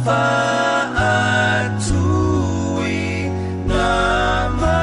faatuina mai.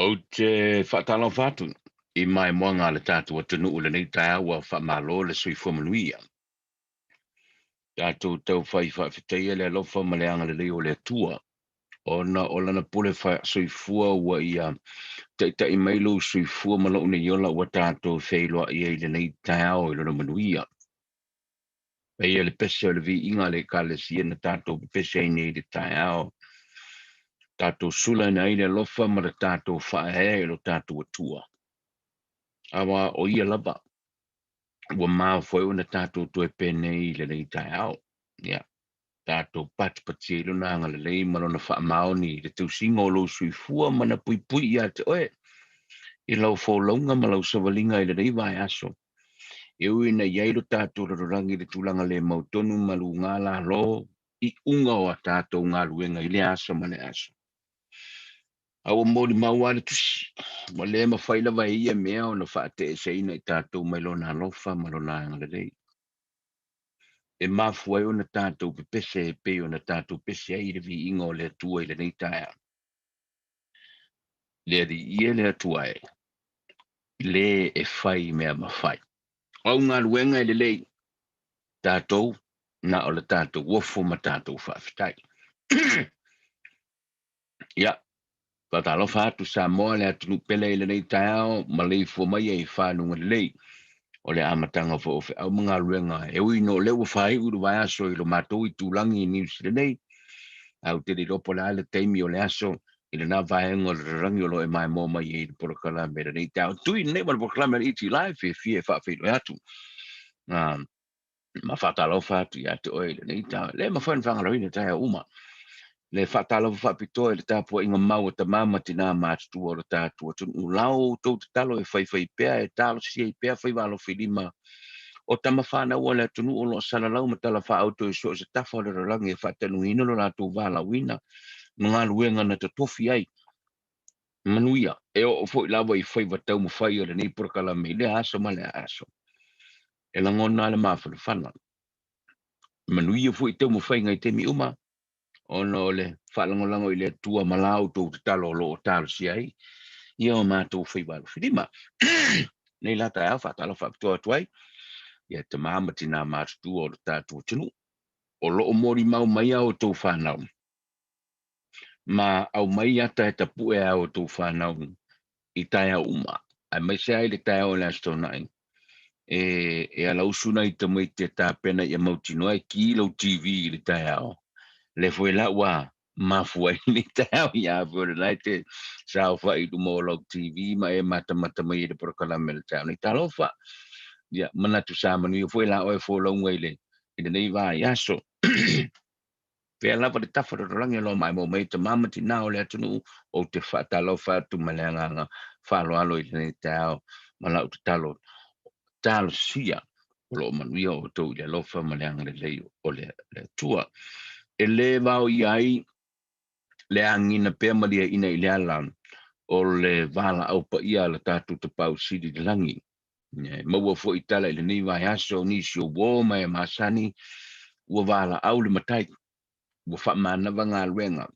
Ou te faatalofa atu i maimoaga a le tatou atunuu i lenei taeao ua faamalo le soifua manuia. Tatou taufai faafetaia le alofa ma le agalelei o le Atua ona o lana pule soifua ua ia taitai mai lou soifua ma lou nei ola ua tatou feiloai ai i lenei taeao i lona manuia. Paia le pese o le viiga a le Ekalesia na tatou pepese ai nei i le taeao. Tatou sula ina ai le alofa ma le tatou faaeaea i lo tatou Atua. Aua o ia lava ua mafua ai ona tatou toe penei i lenei taeao. Ia, tatou patipatia i lona agalelei ma lona faamaoni i le tausiga o lou soifua ma na puipui ia te oe i lau folauga ma lau savaliga i lenei vaiaso. E ui ina i ai lo tatou lalolagi i le tulaga le mautonu ma luga lalo i uga o a tatou galuega i le aso ma le aso. A ua molimau lava le tusi, ua le mafai lava e ia mea ona faateeseina i tatou mai lona alofa ma lona agalelei. E mafua ai ona tatou pepese e pei ona tatou pese ai i le viiga o le Atua i lenei taeao. Le Alii e le Atua e, le e fai mea mafai. O au galuega e lelei, tatou na o le tatou ofo ma tatou faafetai. Ia, faatalofa atu Samoa le atunuu pele i lenei taeao, maleifua mai ai i faluga lelei. O le amataga foi o feau ma galuega e ui ina o lea ua faaiu i le vaiaso i lo matou itulagi i Niu Sila nei, ae ou te le iloa po o le a le taimi o le aso i lena vaega o le lalolagi o lo o e maimoa mai ai i le polokalame i lenei taeao. Tui lenei ma le polokalame a le ET Live, fiafia e faafeiloai atu ma faatalofa atu ia te oe i lenei taeao. E le mafai ona faagaloina taeao uma le faatalofa faapitoa i le tapuaiga mau a tama ma tinā matutua o le tatou atunuu. Lau outou tatalo e faifai pea, e talosia ai pea faiva alofilima o tama fanau a le atunuu o lo o salalau ma talafaauto i so o se tafa o le lalolagi e faatanuiina lo latou valaauina ma galuega na totofi ai. Manuia, e oo foi lava i faiva taumafai o lenei polokalame i lea aso ma lea aso. E lagona le mafanafana. Manuia foi taumafaiga i taimi uma, ona o le faalagolago i le Atua ma la outou tatalo o lo o talosia ai ia o matou faiva alofilima. Nei la taeao faatalofa faapitoa atu ai ia tama ma tinā matutua o le tatou atunuu o lo o molimau mai a outou fanau ma aumai ata e tapue a outou fanau i taeao uma, aemaise ai le taeao o le Aso Toonai e alausu nai tamaiti e tapena ia mautinoa e ki lau TV i le taeao. Le foi la ua mafua ai le taeao ia foi o lena e te saofai i luma o lau TV ma e matamata mai i le polokalame le taeao nei. Talofa, ia manatu sa manuia foi la oe folauga i le i lenei vaiaso. Pea lava le tafa lalolagi o lo o maimoa mai tama ma tinā o le atunuu, ou te faatalofa atu ma le agaga faaaloalo i lenei taeao ma lau tatalo talosia o lo o manuia outou i le alofa ma le agalelei o le Atua. E lē vaoia ai le agiga pea ma liaina i le ala o le valaau paia a le tatou Tapaau Sili i le lagi. E maua foi tala i lenei vaiaso nisi o uō ma e masani ua valaau le matai, ua faamanava galuega,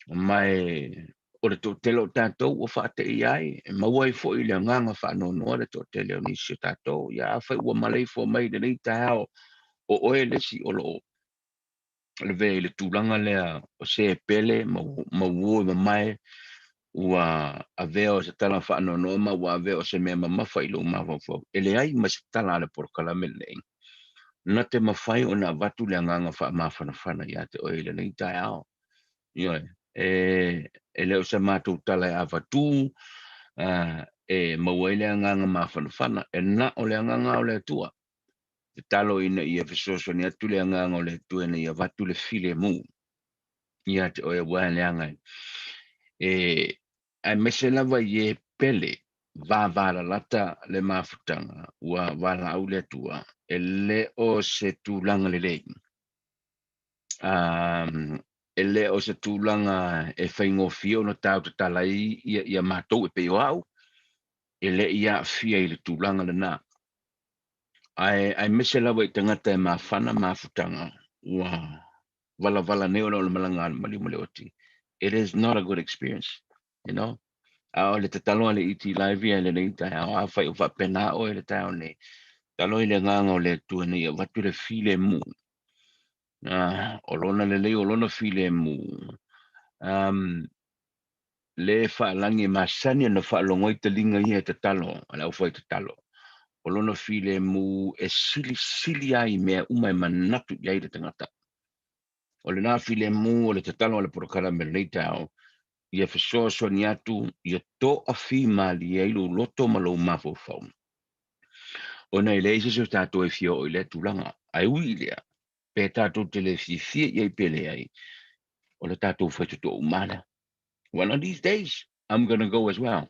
ma e o le toatele o tatou ua faateia ai, e maua ai foi le agaga faanoanoa le toatele o nisi o tatou. Ia afai ua maleifua mai i lenei taeao o oe le isi o lo o lavea i le tulaga lea o se pele ma uō e mamae, ua avea o se tala faanoanoa ma ua avea o se mea mamafa i lou mafaufau, e leai ma se tala a le polokalame lenei na te mafai ona avatu le agaga faamafanafana ia te oe i lenei taeao. Ioe, e le o se matou tala e avatū e maua ai le agaga mafanafana, e na o le agaga o le Atua. Tatalo ina ia fesoasoani atu le agaga o le Atua ina ia avatu le filemu ia te oe aua leaga e aemaise lava i e pele vavalalata le mafutaga ua valaau le Atua, e le o se tulaga lelei, e le o se tulaga e faigofie ona tau tatala ai ia matou e pei o au e le i aafia i le tulaga lena, ae aemaise lava i tagata e mafana mafutaga ua valavala nei ona o le malaga a le maliu ma le oti. It is not a good experience. A o le tatalo a le ET Live ia i lenei taeao, afai o faapena oe i le taeao nei, tatalo i le agaga o le Atua ina ia avatu le filemu, o lona lelei o lona filemu, le faalagi e masani ona faalogo ai taliga ia e tatalo a le aufai tatalo, o lona filemu e silisili ai i mea uma e manatu i ai le tagata. O lena filemu o le tatalo a le polokalame i lenei taeao, ia fesoasoani atu ia toafimalie ai lou loto ma lou mafaufau, ona e leai se isi o tatou e fia oo i lea tulaga. Ae ui i lea, pe tatou te le fiafia i ai pe leai, o le tatou faitotoa uma lea. One of these days, I'm gonna go as well.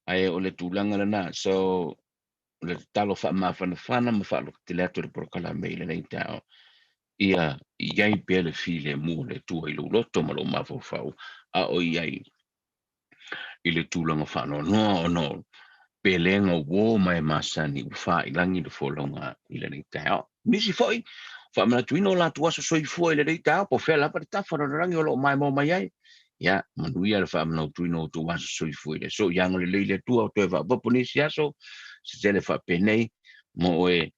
Ae o le tulaga lena. So, o le tatalo faamafanafana ma faalototele atu le polokalame i lenei taeao, ia i ai pea le filemu o le Atua i lou loto ma lou mafaufau, a o i ai i le tulaga faanoanoa ona o pelega uō ma e masani ua faailangi le folauga i lenei taeao. Nisi foi, faamanatuina o latou aso soifua i lenei taeao, po o fea lava le tafa o le lalolagi o lo o maimoa mai ai. Ia, manuia le faamanatuina o outou aso soifua i le aso. Ia agalelei le Atua o toe faaopoopo nisi aso, se tele faapenei mo oe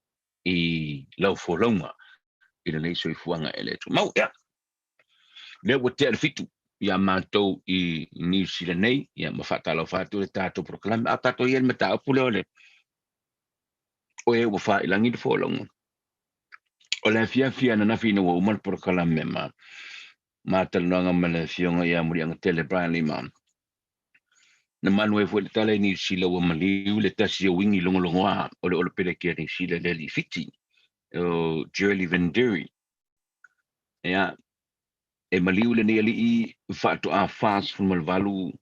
i lau folauga i lenei soifuaga e le tumau. Ia, lea ua tea le 7 ia matou i Niu Sila nei, ia ma faatalofa atu le tatou polokalame. A tatou i ai le mataupu lea o le O e ua fa'ailagi le folauga. O le afiafi ananafi ina ua uma le polokalame ma ma talanoaga ma le Afioga ia Muliagatele Brian Lima, na manu ai foi le tala i Niu Sila ua maliu le tasi o uigi logologoā o le Olopeleki a Niu Sila i le alii Fiti o Jurlie Vandiri. Ia, e maliu lenei alii faatoa 48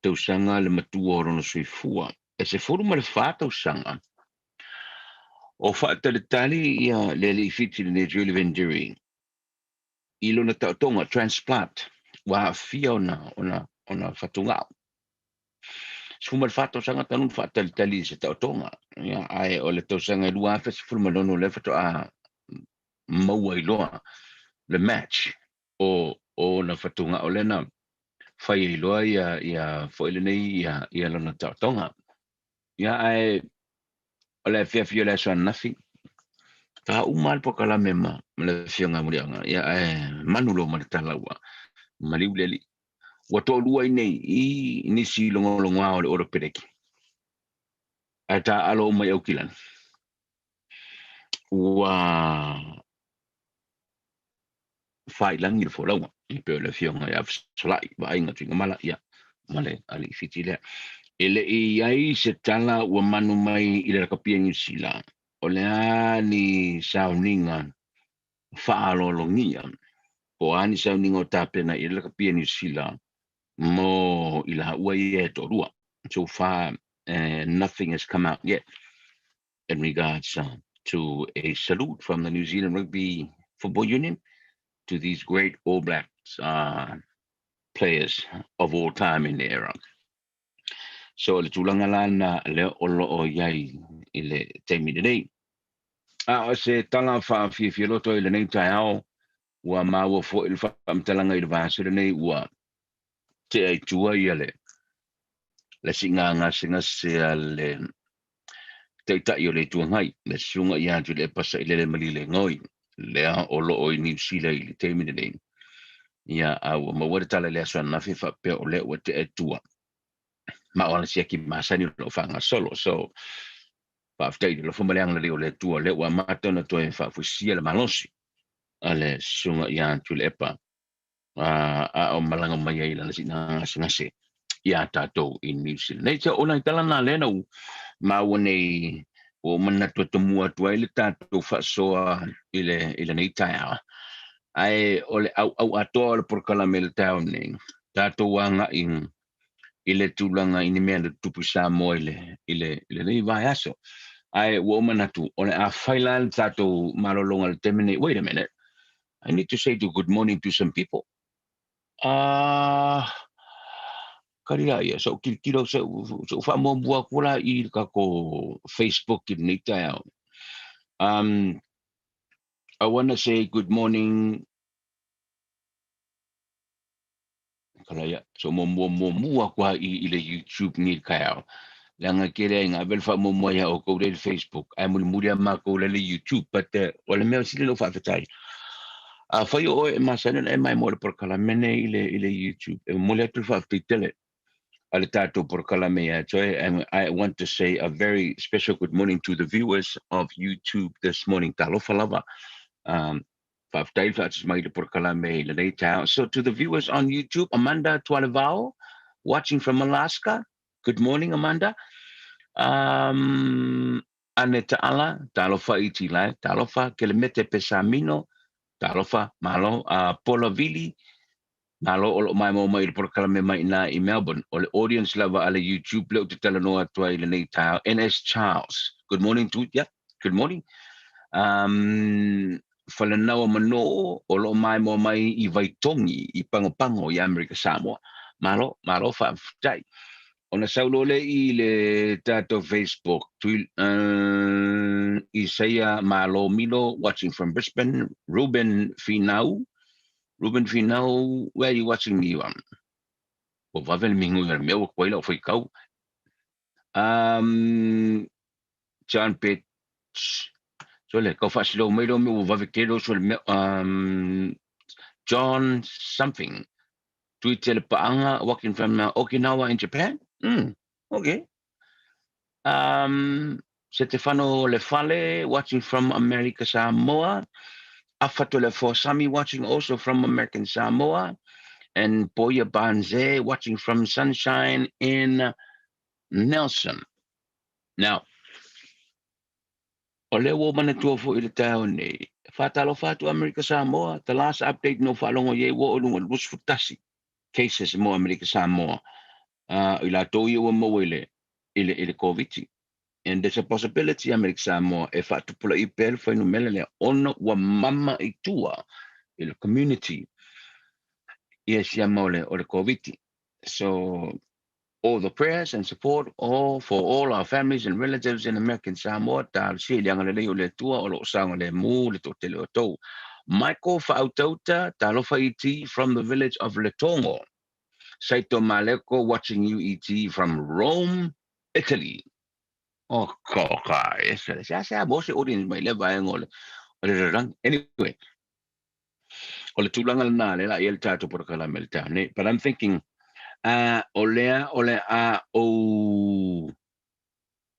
tausaga le matua o lona soifua. E 14 tausaga o faatalitali ia le alii Fiti lenei Jurlie Vandiri i lona taotoga, transplant, ua aafia ona ona ona fatugao. 14 tausaga talu ona faatalitali i se taotoga. Ia, ae o le tausaga e 2016 lea faatoa maua ai loa le match o ona fatugao lea na fai ai loa ia ia foi lenei ia ia lona taotoga. Ia, ae o le afiafi o le aso ananafi, faauma lava le polokalame ma le Afioga Muliaga, ia ae manu loa ma le tala ua maliu le alii. Ua toalua i nei i nisi logologoa o le Olopeleki, ae taaalo uma i Aukilani. Ua faailagi le folauga, e pei o le Afioga ia Fesolai Vaaiga Tuigamala, ia, ma le alii Fiti lea. E le i i ai se tala ua manu mai i le lakapi a Niu Sila, o le a ni sauniga faaaloalogia, po o a ni sauniga o tapena i le lakapi a Niu Sila mo i laua ia e toalua. So far, nothing has come out yet in regards to a salute from the New Zealand Rugby Football Union to these great All Blacks players of all time in the era. So le tulaga la na lea o lo o i ai i le taimi lenei. A o se tala faafiafia loto i lenei taeao, ua maua foi le faamatalaga i le vaiaso lenei ua tea i tua ia le le siiga gasegase a le Taitai o le Itu Agai, le Susuga ia Tuilaepa Sailele Malielegaoi, lea o lo o i Niu Sila i le taimi lenei. Ia, a ua maua le tala i le aso ananafi faapea o lea ua tea i tua. Ma o ana siaki masani o lo o faagasolo. So, faafetai i le alofa ma le agalelei o le Atua, lea ua amata ona toe faafuisia le malosi a le Susuga ia Tuilaepa a o malaga mai ai i lana siiga gasegase iā tātou i Niu Sila nei. So, o nai tala nā lea na ua maua nei, ua ou manatu e tomua atu ai le tātou faasoa i le i lenei taeao. Ae o le ʻauʻau atoa o le polokalame i le taeao nei, tātou agaʻi i le tulaga i ni mea na tutupu i Samoa i le i le i lenei vaiaso. Ae ua ou manatu, o le a fai la le tātou malologa i le taimi nei. Wait a minute, I need to say to good morning to some people. Ah, kari la ia, sa ou tilotilo, sa ou faamuamua atu la i le tatou Facebook i lenei taeao. I wanna say good morning. Kala ia, sa ou muamua muamua atu lava i le YouTube nei i le taeao. Leaga tele ai ina ave le faamuamua ia outou lea i le Facebook, ae mulimuli lava matou lea i le YouTube. But o le mea sili ona ou faafetai, afai o oe e masani ona e maimoa i le polokalame nei i le, i le YouTube, e momoli atu le faafetai tele a le tātou polokalame ia te oe. And I want to say a very special good morning to the viewers of YouTube this morning. Talofa lava. Faafetai le faatasi mai i le polokalame i lenei taeao. So to the viewers on YouTube, Amanda Tualevao, watching from Alaska. Good morning, Amanda. Ane Taala, talofa i Tilae, talofa, Kelemete Pesamino, talofa, malo, Paula Vili, malo o lo o maimoa mai i le polokalame mai ina i Melbourne. O le audience lava a le YouTube lea ou te talanoa atu ai i lenei taeao. NS Charles, good morning to, yeah, good morning. Falenaua Manō o lo o maimoa mai i Vaitogi, i Pagopago i Amerika Samoa. Malo, malo faafetai. Ona sau loa lea i le tatou Facebook, tui, Isaia Malo Milo watching from Brisbane, Ruben Finau, Ruben Finau, where are you watching me from? Ua vave le migoi o le mea ua koai lau faitau. John Pitch, sole, kau faasilo mai lou mea ua vave tele oso le mea, John something, Tui Telepaanga, watching from Okinawa in Japan. Okay. Setefano Lefale watching from America Samoa. Afa Tolefoa Sami watching also from American Samoa. And Boya Banze watching from Sunshine in Nelson. Now, o lea ua manatua foi i le taeao nei, faatalofa atu Amerika Samoa, the last update na ou faalogo i ai ua oo i luga i le 21 cases mo Amerika Samoa, i latou ia ua maua i le, i le, i le Koviti. And there's a possibility Amerika Samoa e faatupulaia pea le fuainumera lea ona ua mama i tua i le community ia siama o le, o le Koviti. So, all the prayers and support all for all our families and relatives in American Samoa, talosia i le agalelei o le Atua o lo o saogalemu le toatele o outou. Michael Faautauta, talofa ET from the village of Letogo. Saito Maleko watching you ET from Rome, Italy. Oh, ka ese, se ase a mo se audience mai le vaega o le o le rarang. Anyway, o le tulaga lena le la i le tatou polokalame le taeao nei. But I'm thinking, o lea o le a ou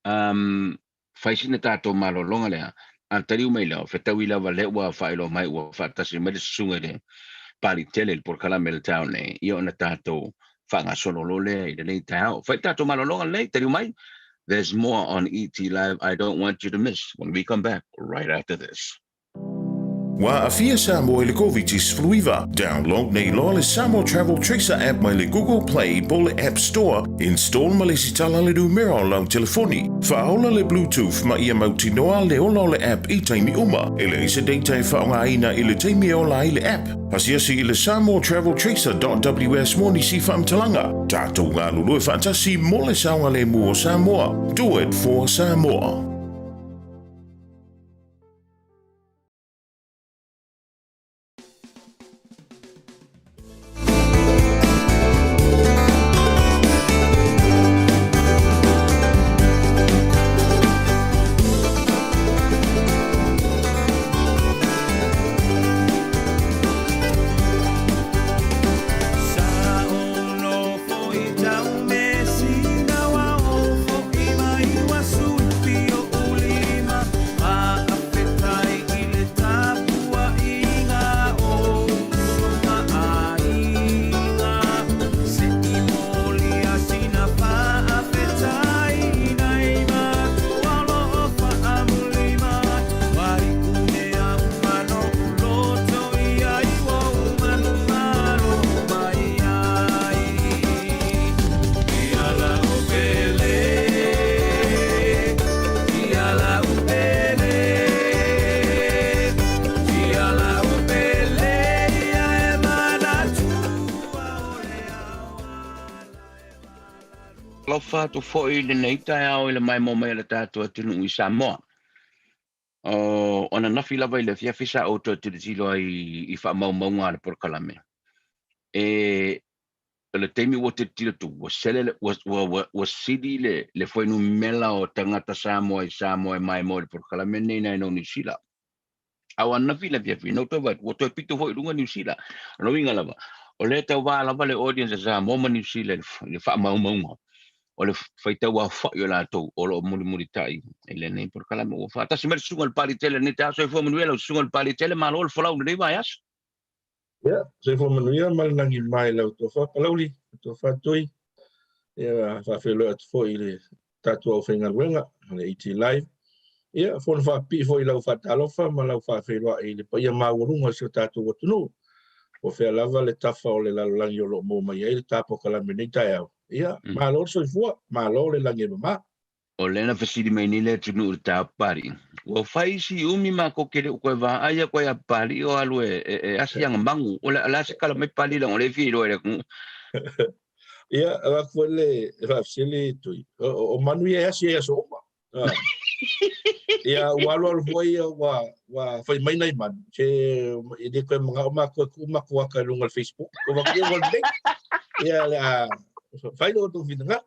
fai sina tatou malologa lea, a taliu mai lea, fetaui lava lea ua faailoa mai ua faatasi mai le susuga i le pali tele i le polokalame le taeao nei, ia ona tatou faagasolo loa lea i lenei taeao. Fai tatou malologa lelei, taliu mai. There's more on ET Live I don't want you to miss when we come back right after this. Ua aafia Samoa i le Koviti-19. Download nei loa le Samoa Travel Tracer app mai le Google Play po o le App Store. Install ma lesitala le numera o lau telefoni. Faaola le Bluetooth ma ia mautinoa le ola o le app i taimi uma. E leai se data e faaaogaina i le taimi e ola ai le app. Asiasi i le samoatraveltracer.ws mo nisi faamatalaga. Tatou galulue faatasi mo le saogalemu o Samoa. Do it for Samoa. Alofa atu foi i lenei taeao i le maimoa mai a le tatou atunuu i Samoa. O ananafi lava i le afiafi sa ou toe tilotilo ai i faamaumauga a le polokalame. E o le taimi ua tilotilo atu, ua sele le, ua, ua, ua, ua sili le, le fuainumera o tagata Samoa i Samoa e maimoa i le polokalame lenei nai lo Niu Sila. A o ananafi i le afiafi, na ou toe vaai atu, ua toe pito foi i luga Niu Sila. O le uiga lava, o lea e tauva lava le audience a Samoa ma Niu Sila i le faamaumauga o le faitau aofai o latou o lo o mulimulitai i lenei polokalame. Ua faatasi mai le susuga i le Pali Tele i lenei taeao. Soifua manuia lau susuga i le Pali Tele, malo le folau i lenei vaiaso. Ia, soifua manuia ma le lagi mai lau tofa Palauli, lau tofa Tui. Ia, faafeiloai atu foi i le tatou aufaigaluega, le ET Live. Ia, fono faapipii foi i lau faatalofa ma lau faafeiloai i le paia maualuga o si o tatou atunuu. Po o fea lava le tafa o le lalolagi o lo o maua mai ai le ta polokalame i lenei taeao. Ia, malo le soifua, malo le lagi e mama. O lea na fesili mai nei le atunuu i le ta Papali'i, Ua fai si umi makou ke le o koe vaai aku ai a Papali'i o alu e asi ana magu. O le a se kala mai Papali'i leaga o lea e fia iloa e le atunuu. Ia, avatu foi le faafesili Tui, o manu ia e asi ai aso uma. Ia, ua alualu foi ia ua fai mai nai manu, se e le toe manao matou e tuu matou ata i luga o le Facebook. Ua avatu ia ua lelei. Ia, o le a fai lo outou finagalo.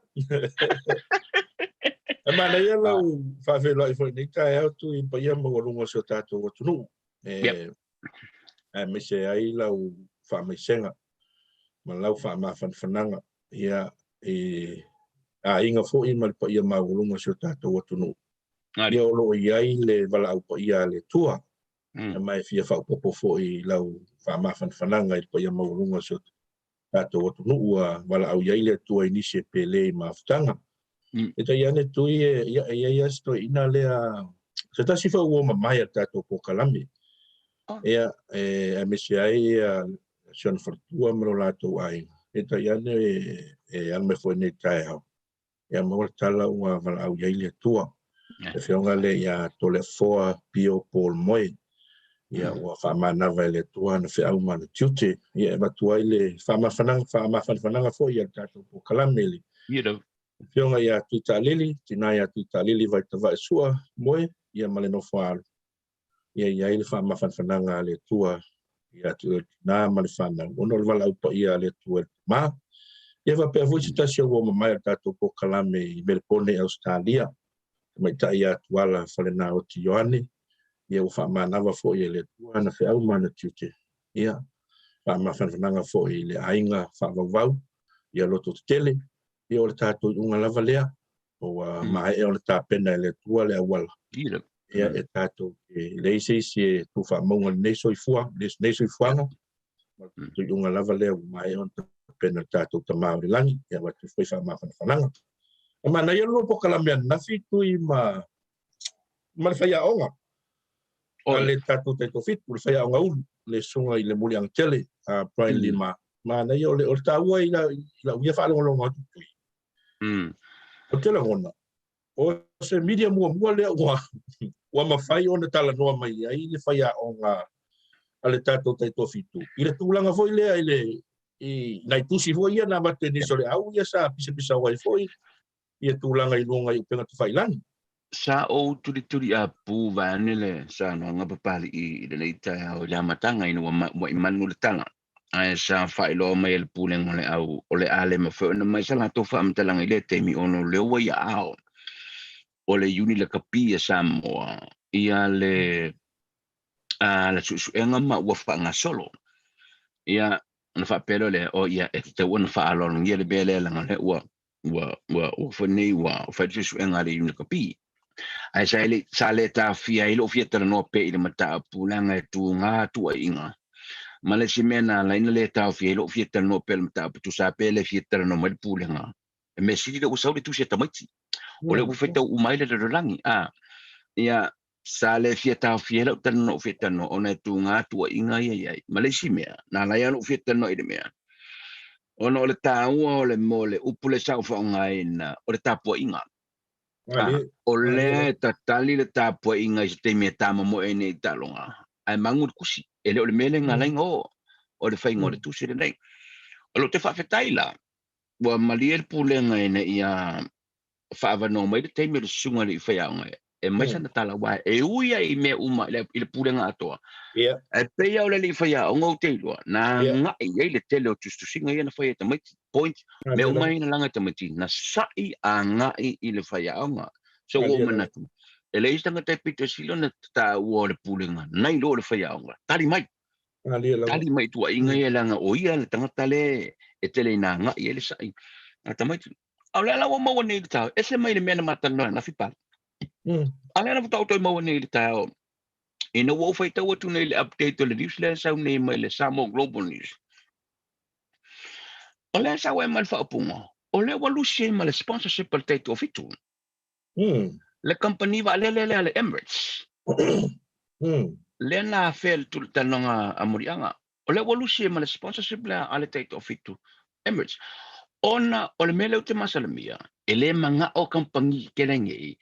E manaia lau faafeiloai foi i lenei taeao Tui i paia maualuga o si o tatou atunuu. Aemaise ai lau faamaisega ma lau faamafanafanaga ia i aiga foi ma le paia maualuga o si o tatou atunuu. Ia o lo o i ai le valaau paia a le Atua. Ma e fia faaopoopo foi i lau faamafanafanaga i le paia maualuga o si o tatou atunuu ua valaau i ai le Atua i nisi e pele i mafutaga. Peitai ane Tui, ia, e i ai lava si toeaina lea, se tasi foi o uo mamae a le tatou polokalame. Ia, aemaise ai si ona faletua ma lo latou aiga. Peitai ane e ala mai foi nei taeao, ia maua le tala ua valaau i ai le Atua. Le afioga lea ia Toleafoa Pio Paul Moe, ia ua faamanava e le Atua ana feau ma ana tiute. Ia e avatu ai le faamafanafanaga foi a le tatou polokalame i le afioga ia Tuitaalili, tina ia Tuitaalili Vaitavae Sua Moe, ia ma le nofo a alo. Ia i ai le faamafanafanaga a le Atua ia te oe tina ma le fanau, ona o le valaau paia a le Atua i le tama. Ia faapea foi se tasi o uo mamae o le tatou polokalame i Melepone i Ausetalia, tamaitai ia Tuala Falenaoti Ioane, ia ua faamanava foi e le Atua ana feau ma ana tiute. Ia faamafanafanaga foi i le aiga faavauvau, ia loto tetele, ia o le tatou iuga lava lea, ua maea ona tapena e le Atua le auala. Ia e tatou te leai se isi e tu faamauga i lenei soifua, lenei soifuaga, ma le iuga lava lea ua maea ona tapena e le tatou Tama o le lagi, ia avatu foi faamafanafanaga. E manaia le lua polokalame ananafi Tui ma le faiaoga a le tatou taitoafitu, le faiaoga ulu, le susuga i le Muliagatele a Brian Lima. Manaia, o le taua i lau ia faalogologo atu Tui. Ou te lagona, o se media muamua lea ua mafai ona talanoa mai ai le faiaoga a le tatou taitoafitu i le tulaga foi lea i le i nai tusi foi ia na avatu e nisi o le au ia sa pisapisao ai foi ia tulaga i luga i upega tafailagi. Sa ou tulituliapu vaeane le saunoaga Papalii i lenei taeao i le amataga ina ua i manu le tala. Ae sa faailoa mai e le Pulega o le Au o le a le mafai ona mai sa latou faamatalaga i lea taimi ona o lea ua i aao o le Iuni Lakapi a Samoa ia le a le suesuega ma ua faagasolo. Ia ona faapea loa lea, o ia e tatau ona faaaloalogia le mea lea leaga o lea ua ua ua ua foi nei ua fai le suesuega a le Iuni Lakapi. Ae sa le sa le taofia ai lou fia talanoa pea i le mataupu leaga e tuga tuuaiga. Ma le isi mea na ala ai ona le taofia ai lou fia talanoa pea i le mataupu, tusa pea le fia talanoa mai le pulega. E mea sili lea ua sau le tusi a tamaiti. O lea ua faitau uma ai le lalolagi. A, ia, sa le fia taofia ai lau talanoa fia talanoa ona e tuga tuuaiga ia i ai. Ma le isi mea, na ala ai lou fia talanoa i le mea, ona o le taua o le mo le upu lea sa ou faaaogaina, o le tapuaiga. O lea e tatali le tapuaiga i se taimi e tamomoe ai nei i taaloga, ae magu le tusi. E le o le mea lea na ala ai ona oo, o le faiga o le tusi lenei. O lou te faafetai la, ua malie le pulega ina ia faaavanoa mai le taimi o le susuga i le faiaoga e mai sana tala, aua e ui ai i mea uma i le pulega atoa. Ae pei lava o le alii faiaoga ou te iloa, na agai i ai le tele o tusitusiga ia na fai e tamaiti, point, mea uma ia na laga e tamaiti, na sa'i agai i le faiaoga. So ua ou manatu, e leai se tagata e pito sili ona taua o le pulega, nai lo le faiaoga, tali mai. Tali mai i tuuaiga ia leaga o ia le tagata lea e tele ina agai i ai le sa'i a tamaiti. A o lea la ua maua nei i le taeao, ese mai le mea na ma talanoa ananafi Pale. A o lea la faatoa ou toe maua nei i le taeao, ina ua ou faitau atu nei i le update o le news lea e sau nei mai le Samoa Global News. O lea e sau ai ma le faaupuga, o lea ua lusi ai ma le sponsorship a le taitoafitu. Le kamupani vaalele lea a le Emirates. Lea na afea i le talanoaga a Muliaga. O lea ua lusi ai ma le sponsorship lea a le taitoafitu Emirates. Ona o le mea lea ou te masalomia, e le manao kamupani tetele nei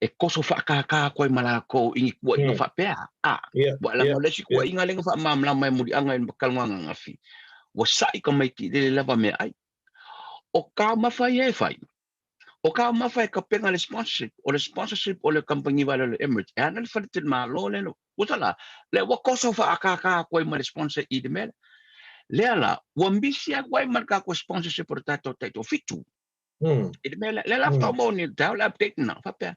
e koso faakākā atu ai ma latou i ni tuuaiga faapea. A, ua leaga o le isi tuuaiga lea na faamalamalama e Muliaga i le talanoaga ananafi, ua sa'i tamaiti i lele lava meaai. O taumafa ia e fai, o taumafa e tapena le sponsorship, o le sponsorship o le kamupani vaalele o le Emirates, e ana le faletalimalo lea, ua tala, lea ua koso faakākā atu ai ma le sponsor i le mea lea. Lea la, ua misi atu ai ma le tatou sponsorship o le tatou taitoafitu. I le mea lea, lea la faatoa maua nei i le taeao le update lena, faapea,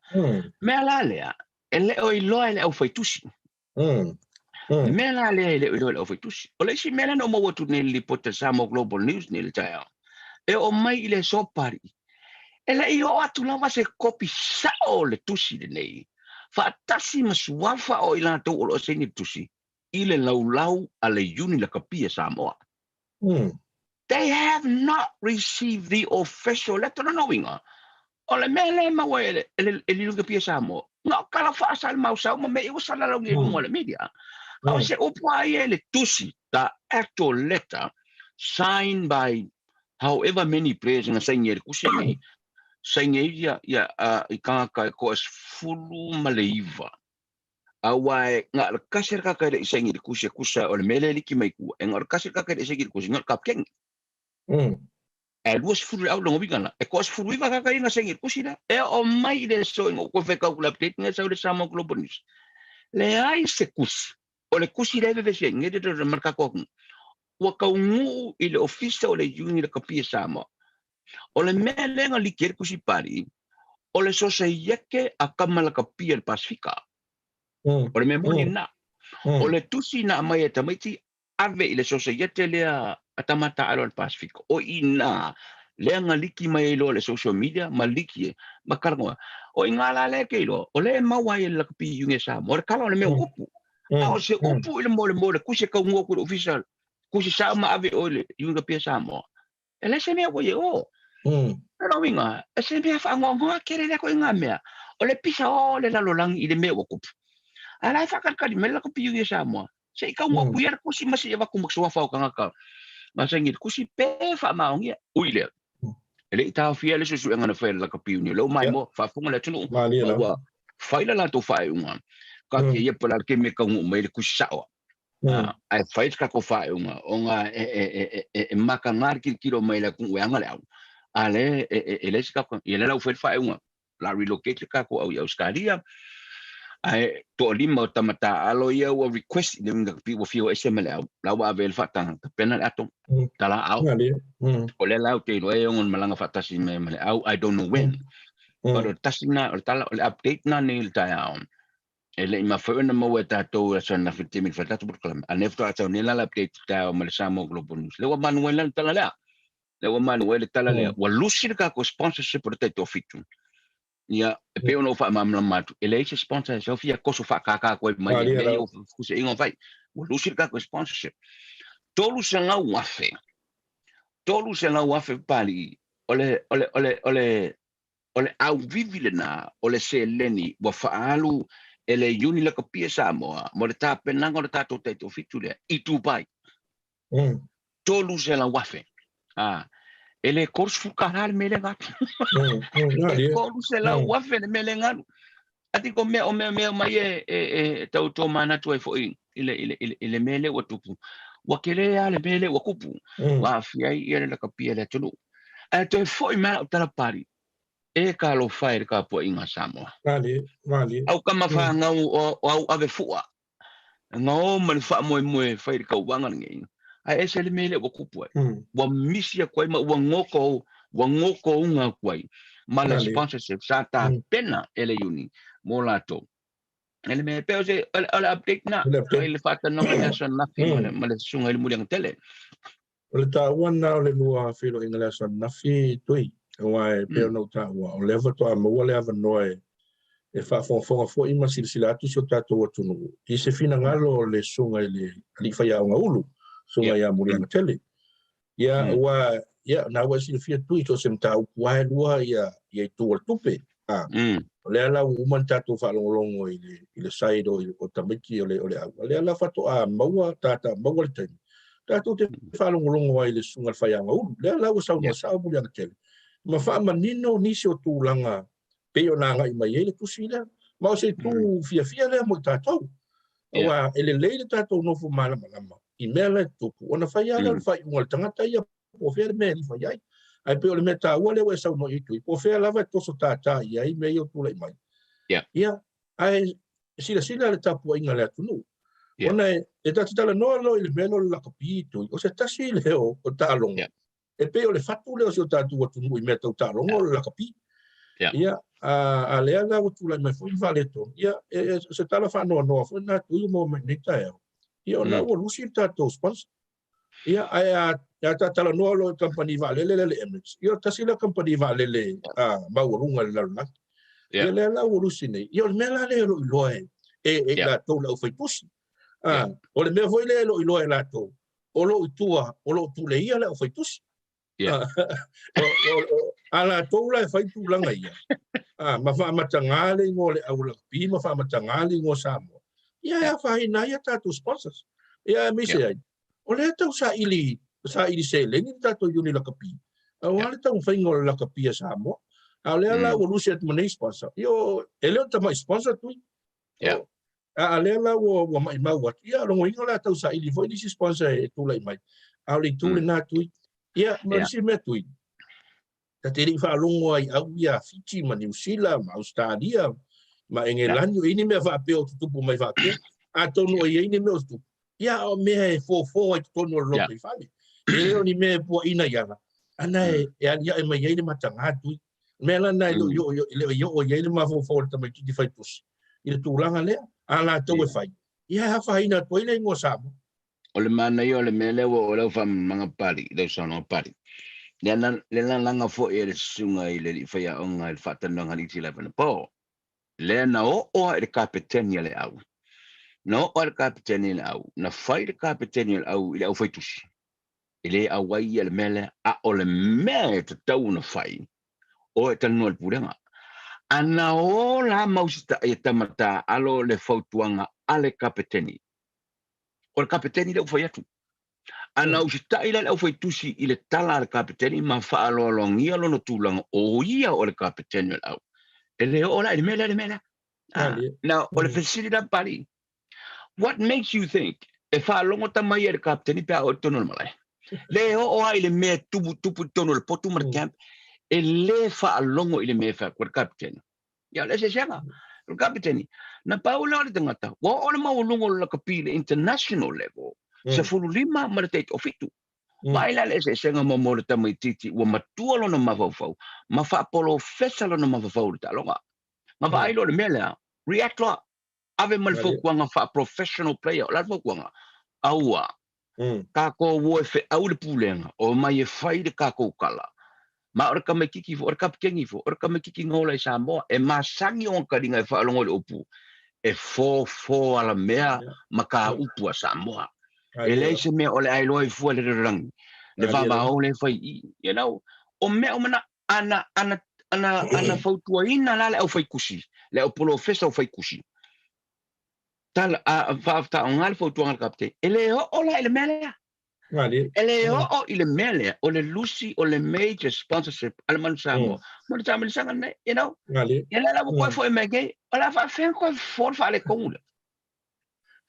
mea la lea, e le o iloa e le aufaitusi. Mea la lea e le o iloa e le aufaitusi. O le isi mea lea na ou maua atu nei i le lipoti a le Samoa Global News nei i le taeao, e oo mai i le aso Papalii, e le i oo atu lava se kopi sao o le tusi lenei. Faatasi ma suafa o i latou o lo o saini le tusi i le laulau a le Iuni Lakapi a Samoa. They have not received the official letter. Lona uiga, o le mea lea e maua e le Iuni Lakapi a Samoa, na o tala faasalamausau ma mea ia ua salalaugia i luga o le media. A o se upu lava ia i le tusi, the actual letter signed by however many players na saini ai le tusi lenei, saini ai ia, ia i tagata e 19. Aua e na o le tasi le tagata e le i saini i le tusi e tusa o le mea lea e liki mai tua, e na o le tasi le tagata e le i saini i le tusi, na o le kapiteni. Ae 20 le au lona uiga la, e 19 tagata ia na saini i le tusi lea. E oo mai i le aso ina ua toe faitau atu i le update lea e sau i le Samoa Global News, leai se tusi. O le tusi lea e vevesi ai nei ma le tatou atunuu, ua taunuu i le Ofisa o le Iuni Lakapi a Samoa. O le mea lea na liki ai le tusi Papalii, o le Sosaiete a Tama Lakapi a le Pasefika. O le mea moni lena. O le tusi na aumai e tamaiti ave i le Sosaiete lea a tama taaalo a le Pasefika. O i ina lea na liki mai ai loa le social media ma liki e ma talanoa. O i ina la lea e te iloa, o lea e maua ai e le Lakapi Iuni a Samoa le tala o le mea o upu. A o se upu i le molemole, tusi e taunuu atu i le Ofisa, tusi sao ma ave oe i le Iuni Lakapi a Samoa. E leai se mea ua i o. O lona uiga, e se mea faanoanoa tele lea ituaiga mea, o le pisa o le lalolagi i le mea ua tupu. A o la e faatalitali mai le latou piui e Samoa, se i taunuu atu ia le tusi ma se i avatu ma suafa o tagata masani i le tusi pe faamaonia. Ui lea, e le i taofia le suesuega na fai e le latou piui o lea ua maimoa, faafofoga le atunuu, ma ua fai le latou faaiuga, taatia ia po o le a le taimi e taunuu mai ai le tusi sao. Ae fai le tatou faaiuga ona e mataga le tilotilo mai le atunuu e ana le au, a lea e leai se tatou, ia lea la ua fai le faaiuga, o le a relocate le tatou au i Ausetalia, ae toalima o tama taaalo ia ua request i le uiga ua fia o ese ma le au, la ua ave ai le faataga, tapena le ato, tala ao. O lea la ou te iloa e ono malaga faatasi mai ma le au, I don't know when. But o le tasi lena, o le tala, o le update lena nei i le taeao. E le i mafai ona maua e tatou i aso ananafi i le taimi na fai ai le tatou polokalame, a o lenei faatoa sau nei la le update i taeao mai le Samoa Global News. Lea ua manu ai la le tala lea. Lea ua manu ai le tala lea. Ua lusi le tatou sponsorship o le taitoafitu. Ia, e pei ona ou faamalamalama atu, e leai se sponsor e sau fia toso faakaka atu ai mai i mea ia o fuseaiga o fai. Ua lusi le tatou sponsorship. 300,000, 300,000 Papalii, o le, o le, o le, o le, O le auvivi lena o le seleni ua faaalu e le Iuni Lakapi a Samoa mo le tapenaga o le tatou taitoafitu lea i Dubai. 300,000. A, e le $30 le mea lea na alu. E 300,000 le mea lea na alu. I think o mea o mea mea mai e e e tau tomanatu ai foi i le i le i le mea lea ua tupu. Ua tele lava le mea lea ua tupu. Ua aafia ai ia le lakapi a le atunuu. Ae toe foi mai lau tala Papalii, e talofa e le tapuaiga a Samoa. Malie, malie. Au tama fanau o au ave fua, na o ma le faamoemoe e fai le tauvaga lenei, ae ese le mea lea ua tupu ai. Ua misi atu ai ma ua goto, ua gotouga atu ai ma le sponsorship sa tapena e le Iuni mo latou. E le mea, e pei o se, o le update na, i le faatalanoaga i le aso ananafi ma le susuga i le Muliagatele. O le taua lena o le lua feiloaiga i le aso ananafi, Tui, aua e pei ona ou taua, o lea faatoa maua le avanoa e faafogafoga foi ma silasila atu si o tatou atunuu i se finagalo o le susuga i le alii faiaoga Ulu, susuga ia Muliagatele. Ia, aua, ia, na ua e silafia Tui, so o se mataupu lava e lua ia itu o le tupe. O lea la ua uma ona tatou faalogologo i le i le side o o tamaiti o le o le au. O lea la faatoa maua tata maua le taimi. Tatou te faalogologo ai i le susuga i le faiaoga Ulu. Lea la ua saunoa sao Muliagatele ma faamanino nisi o tulaga pei ona agai mai ai le tusi lea. Ma o se itu fiafia lea mo i tatou. Aua e lelei le tatou nofo malamalama i mea la e tutupu ona fai lava lea o le faaiuga a le tagata ia po o fea le mea e fai ai. Ae pei o le mea taua lea ua e saunoa i ai Tui, po o fea lava e toso tātā i ai mea ia ua tulai mai. Ia, ae silasila le tapuaiga a le atunuu. Ona e ta te talanoa loa i le mea lea o le lakapi Tui, o se tasi lea o taaloga, e pei o le fatu lea o si o tatou atunuu i mea tau taaloga o le lakapi. Ia, a lea la ua tulai mai foi le faaletonu, ia, o se tala faanoanoa foi lena Tui ua maua mai i lenei taeao, ia ona ua lusi le tatou sponsor. Ia, ae a, a ta talanoa loa i kamupani vaalele lea le Emirates, ia o tasi lea kamupani vaalele maualuga i le lalolagi. Ia lea la ua lusi nei, ia o le mea la lea e lo iloa e e i latou le aufaitusi. O le mea foi lea e lo iloa e latou, o lo o i tua, o lo o tuleia le aufaitusi. A latou la e fai tulaga ia, ma faamatagā le igoa o le au lakapi ma faamatagā le igoa Samoa, ia e afaina ai a tatou sponsors. Ia aemaise ai, o lea e tau saili, saili seleni le tatou iuni lakapi, aua le taumafaiga o le lakapi a Samoa. A o lea la ua lusi atu ma nei sponsor, ia e le o tamai sponsor Tui. A lea la ua maimau atu, ia logoina o le a tau saili foi nisi sponsor e tulai mai. A o le itu lena Tui. Ia, ma le isi mea Tui, ta te le i faalogo ai au ia Fiti ma Niu Sila ma Ausetalia ma Engelani o i ai ni mea faapea o tutupu mai faapea. Atonu o i ai ni mea o tutupu, ia a o mea e fofo ai totonu o le lotoifale. E le o ni mea e puaina i ala, ana e aliae mai ai le mataga Tui. O le mea la lena e le o i oo i ai le mafaufau o le tamaitiiti fai tusi i le tulaga lea, a latou e fai, ia e afaina atu ai le igoa Samoa. O le manaia o le mea lea ua oo lau faamalamaga Pali, lau saunoaga Pali, le le lalaga foi e le susuga i le alii faiaoga i le faatalanoaga a le Iti Lava po, lea na oo lava i le kapeteni a le au, na oo lava i le kapeteni a le au, na fai le kapeteni a le au i le aufaitusi, e le auai ia le mea lea, a o le mea e tatau ona fai, o e talanoa i le pulega. A na o la ma usitai e tama taaalo le fautuaga a le kapeteni, o le kapeteni lea ua fai atu. A na usitai la le aufaitusi i le tala a le kapeteni ma faaaloalogia lona tulaga o ia o le kapeteni o le au, e le oo la i le mea lea le mea lea. Now, o le fesili la Pali, what makes you think e faalogo tama ia i le kapeteni pe a oo i totonu o le malae? Le oo lava i le mea e tupu tupu i totonu o le potu ma le camp, e le faalogo i le mea e fai atu ai le kapeteni. Ia, o le eseesega. O le kapeteni, na pau lea o le tagata, ua oo le maualuga o le lakapi i le international level, 15 ma le taitoafitu. Vaai la le eseesega mo mo le tamaitiiti ua matua lona mafaufau ma faapolofesa lona mafaufau i le taaloga. Ma vaai loa i le mea lea, react loa, ave ma le fautuaga faa-professional player. O le a le fautuaga? Aua, tatou o e feau le pulega, omai e fai le tatou tala. Ma o le tamaititi foi, o le kapiteni foi, o le tamaititi na ola i Samoa, e masani ona taliga e faalogo i le upu, e fofo alamea ma taupu a Samoa. E leai se mea o le a iloa ai fua i le lalolagi, le vavao lea e fai i i, you know. O mea uma na, ana, ana, ana, ana fautuaina la le aufaitusi, le aupolofesa o faitusi, tala, a, faataoga le fautuaga a le kapiteni, e le oo la i le mea lea. E le oo i le mea lea, o le lusi o le major sponsorship a le Manu Samoa, mo le taamilisaga lenei, you know. Ia lea la ua koe foi mai nei, o le a faafefea koe fofo le faaletonu lea?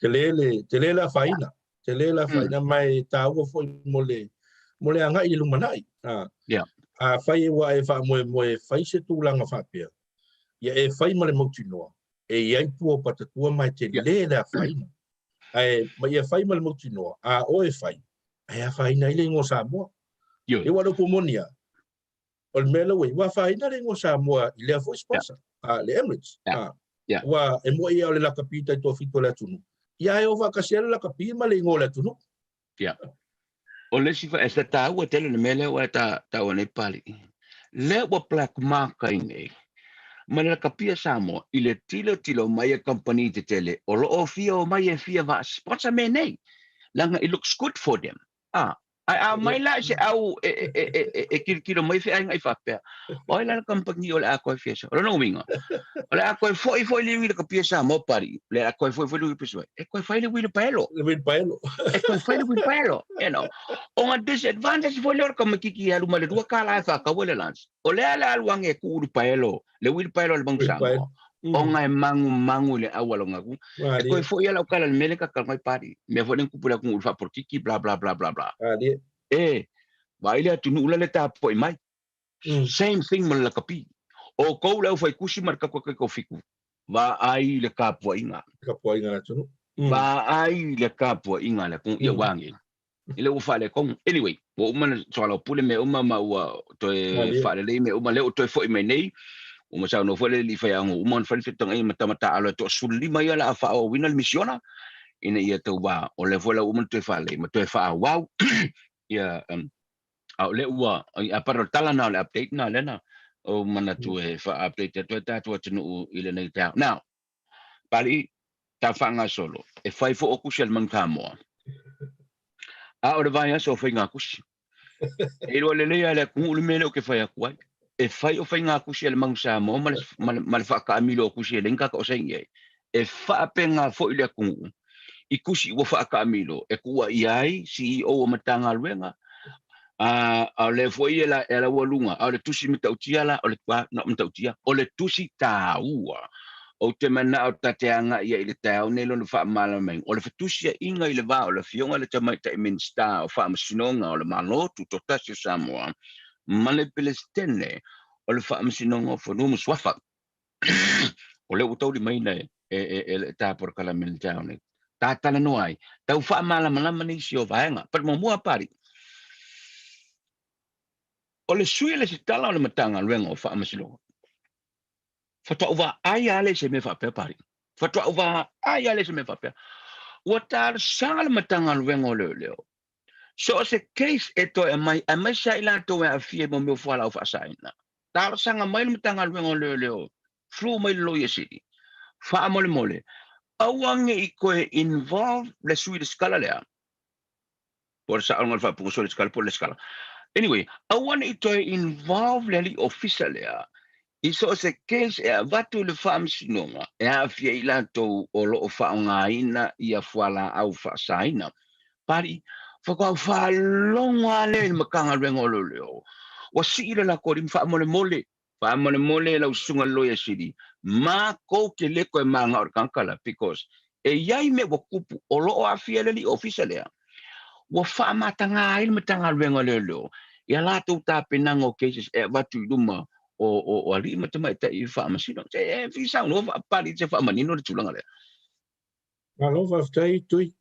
Tele le, tele le afaina, tele le afaina, ma e taua foi mo le, mo le agai i le lumanai. Afai ua e faamoemoe e fai se tulaga faapea, ia e fai ma le mautinoa, e i ai tua o patatua ma e tele le afaina. Ae ma ia fai ma le mautinoa, a oe e fai, ae afaina ai le igoa Samoa. Ia ua le upu moni lava, o le mea la ua i ai, ua afaina le igoa Samoa i lea foi sponsor, le Emirates. Ua e moe ia o le lakapi taitoafitu o le atunuu, ia ae o faatasi ai le lakapi ma le igoa o le atunuu. Ia. O le isi e se taua tele le mea lea ua e taua nei Pali. Lea ua black mark ai nei ma le lakapi a Samoa i le tilotilo mai a kamupani tetele o lo o fia omai e fia vaa sponsor mea nei. Leaga it looks good for them. Ah, ae a mai la i se au e, e, e, e, e tilotilo mai feaiga i faapea, o ai la le kamupani o le a koe fia sa. O lona uiga, o le a koe foi foi le uila kapia Samoa Pali, le a koe foi foi le uila kapia e koe fai le uila paelo. Le uila paelo. E koe fai le uila paelo, you know. O nga disadvantage foi lea o le tamaititi e alu ma le lua kala e whakaua le lunch. O lea le alu ange e kuulu paelo, le uila paelo a le Manu Samoa. Ona e mangumangu i le auala o gaku. E koe foi ia lau kala le mele ka kalonga i pari. Mea foi le kupu le atunuu i le faapolokiki bla bla bla bla bla. E, vaai le atunuu la le tapuai mai. Same thing ma le lakapi. O kou le aufaikusi ma le kakuakaikaofiku, vaai le kapuaiga. Kapuaiga a le atunuu. Vaai le kapuaiga a le atunuu. Ia ua age. I le ua faaletonu. Anyway, ua uma ona soalaupule mea uma ma ua toe faalelei mea uma, lea ua toe foi mai nei, ua ma saunoa foi le alii faiaoga ua uma ona fai le feutagaiga ma tama taaalo e toa-15 ia o le a faaauauina le misiona ina ia tauva. O lea foi la ua uma ona toe faalelei ma toe faaauau ia, a o lea ua, a para o le tala lena o le update lena lea na. Ou manatu e faa-update atu ai tatou atunuu i lenei taeao. Now, Papalii, ta faagasolo, e fai foi o kusi a le Manu Samoa. A o le vaiaso o faiga kusi. E iloa lelei lava e le atunuu le mea lea ou te fai atu ai. E fai o faiga kusi a le Manu Samoa ma le, ma le, ma le faataamilo o kusi e leai ni tataosaini ai. E faapena foi le atunuu i kusi ua faataamilo e tuuaia ai CEO o Matagaluega, a o lea foi e la e laualuga, a o le tusi matautia la, o le na matautia, o le tusi taua. Ou te manao ta te agai ai i le taeao nei lona faamalamalamaina, o le fetusiaiga i le va o le Afioga i le Tamaitai Minisita o Faamasinoga o le Malo Tutoatasi o Samoa ma le Peresetene o le Faamasinoga o Fanua ma Suafa. O lea ua taulimaina e e le ta polokalame i le taeao nei. Ta talanoa ai, tau faamalamalama nisi o vaega. But muamua Papalii, o le sui lesitala o le Matagaluega o Faamasinoga, faatoa ou vaai lava lea i se mea faapea Papalii. Faatoa ou vaai lava lea i se mea faapea. Ua talosaga le Matagaluega o Leoleo, so o se case e toe aumai, aemaise lava i latou e aafia i mea o fualaau faasaina. Talosaga mai le Matagaluega o Leoleo, flu mai le Loia Sili, faamolemole, aua ne i toe involve le sui lesitala lea, po o le saoga o le faaupuga sui lesitala po o le lesitala. Anyway, aua ne i toe involve le alii ofisa lea i so o se case e avatu i le faamasinoga e aafia i latou o lo o faaaogaina ia fualaau faasaina. Papalii, faatoa ou faalogo lava lea i le Matagaluega o Leoleo, ua sii le latou lima, faamolemole, faamolemole lau susuga i le Loia Sili, matou te le toe manao i le tagata la, because e i ai mea ua tupu o lo o aafia le alii ofisa lea, ua faamataga ai le Matagaluega o Leoleo i a latou tapenaga o cases e avatu i luma o alii ma tamaitai faamasino. E fia saunoa faapali se faamanino le tulaga lea. Malo faafetai Tui.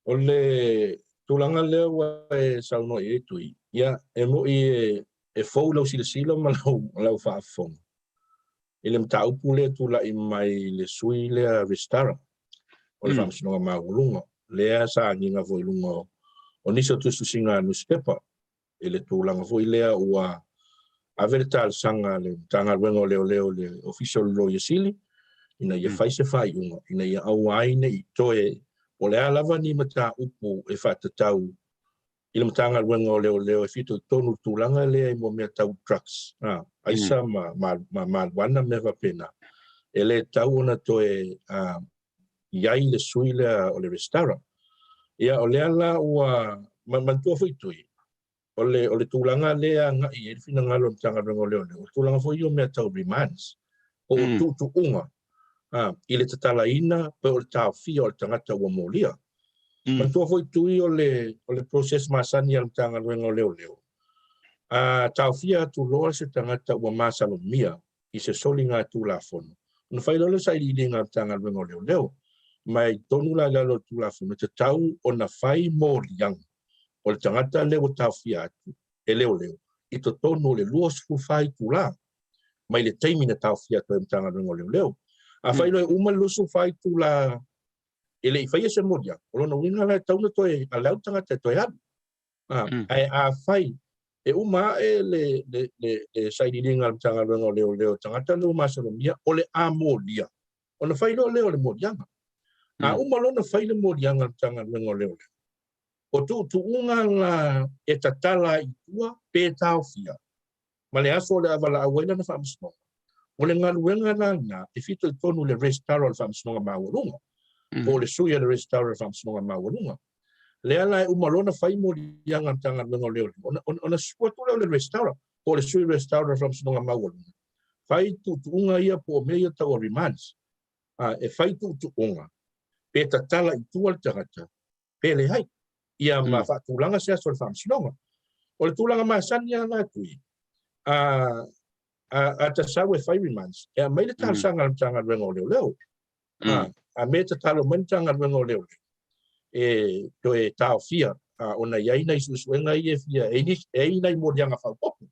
O le tulaga lea ua e saunoa i ai Tui, ia e moi e fou lau silasila ma lau faafofoga i le mataupu lea e tulai mai i le sui lea Resitara o le Faamasinoga Maualuga, lea sa agiga foi i luga o nisi o tusitusiga a nusipepa i le tulaga foi lea ua ave le talosaga a le Matagaluega o Leoleo i le Ofisa o le Loia Sili ina ia fai se faaiuga ina ia aua ai ne i toe po o le a lava ni mataupu e faatatau i le Matagaluega o Leoleo e fitoitonu i le tulaga lea i mea tau drugs, aisa ma marijuana ma mea faapena, e le tatau ona toe i ai le sui lea o le Resitara. Ia, o lea la ua manatua foi Tui, o le tulaga lea e agai i ai le finagalo o le Matagaluega o Leoleo, o le tulaga foi ia o mea tau remands, po o tuutuuga i le tatalaina pe o le taofia o le tagata ua molia. Manatua foi Tui o le process masani a le Matagaluega o Leoleo, a taofia atu loa se tagata ua masalomia i se soligatulafono, ona fai loa lea o le sailiiliga a le Matagaluega o Leoleo. Ma i totonu la i lalo o le Tulafono, e tatau ona fai moliaga o le tagata lea ua taofia atu e leoleo i totonu o le 24 itula mai le taimi na taofia atu ai e le Matagaluega o Leoleo. Afai loa e uma le 24 itula e le i faia se moliaga, o lona uiga la e tatau ona toe allow le tagata e toe alu. Ae afai e uma ae le sailiiliga a le Matagaluega o Leoleo tagata lea ua masalomia, o le a molia, ona fai loa lea o le moliaga. A uma loa ona fai le moliaga a le Matagaluega o Leoleo, o tuutuuga la e tatala ai i tua pe taofia ma le aso o le a valaau ai lana faamasinoga. O le galuega la lena e fitoitonu i le Resitala o le Faamasinoga Maualuga, po o le sui a le Resitala o le Faamasinoga Maualuga. Lea la e uma loa ona fai moliaga a le Matagaluega o Leoleo, ona susu atu lea o le Resitala, po o le sui Resitala o le Faamasinoga Maualuga, fai tuutuuga ia po o mea ia tau o remands. E fai tuutuuga pe tatala i tua le tagata pe leai, ia ma faatulaga se aso o le faamasinoga. O le tulaga masani lava la Tui, a ta sau e fai remands, e aumai le talosaga a le Matagaluega o Leoleo. A me tatalo mai le Matagaluega o Leoleo e toe taofia ona i ai nai suesuega ia e fia, e i ai nai moliaga faaopoopo.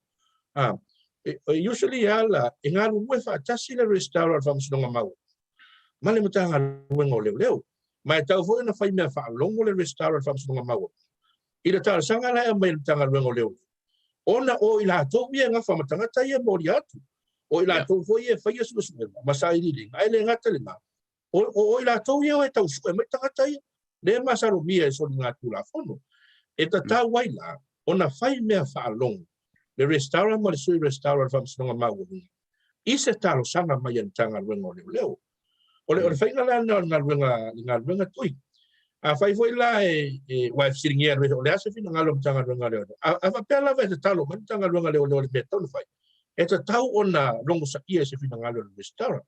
Usually lava la, e galulue faatasi le Resitala o le Faamasinoga Maualuga ma le Matagaluega o Leoleo. Ma e tatau foi ona fai mea faalogo le Resitala o le Faamasinoga Maualuga i le talosaga la e aumai e le Matagaluega o Leoleo. Ona o i latou ia e gafa ma tagata ia e molia atu, o i latou foi ia e faia suesuega ma sailiiliga, ae le gata i lena, o i latou ia e tau sue mai tagata ia, lea e masalomia e soligatulafono. E tatau ai la ona fai mea faalogo le Resitala ma le Sui Resitala o le Faamasinoga Maualuga i se talosaga mai a le Matagaluega o Leoleo. O le faiga la lena o le galuega, le galuega tui. Afai foi la e aua e fesiligia o le a se finagalo o le Matagaluega o Leoleo. A faapea lava e tatalo mai le Matagaluega o Leoleo i le mea e tatau ona fai, e tatau ona logosaia i se finagalo o le Resitala.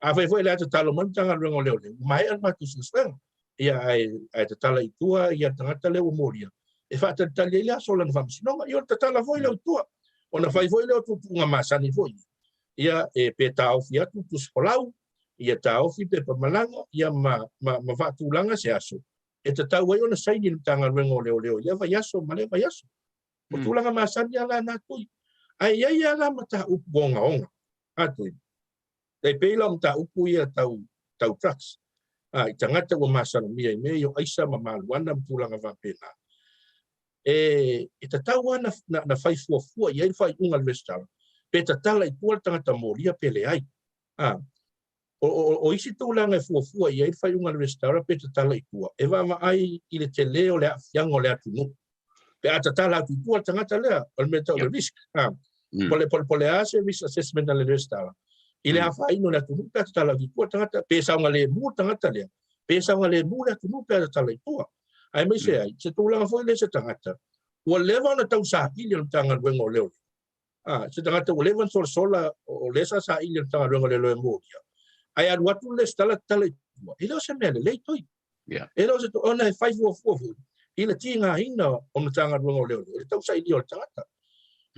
Afai foi la e tatalo mai le Matagaluega o Leoleo, ua maea le matou suesuega, ia ae tatala i tua ia le tagata lea ua molia, e faatalitali ai le aso o lana faamasinoga. Ia ona tatala foi lea i tua, ona fai foi lea o tuutuuga masani foi ia, e pe taofi atu tusi folau, ia taofi pepa malaga, ia ma faatulaga se aso e tatau ai ona saini le Matagaluega o Leoleo i lea vaiaso ma lea vaiaso. O tulaga masani lava la na tui. Ae i ai lava la mataupu ogaoga a tui. E pei la o mataupu ia tau tau drugs, i tagata ua masalomia i mea ia o aisa ma maluana ma tulaga faapena. E tatau lava na fai fuafua i ai le faaiuga a le Resitala, pe tatala i tua le tagata molia pe leai. O isi tulaga e fuafua i ai le faaiuga a le Resitala pe tatala i tua, e vaavaai i le tele o le aafiaga o le atunuu. Pe a tatala atu i tua le tagata lea, o le mea tau le risk. Po o le a se risk assessment a le Resitala i le afaina o le atunuu pe a tatala atu i tua le tagata, pe saogalemu le tagata lea, pe saogalemu le atunuu pe a tatala i tua. Aemaise ai, se tulaga foi lea i se tagata ua leva ona tausaili e le Matagaluega o Leoleo. Se tagata ua leva ona solasola o lea sa saili e le Matagaluega o Leoleo e molia, ae alu atu le resitala tatala i tua, e le o se mea lelei toi. E le o se ona e fai fuafua foi i le tigaina o Matagaluega o Leoleo i le tausailia o le tagata.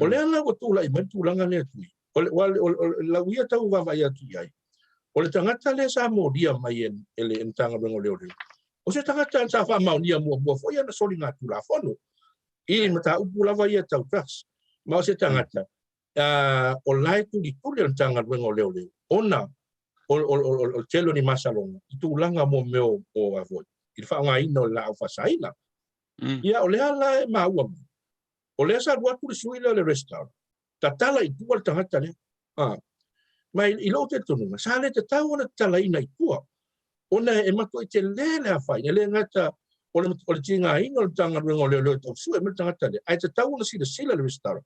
O lea la ua tulai mai le tulaga lea tui. O le lau ia tau vaavaai atu i ai, o le tagata lea sa molia mai e le Matagaluega o Leoleo, o se tagata sa faamaonia muamua foi ana soligatulafono i mataupu lava ia tau drugs. Ma o se tagata o la e tulituli e le Matagaluega o Leoleo ona o le tele o ni masaloga i tulaga mo mea o a foi, i le faaaogaina o le laau faasaina. Ia o lea la e maua mai, o lea sa alu atu le sui lea o le Resitala, tatala i tua le tagata lea. Ma i lou talitonuga, sa le tatau ona tatalaina i tua, ona e matuai tele le afaina, e le gata o le tigaina o le Matagaluega o Leoleo e tau sue mai le tagata lea, ae tatau ona silasila le Resitala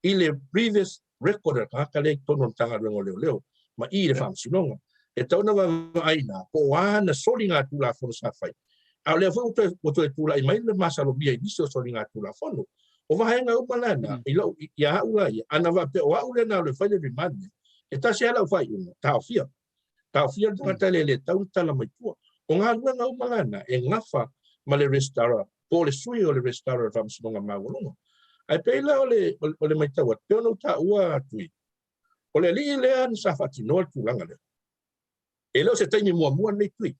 i le previous record a le tagata lea i totonu o le Matagaluega o Leoleo ma i le Faamasinoga. E tatau ona vaavaai i ina po o a ana soligatulafono sa fai, a o lea foi ua toe tulai mai le masalomia i nisi o soligatulafono. O vaega uma la na, i lou, ia au la ia, ana faapea o au lea na alu e fai le remand lea, e tasi lava lau faaiuga, taofia. Taofia le tagata lea e le tatau ona tala mai tua. O galuega uma la na, e gafa ma le Resitala, po o le sui o le Resitala o le Faamasinoga Maualuga. Ae pei la o le, o le matau atu, pei ona ou taua atu i, o le alii lea sa faatinoa le tulaga lea. E le o se taimi muamua lenei tui.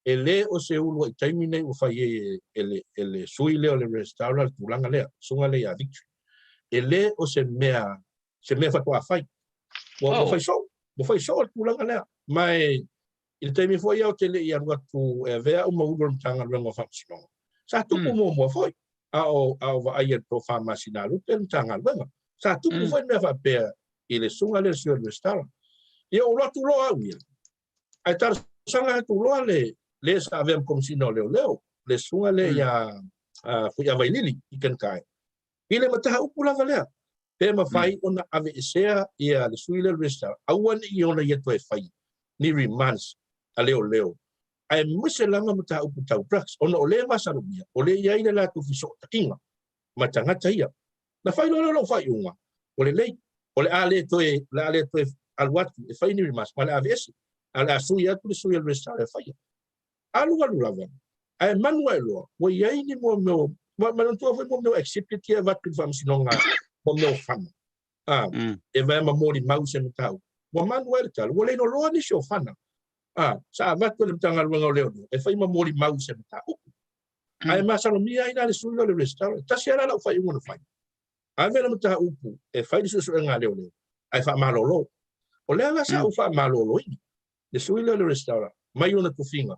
E le o se uluai taimi nei ua fai ai e le sui lea o le Resitala le tulaga lea, susuga lea ia Victory. E le o se mea, se mea faatoa fai. Ua fai soo, ua fai soo le tulaga lea. Ma e, i le taimi foi ia ou te le i alu atu e avea au ma ulu o le Matagaluega o Faamasinoga, sa tupu muamua foi, a o, a o vaaia e le Tofa Masinalupe le Matagaluega. Sa tupu foi le mea faapea i le susuga lea o le sui o le Resitala. Ia ua alu atu loa au ia, Ae talosaga atu loa le le sa avea ma Komesina o Leoleo, le susuga lea ia Fuiavailili i Kenkai, i le mataupu lava lea, pe mafai ona aveesea ia le sui lea o le Resitala, aua ne i ona ia toe faia ni remands a leoleo, aemaise lava mataupu tau drugs, ona o lea e masalomia, o lea e i ai le latou fesootakiga ma tagata ia. Na fai loa lea o lou faaiuga, ua lelei, o le a le toe, o le a le toe alu atu e fai ni remarks, ma o le a aveese, a o le a sui atu le sui o le Resitala e faia. Alu alu lava, ae manu ae loa, ua i ai ni mea o, ma manatua foi mea o exhibit ia e avatu i le faamasinoga, mea o fana, a, e vaea ma molimau i se mataupu. Ua manu ae le tala, ua le iloa nisi o fana, a, sa avatu e le Matagaluega o Leoleo e fai ma molimau i se mataupu. Ae masalomia ai la le sui lea o le Resitala. Tasi lava la lau faaiuga na fai, ave le mataupu e fai le suesuega a leoleo ae faamalolo. O lea la sa ou faamaloloina le sui lea o le Resitala mai ona tofiga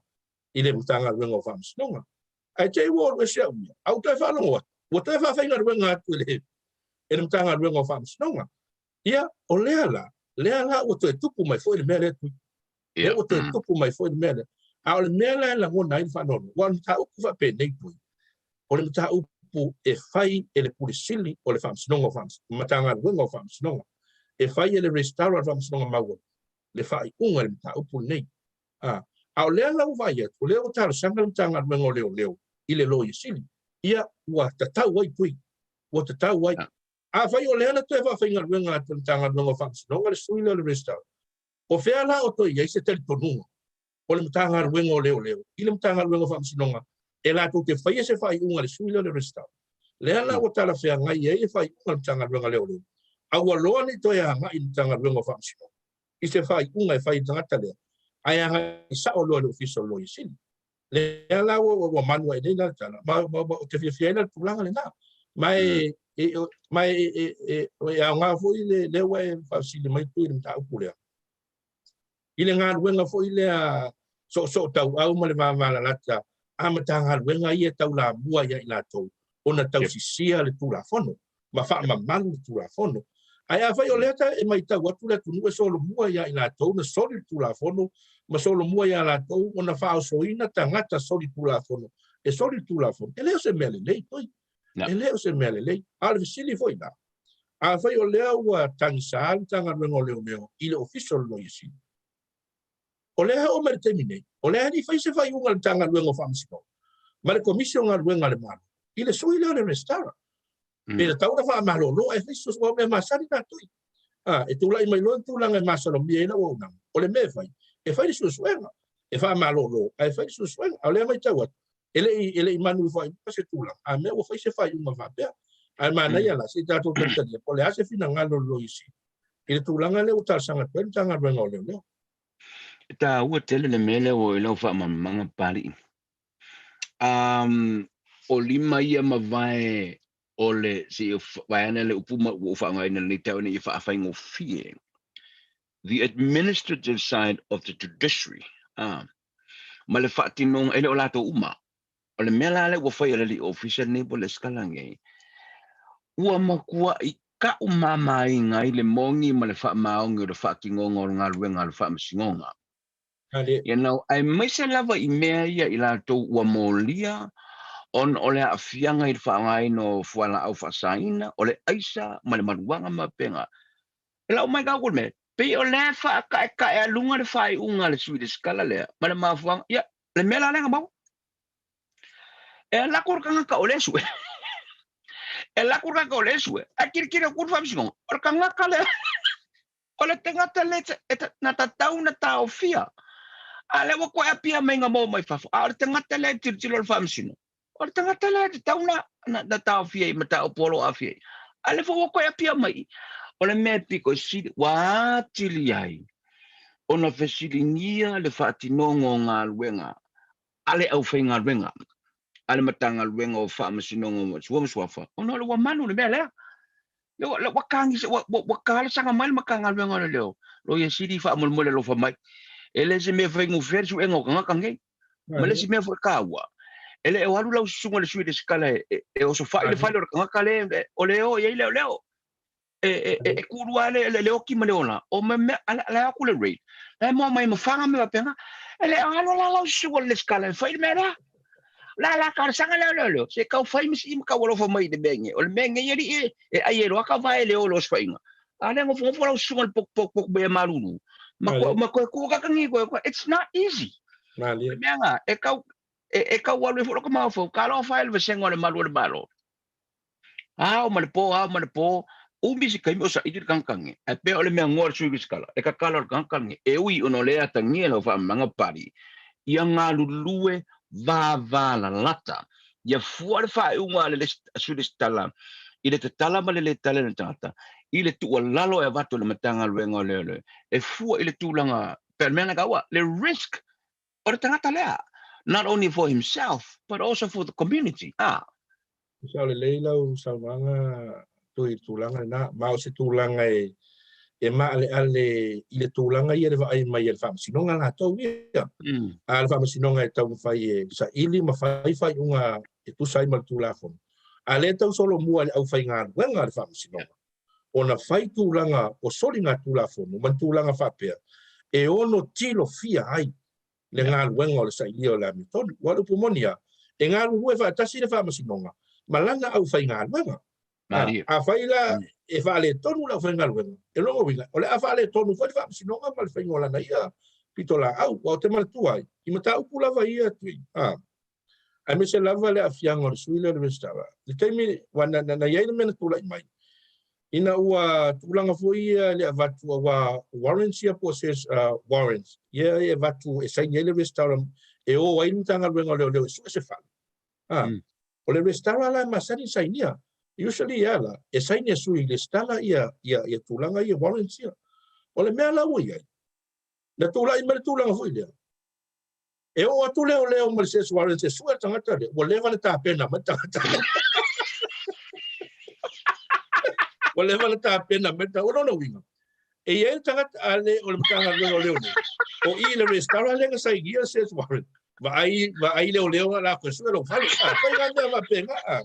i le Matagaluega o Faamasinoga. Ae te i ua alu ese au ia, a ua toe faalogo atu, ua toe faafaigaluega atu e le. e le Matagaluega o Faamasinoga. Ia, o lea la, lea la ua toe tupu mai foi le mea lea Tui. Lea ua toe tupu mai foi le mea lea. A o le mea la e lagona ai le faanoanoa, aua o le mataupu faapenei Tui, o le mataupu e fai e le Pule Sili o le Faamasinoga o Matagaluega o Faamasinoga, e fai e le Resitala o le Faamasinoga Maualuga le faaiuga i le mataupu lenei. A, a o lea la ua vaai atu, o lea ua talosaga le Matagaluega o Leoleo i le Loia Sili. Ia, ua tatau ai Tui, ua tatau ai. Afai o lea na toe faafaigaluega atu e le Matagaluega o Faamasinoga le sui lea o le Resitala, o fea la o toe i ai se talitonuga o le Matagaluega o Leoleo i le Matagaluega o Faamasinoga e latou te faia se faaiuga i le sui lea o le Resitala? Lea la ua talafeagai ai le faaiuga a le Matagaluega o Leoleo, aua loa ne i toe agai i le Matagaluega o Faamasinoga i se faaiuga e fai i le tagata lea, ae agai sao loa i le Ofisa o le Loia Sili. Lea la ua manu ae nei la le tala, ma ou te fiafia ai la i le tulaga lena. Ma e ma e e aoga foi lea ua e faafesili mai Tui i le mataupu lea, i le galuega foi lea soosootauau ma le vavalalata a Matagaluega ia e taulamua ia i latou ona tausisia le Tulafono ma faamamalu le Tulafono. Ae afai o lea e matau atu le atunuu e solomua ia i latou na soli le Tulafono ma solomua ia latou ona faaosoina tagata soli Tulafono e soli le Tulafono, e le o se mea lelei toi. E le o se mea lelei. A o le fesili foi la, afai o lea ua tagisa le Matagaluega o Leoleo i le Ofisa o le Loia Sili, O lea e oo mai le taimi nei, o lea e le i fai se faaiuga a le Matagaluega o Faamasinoga ma le Komisi o Galuega a le Malo i le sui lea o le Resitala. Pe tatau ona faamalolo ae fai se aua o mea masani na Tui. A, e tulai mai loa le tulaga e masalomia ai le auaunaga, o le mea e fai, e fai le suesuega, e faamalolo ae fai le suesuega. A o lea e matau atu, e le i, e le i manu i faaiuga se tulaga, a mea ua fai se faaiuga faapea. Ae manaia la, se i tatou talitalia, po o le a se finagalo o le Loia Sili i le tulaga lea ua talosaga atu ai le Matagaluega o Leoleo. E taua tele le mea lea ua i lau faamalamalamaga Papalii. Um, o lima ia mavae o le, se i vaeane le upu ma ua ou faaaogaina i lenei taeao ina ia faafaigofie the administrative side of the judiciary, ah, ma le faatinoga, e le o latou uma. O le mea la lea ua fai e le alii ofisa lenei po o le Esikala nei, ua matuai ka'u mamaina ai le moni ma le faamaoni o le faatinoga o le galuega a le Faamasinoga. You know, aemaise lava i mea ia i latou ua molia ona o le aafiaga i le faaaogaina o fualaau faasaina, o le aisa ma le maluaga ma pega. E lau mai kau le mea, pei o lea e faataetaealuga le faaiuga a le sui resitala lea ma le mafuaaga, ia, le mea la lea na maua. E alu atu le tagata o lea e sue. E alu atu le tagata o lea e sue. Ae tilotilo atu le faamasinoga, o le tagata lea, o le tagata lea e na tatau ona taofia. A o lea ua toe apia mai na maua mai fafo. A o le tagata lea e tilotilo le faamasino, o le tagata lea e tatau na taofia i mataupu o lo o aafia ai. A o lea foi ua toe apia mai. O le mea e pito i sili, ua atili ai ona fesiligia le faatinoga o galuega a le aufaigaluega a le Matagaluega o Faamasinoga o Tua ma Suafa, ona o le ua manu le mea lea. Le ua, ua tagisa, ua, ua, ua talosaga mai le Matagaluega o Leoleo, Loia Sili faamolemole alofa mai. E le se mea faigofie le suega o tagata nei. Ma le isi mea foi taua, e le o alu lau susuga i le sui resitala e, e, e osofai le fale o le tagata le, o le o i ai leoleo. E, e, e, e kūlua le, le, le oki ma le ola. O me mea, a le atu le raid. La e moa mai ma fanga me faapena. E le o alu la lau susuga i le resitala e fai le mea lea. La la talosaga lea leo leo. Se kau fai ma si ma kau alofa mai i le mea nge. O le mea nge ia li e, e ai e loa ka vae le o le osofaiga. A le nofonofo lau susuga i le pok pok pok mea malulu. Ma ko ma koe ku ka kangi koe. It's not easy. Malie. Mea nga e kau e, e kau alu e fo ka maufau. Ka loa fai le vasenga o le malu o le malo. Ao ma le po, ao ma le po, umi se taimi o saili le tagata ae pei o le mea ngoa le sui resitala, le tatalo a le tagata e ui ona o lea e atagia i lau faamamaga Papalii, ia galulue vavalalata, ia fua le faaiuga a le sui resitala i le tatala ma le le tala i le tagata, i le tuualalo e avatu e le Matagaluega o Leoleo, e fua i le tulaga, pei o le mea lena e taua, le risk o le tagata lea, not only for himself but also for the community. Ah. Sao lelei lau saunoaga Tui i le tulaga lena, ma o se tulaga e e maaleale i le tulaga ia le vaai mai a le Faamasinoga latou ia. A o le Faamasinoga e taumafai e saili ma fai faaiuga e tusa ai ma le Tulafono. A lea e tau solomua i le aufaigaluega a le Faamasinoga ona fai tulaga o soligatulafono ma ni tulaga faapea e ono tilofia ai le galuega o le sailia o le amiotonu. Aua o le upu moni lava, e galulue faatasi le Faamasinoga ma lana aufaigaluega. Afai la e faaletonu le aufaigaluega, e lona uiga, o le a faaletonu foi le Faamasinoga ma le faiga o lana ia pitolaau. Aua ou te manatua ai, i mataupu lava ia Tui, aemaise lava le aafiaga o le sui lea o le Resitala, i le taimi aua na i ai le mea na tulai mai, ina ua tulaga foi ia i le avatu aua warrants ia po o se warrants ia e avatu e saini ai le Resitala e o ai le Matagaluega o Leoleo e sue se fale. O le Resitala la e masani ona sainia. Usually ia la, e saini e sui Resitala ia tulaga ia warrants ia. O le mea la ua i ai, na tulai mai le tulaga foi lea, E oo atu leoleo ma le search warrant e sue le tagata lea, ua leva ona tapena mai le tagata lea. Ua leva ona tapena mai le tagata. O lona uiga, e i ai le tagata a le o le Matagaluega o Leoleo, o i le resitala lea na sainia le search warrant, vaai, vaai leoleo a latou e sue lou fale. A, fai ngā mea faapena. A,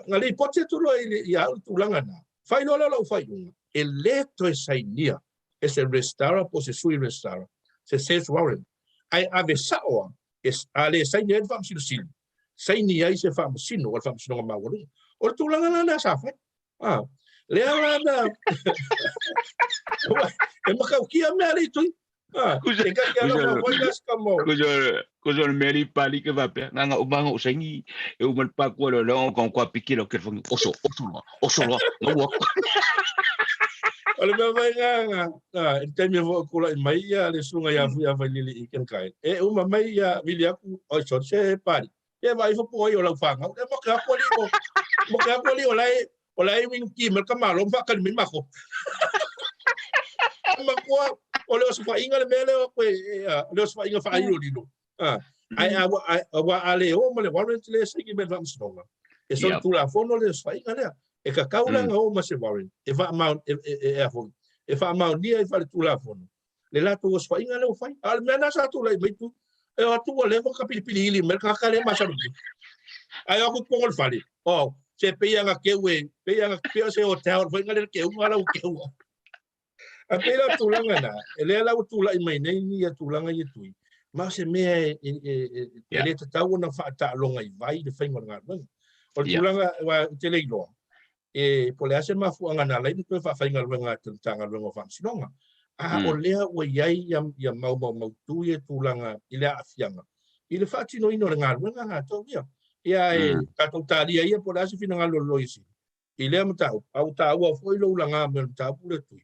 na lipoti atu loa ia au le tulaga na, fai loa lea o lau faaiuga, e le toe sainia e se resitala po o se sui resitala, se search warrant, ae ave sao a, e, a le saini ai le Faamasino Sili, saini ai se Faamasino o le Faamasinoga Maualuga. O le tulaga la lea sa fai. A, lea la na, e matautia mea le tui. A, e kaki ala ma wai la ska mo. Kuso le mea li pali ke vapea, nga nga umanga usaini, e uma le pakua le leo ka kwa piki lo ke fangi, oso, oso loa, oso loa, nga ua. O le mea mai nga nga, i le taimi foi o tulai mai ia le susuga ia Fuiavailili i Ken Kai, e uma mai ia vili atu, oi sorry, se pali, e vaai ifo po o ai o lau fanau, e moke atu alii o, moke atu alii o la e, o la e winuki mai le tamālo ma faatali mai matou. Matua, o le osofaiga le mea lea o atu e, o le osofaiga faailolilo. Ae aua a le o ma le warrant lea e saini mai le faamasinoga, e solitulafono le osofaiga lea. E tatau la ona o ma se warrant e e faamaonia ai faaletulafono le latou osofaiga lea ua fai. A o le mea lena sa tulai mai tu, e o atu ua leva ona kapilipili ili mai le tagata lea e masalomia. Ae o atu i totonu o le fale, oh, se pei lava na keu e, pei lava na, pei o se hotel foi lea le keuga la ua keua. A pei la o tulaga na, e lea la ua tulai mai nei ia tulaga ia tui, ma o se mea e, e, e, e, e le tatau ona faataaloga i vai le faiga o le galuega. O le tulaga, aua ou te le iloa, e po o le a se mafuaaga na ala ai ona toe faafaigaluega atu e le Matagaluega o Faamasinoga. A o lea ua i ai ia, ia mau maumautu ia tulaga i le aafiaga i le faatinoina o le galuega latou ia. Ia e tatou talia ia po o le a se finagalo o le Loia Sili i lea mataupu, a ua taua foi lou laga mai o le mataupu lea Tui.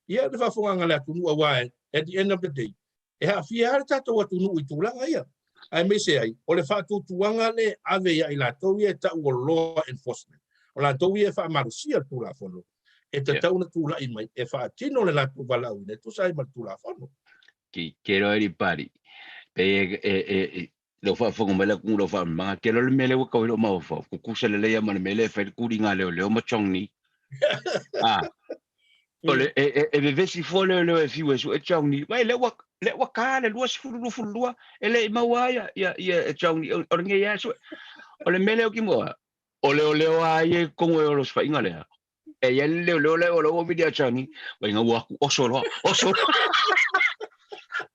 Ia le faafofogaaga a le atunuu aua at the end of the day, e aafia lava le tatou atunuu i tulaga ia, aemaise ai o le faatuatuaga lea e ave ia i latou ia e tau o law enforcement, o latou ia e faamalosia le Tulafono, e tatau ona tulai mai e faatino le latou valaauina e tusa ai ma le Tulafono. Ke ke loa li pali. Pe e e e lau faafofoga mai le atunuu lau faamamaga ke loa le mea lea ua tau ai lou mafaufau kukusa lelei lava ma le mea lea e fai le kuliga leoleo ma Chongni a o le e, e, e vevesi fua leoleo e fiu e sue Chongni vai lea ua lea ua ka le 2022 e le i maua ai ia ia e Chongni o le ngei a sue o le mea lea o ki moa o leoleo a ia i totonu e o le osofaiga lea E i ai le leoleo lea o la ua vili ia Johnny, vai nga ua aku oso loa, oso loa.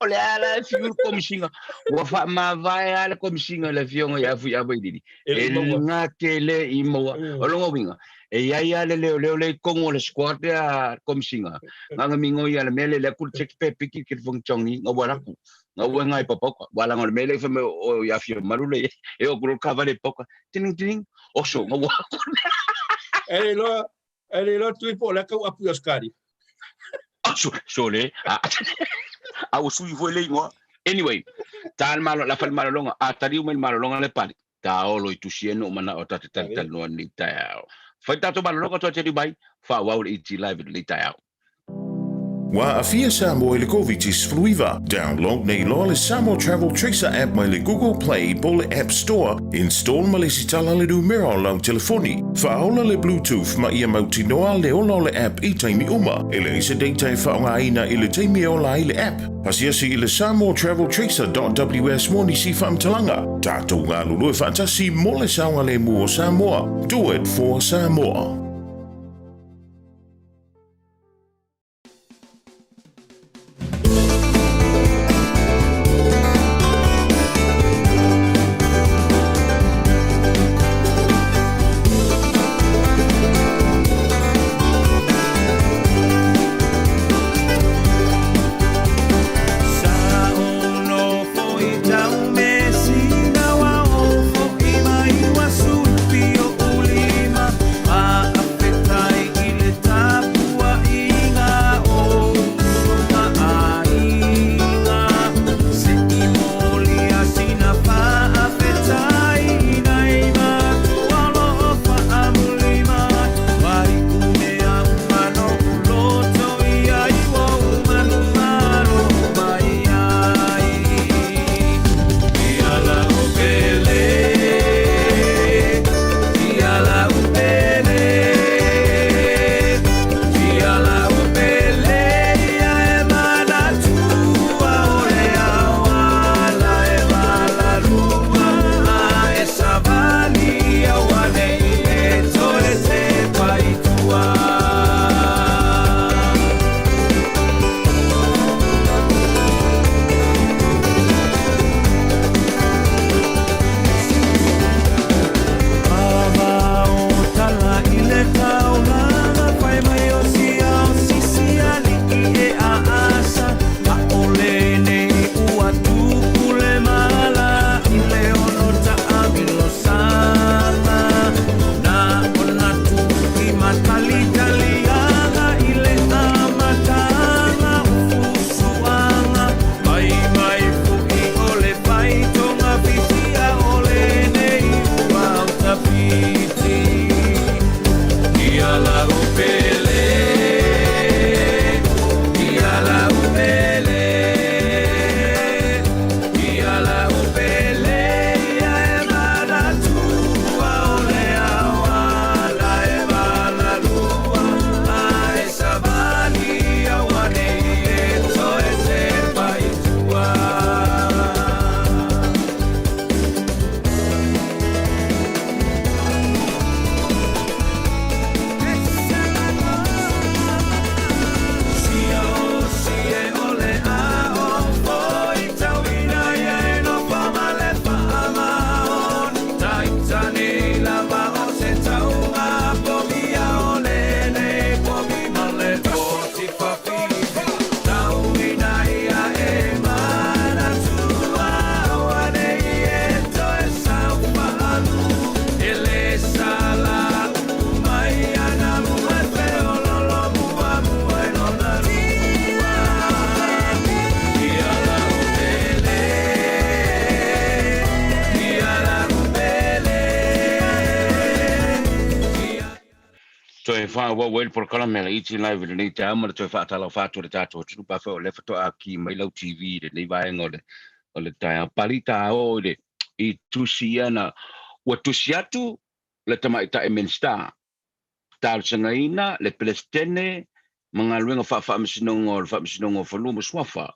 O le a la e fiu le komisiga, ua faamavae lava le komisiga i le afioga ia Fuiavailili. E na te le i maua. O lona uiga, e i ai lava le leoleo lea i totonu o le squad lea a le komisiga, na ona migoi lava i le mea lea, le atu le check pe piki ke le Johnny, nga ua alu atu, nga ua ngai papauka. Ua laga o le mea lea i fai mai o ia Fiamalu lea e o atu loa le kavale i pauka, tining tining, oso, nga ua atu. E le iloa, e le iloa Tui po o le a tau apu i Ausetalia. Aso, sole, a, a ua sui foi le igoa. Anyway, ta le malo, la fa le malologa, a taliu mai le malologa le pali. Ta olo i tusi e no mana o ta te tali tali noa ni taeao. Fai tatou malologa toa taliu mai, faaauau le ET Live i lenei taeao. Ua aafia Samoa i le Koviti-19. Download nei loa le Samoa Travel Tracer app mai le Google Play po o le App Store. Install ma lesitala le numera o lau telefoni. Faaola le Bluetooth ma ia mautinoa le ola o le app i taimi uma. E leai se data e faaaogaina i le taimi e ola ai le app. Asiasi i le samoatraveltracer.ws mo nisi faamatalaga. Tatou galulue faatasi mo le saogalemu o Samoa. Do it for Samoa. Toe faaauau ai le polokalame a le ET Live i lenei taeao ma le toe faatalofa atu i le tatou atunuu pe afai o lea faatoa ki mai lau TV i lenei vaega o le o le taeao. Pali ta oo i le i tusi ia na ua tusi atu le tamaitai Minisita talosagaina le Peresetene ma galuega faa-Faamasinoga o le Faamasinoga o Fanua ma Suafa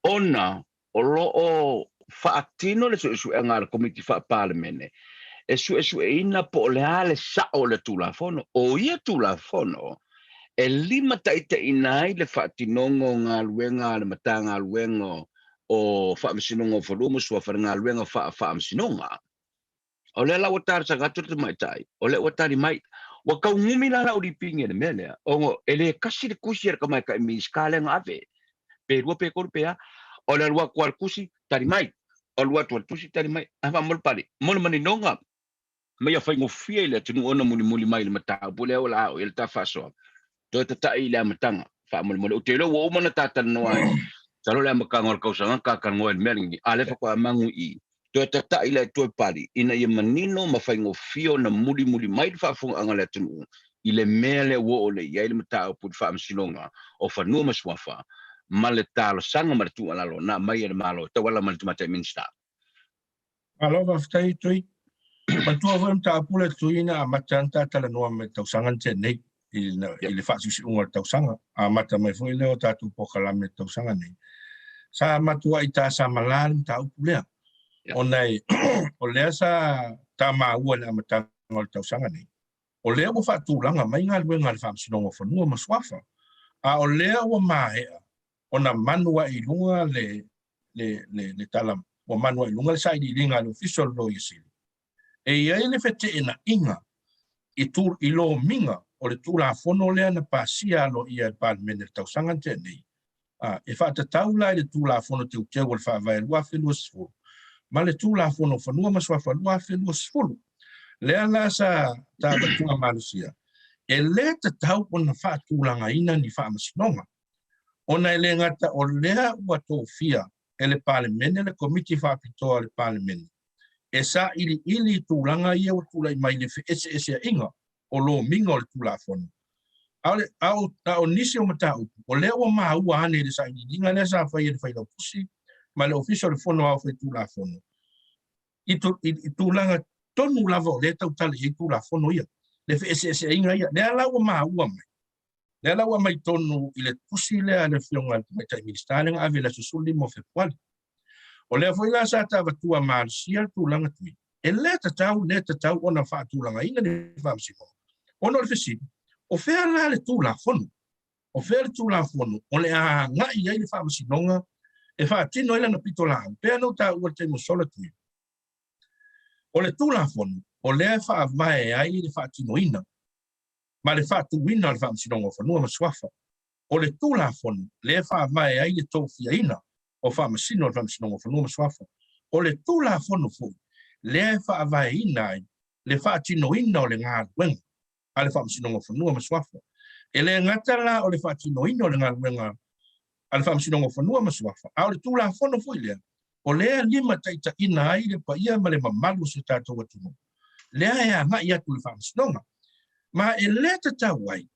ona o lo o faatino le suesuega a le Komiti Faa-Palemene e suesueina po o le a le sao o le Tulafono. O ia Tulafono e limataitaiina ai le faatinoga o galuega a le Matagaluega o Faamasinoga o Fanua ma Suafa, le galuega faa-Faamasinoga. O lea la ua talosaga atu le tamaitai, o lea ua tali mai. Ua taugumi la lau lipini i le mea lea, ona e le kasi le tusi a le tamaitai Minisita lea na ave, pe lua pe tolu pe a. O le alu atu lava o le tusi, tali mai. O le alu atu o le tusi, tali mai. Ae faamolemole, mo le maninoga, ma ia faigofie i le atunuu ona mulimuli mai i le mataupu lea o le a oo i ai le ta faasoa. Toe tata'i i le amataga, faamolemole. Ou te iloa ua uma ona ta talanoa ai, masalo o le amataga o le tausaga ta talanoa i le mea lenei, a o lea faatoa magu i i. Toe tata'i le toe pali ina ia manino ma faigofie ona mulimuli mai le faafofogaaga a le atunuu I le mea lea ua oo nei i ai le mataupu i le Faamasinoga o Fanua ma Suafa ma le talosaga ma le tuualalo na aumai e le Malo e tauala mai i le Tamaitai Minisita. Malo faafetai Tui. Manatua foi le mataupu lea Tui na amata ai ona ta talanoa mai i le tausaga na tea nei i le faasiusiuga o le tausaga. Amata mai foi lea o tatou polokalame i le tausaga nei. Sa matuai tasamala le mataupu lea ona o lea sa ta maua i le amataga o le tausaga nei, o lea ua faatulaga mai galuega a le Faamasinoga o Fanua ma Suafa, a o lea ua maea ona manu ae i luga le le, le, le tala ua manu ae i luga le sailiiliga a le Ofisa o le Loia Sili. E i ai le feteenaiga i, tu, i lomiga o le Tulafono lea na pasia aloaia e le Palemene i le tausaga na tea nei, a, e faatatau la i le Tulafono Teuteu o le Faavae 2020 ma le Tulafono o Fanua ma Suafa 2020. Lea la sa ta avatua malosia, e le tatau ona faatulagaina ni faamasinoga, ona e le gata o lea ua tofia e le Palemene le Komiti Faapitoa a le Palemene e sailiili i tulaga ia ua tulai mai i le feeseeseaiga o lomiga o le Tulafono. A o, a o, a o nisi o mataupu, o lea ua maua ane i le sailiiliga lea sa fai e le Failautusi ma le Ofisa o le Fono Aoao Faitulafono, i, tu, i, i tulaga tonu lava o lea e tautala i ai Tulafono ia, le feeseeseaiga ia. Lea la ua maua mai, lea la ua aumai tonu i le tusi lea a le Afioga i le Tamaitai Minisita lea na ave i le aso 15 o Fepuari. O lea foi la sa taavatua malosia le tulaga tui, e le tatau, le tatau ona faatulagaina ni faamasinoga, ona o le fesili, o fea la le Tulafono? O fea le Tulafono o le a agai i ai le faamasinoga e faatino ai lana pitolaau? Pei ona ou taua i le taimi ua sola tui, o le Tulafono o lea e faavae ai le faatinoina ma le faatuina o le Faamasinoga o Fanua ma Suafa. O le Tulafono lea e faavae ai le tofiaina o Faamasino o le Faamasinoga o Fanua ma Suafa. O le Tulafono foi lea e faavaeina ai le faatinoina o le galuega a le Faamasinoga o Fanua ma Suafa. E le gata la o le faatinoina o le galuega a le Faamasinoga o Fanua ma Suafa, a o le Tulafono foi lea, o lea e limataitaiina ai le paia ma le mamalu o si o tatou atunuu, lea e agai atu i le Faamasinoga. Ma e le tatau ai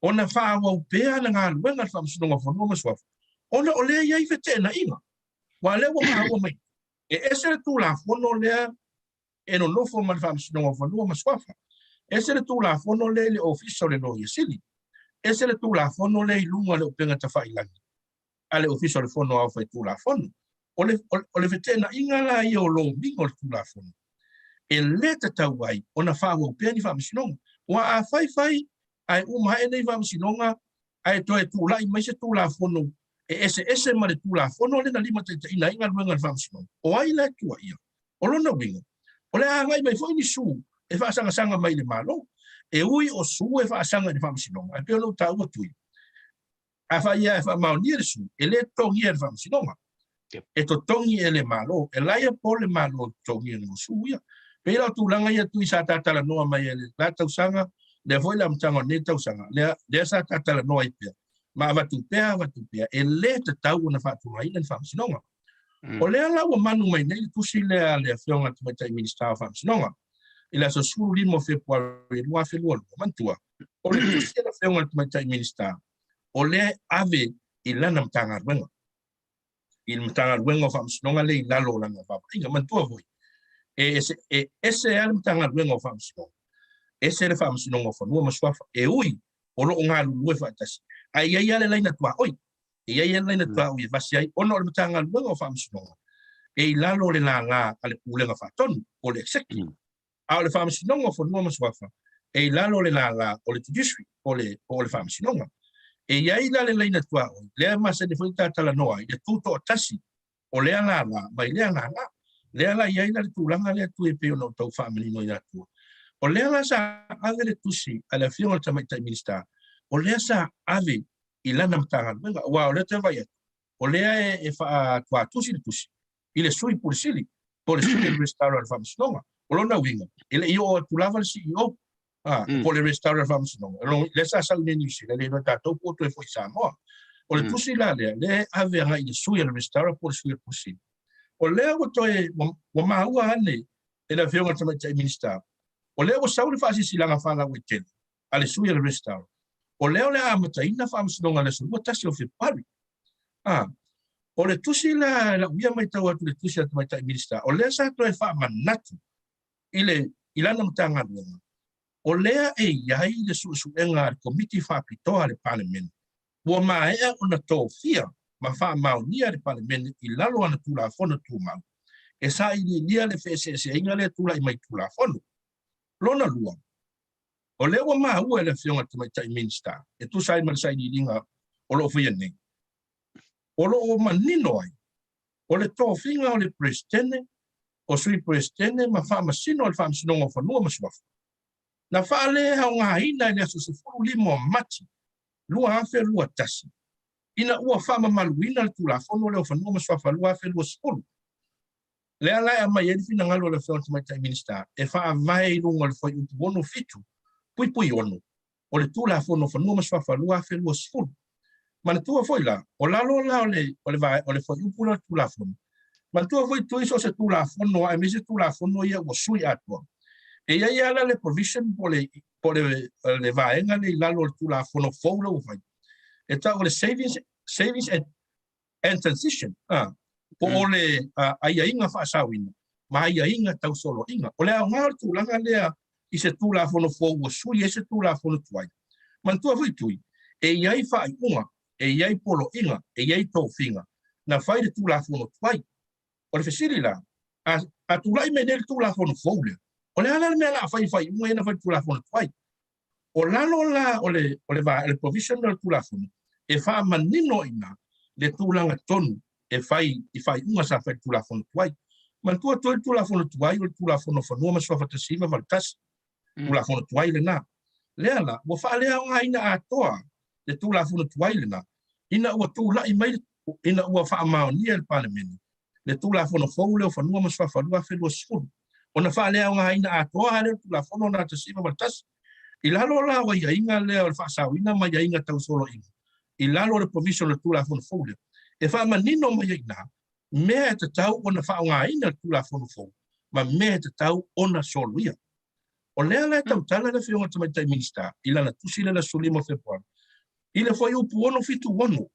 ona faaauau pea le galuega a le Faamasinoga o Fanua ma Suafa, ona o lea e i ai feteenaiga. Aua o lea ua maua mai, e ese le Tulafono lea e nonofo ma le Faamasinoga o Fanua ma Suafa. Ese le Tulafono lea i le Ofisa o le Loia Sili. Ese le Tulafono lea i luga o le upega tafailagi a le Ofisa o le Fono Aoao Faitulafono. O le, o le feteenaiga la ia o lomiga o le Tulafono, e le tatau ai ona faaauau pea ni faamasinoga. Aua a fai fai ae uma ae nei faamasinoga ae toe tulai mai se Tulafono e eseese ma le Tulafono lea na limataitaiina ai galuega a le Faamasinoga, o ai la e tuuaia? O lona uiga, o le a agai mai foi ni sue e faasagasaga mai i le Malo. E ui o sue e faasaga i le Faamasinoga, ae pei ona ou taua tui, afai lava e faamaonia le sue, e le totogia e le Faamasinoga, e totogi e le Malo, e liable le Malo i le totogiina o sue ia. Pei la o tulaga ia tui sa ta talanoa mai ai i le la tausaga, lea foi le amataga o lenei tausaga, lea, lea sa ta talanoa ai pea, ma avatu pea, avatu pea, e le tatau ona faatulagaina ni faamasinoga. O lea la ua manu mai nei le tusi lea a le Afioga i le Tamaitai Minisita o Faamasinoga i le aso 15 o Fepuari 2022. Manatua, o le tusi a le Afioga i le Tamaitai Minisita, o lea e ave i lana Matagaluega, i le Matagaluega o Faamasinoga lea i lalo o lana vaavaaiga. Manatua foi, e ese, e ese lava le Matagaluega o Faamasinoga, ese le Faamasinoga o Fanua ma Suafa, e ui o lo o galulue faatasi, ae i ai lava le laina tuaoi. E i ai lava le laina tuaoi e vasi ai, ona o le Matagaluega o Faamasinoga e i lalo o le lālā a le Pulega Faatonu, po o le Executive, a o le Faamasinoga o Fanua ma Suafa e i lalo o le lālā o le Judiciary, po o le, po o le Faamasinoga. E i ai la le laina tuaoi, lea e masani foi ona ta talanoa ai, le tutoatasi o lea lālā mai lea lālā. Lea la i ai la le tulaga lea tui e pei ona ou tau faamaninoina atua. O lea la sa ave le tusi a le Afioga i le Tamaitai Minisita, o lea sa ave i lana Matagaluega, aua o lea ou te vaai atu, o lea e faatuatusi le tusi i le Sui Pule Sili po o le Sui o le Resitala o le Faamasinoga. O lona uiga, e le i oo atu lava le CEO po o le Resitala o le Faamasinoga, lea sa sau i Niu Sila, e le iloa e tatou po ua toe foi i Samoa. O le tusi la lea, lea e ave agai i le Sui o le Resitala po o le Sui o le Pule Sili. O lea ua toe, ua maua ane e le Afioga i le Tamaitai Minisita, o lea ua sau le faasilasilaga faalauaitele. a le sui a le Resitala, o lea o le a amataina faamasinoga i le aso 21 o Fepuari. A, o le tusi la i lau ia matau atu i le tusi a le Tamaitai Minisita, o lea sa toe faamanatu i le i lana Matagaluega, o lea e i ai le suesuega a le Komiti Faapitoa a le Palemene ua maea ona tofia ma faamaonia e le Palemene i lalo o ana Tulafono Tumau e sailiilia le feeseeseaiga lea e tulai mai i Tulafono. Lona lua, o lea ua maua e le Afioga i le Tamaitai Minisita e tusa ai ma le sailiiliga o lo o faia nei, o lo o manino ai o le tofiga o le Peresetene, o Sui Peresetene ma Faamasino a le Faamasinoga o Fanua ma Suafa, na faaleaogaina i le aso 15 o Mati 2021, ina ua faamamaluina le Tulafono lea o Fanua ma Suafa 2020. Lea la e aumai ai le finagalo o le Afioga i le Tamaitai Minisita e faavae i luga o le Fuaiupu 67.6 o le Tulafono o Fanua ma Suafa 2020. Manatua foi la, o lalo la o le, o le, o le fuaiupu lea o le Tulafono, manatua foi Tui so o se Tulafono aemaise Tulafono ia ua sui atoa. E i ai lava la le provision po o le, po o le, le vaega lea i lalo o le Tulafono fou lea ua fai, e tau o le Savings, Savings and and Transition, po o le aiaiga faasaoina ma aiaiga tau soloaiga. O le aoga o le tulaga lea i se Tulafono fou ua sui ai se Tulafono tuai. Manatua foi Tui, e i ai faaiuga, e i ai poloaiga, e i ai tofiga na fai i le Tulafono tuai. O le fesili la, a, a tulai mai nei le Tulafono fou lea, o le a la le mea o le a fai i faaiuga ia na fai i le Tulafono tuai? O lalo la o le, o le, le provision o le Tulafono, e faamanino i ina le tulaga tonu e fai i faaiuga sa fai i le Tulafono tuai. Manatua toe le Tulafono tuai o le Tulafono o Fanua ma Suafa 1981. Tulafono tuai lena. Lea la, ua faaleaogaina atoa le Tulafono tuai lena ina ua tulai mai, ina ua faamaonia e le Palemene le Tulafono fou lea o Fanua ma Suafa 2020, ona faaleaogaina atoa lava lea o le Tulafono lena 1981. I lalo la o aiaiga lea o le faasaoina ma aiaiga tau soloaiga i lalo o le provision o le Tulafono fou lea, e faamanino mai ai i ina mea e tatau ona faaaogaina le Tulafono fou ma mea e tatau ona soloia. O lea la e tautala le Afioga i le Tamaitai Minisita i lana tusi lea i le aso 15 o Fepuari i le fuaiupu 676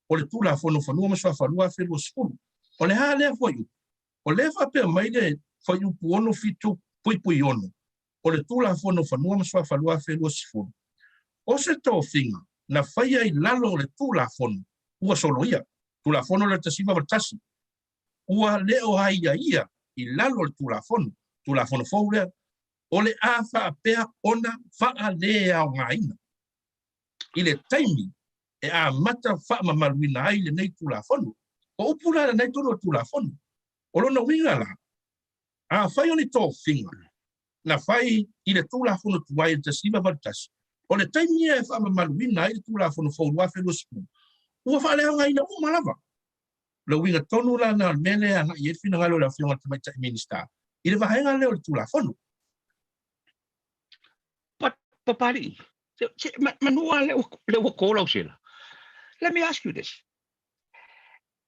o le Tulafono o Fanua ma Suafa 2020. O le a lea fuaiupu? O lea e faapea mai le fuaiupu 67.6 o le Tulafono o Fanua ma Suafa 2020, o se tofiga na faia i lalo o le Tulafono ua soloia, Tulafono lea 1981, ua le o aiaia i lalo o le Tulafono, Tulafono fou lea, o le a faapea ona faaleaogaina i le taimi e amata faamamaluina ai lenei Tulafono. O upu la lenei tonu o le Tulafono. O lona uiga la, afai o ni tofiga na fai i le Tulafono tuai i le 1981, o le taimi ia e faamamaluina ai le Tulafono fou 2020, ua faaleaogaina uma lava. O le uiga tonu la lena o le mea lea e agai i ai le finagalo o le Afioga i le Tamaitai Minisita i le vaega lea o le Tulafono. Papalii, manua le ua ko lau sela. Let me ask you this.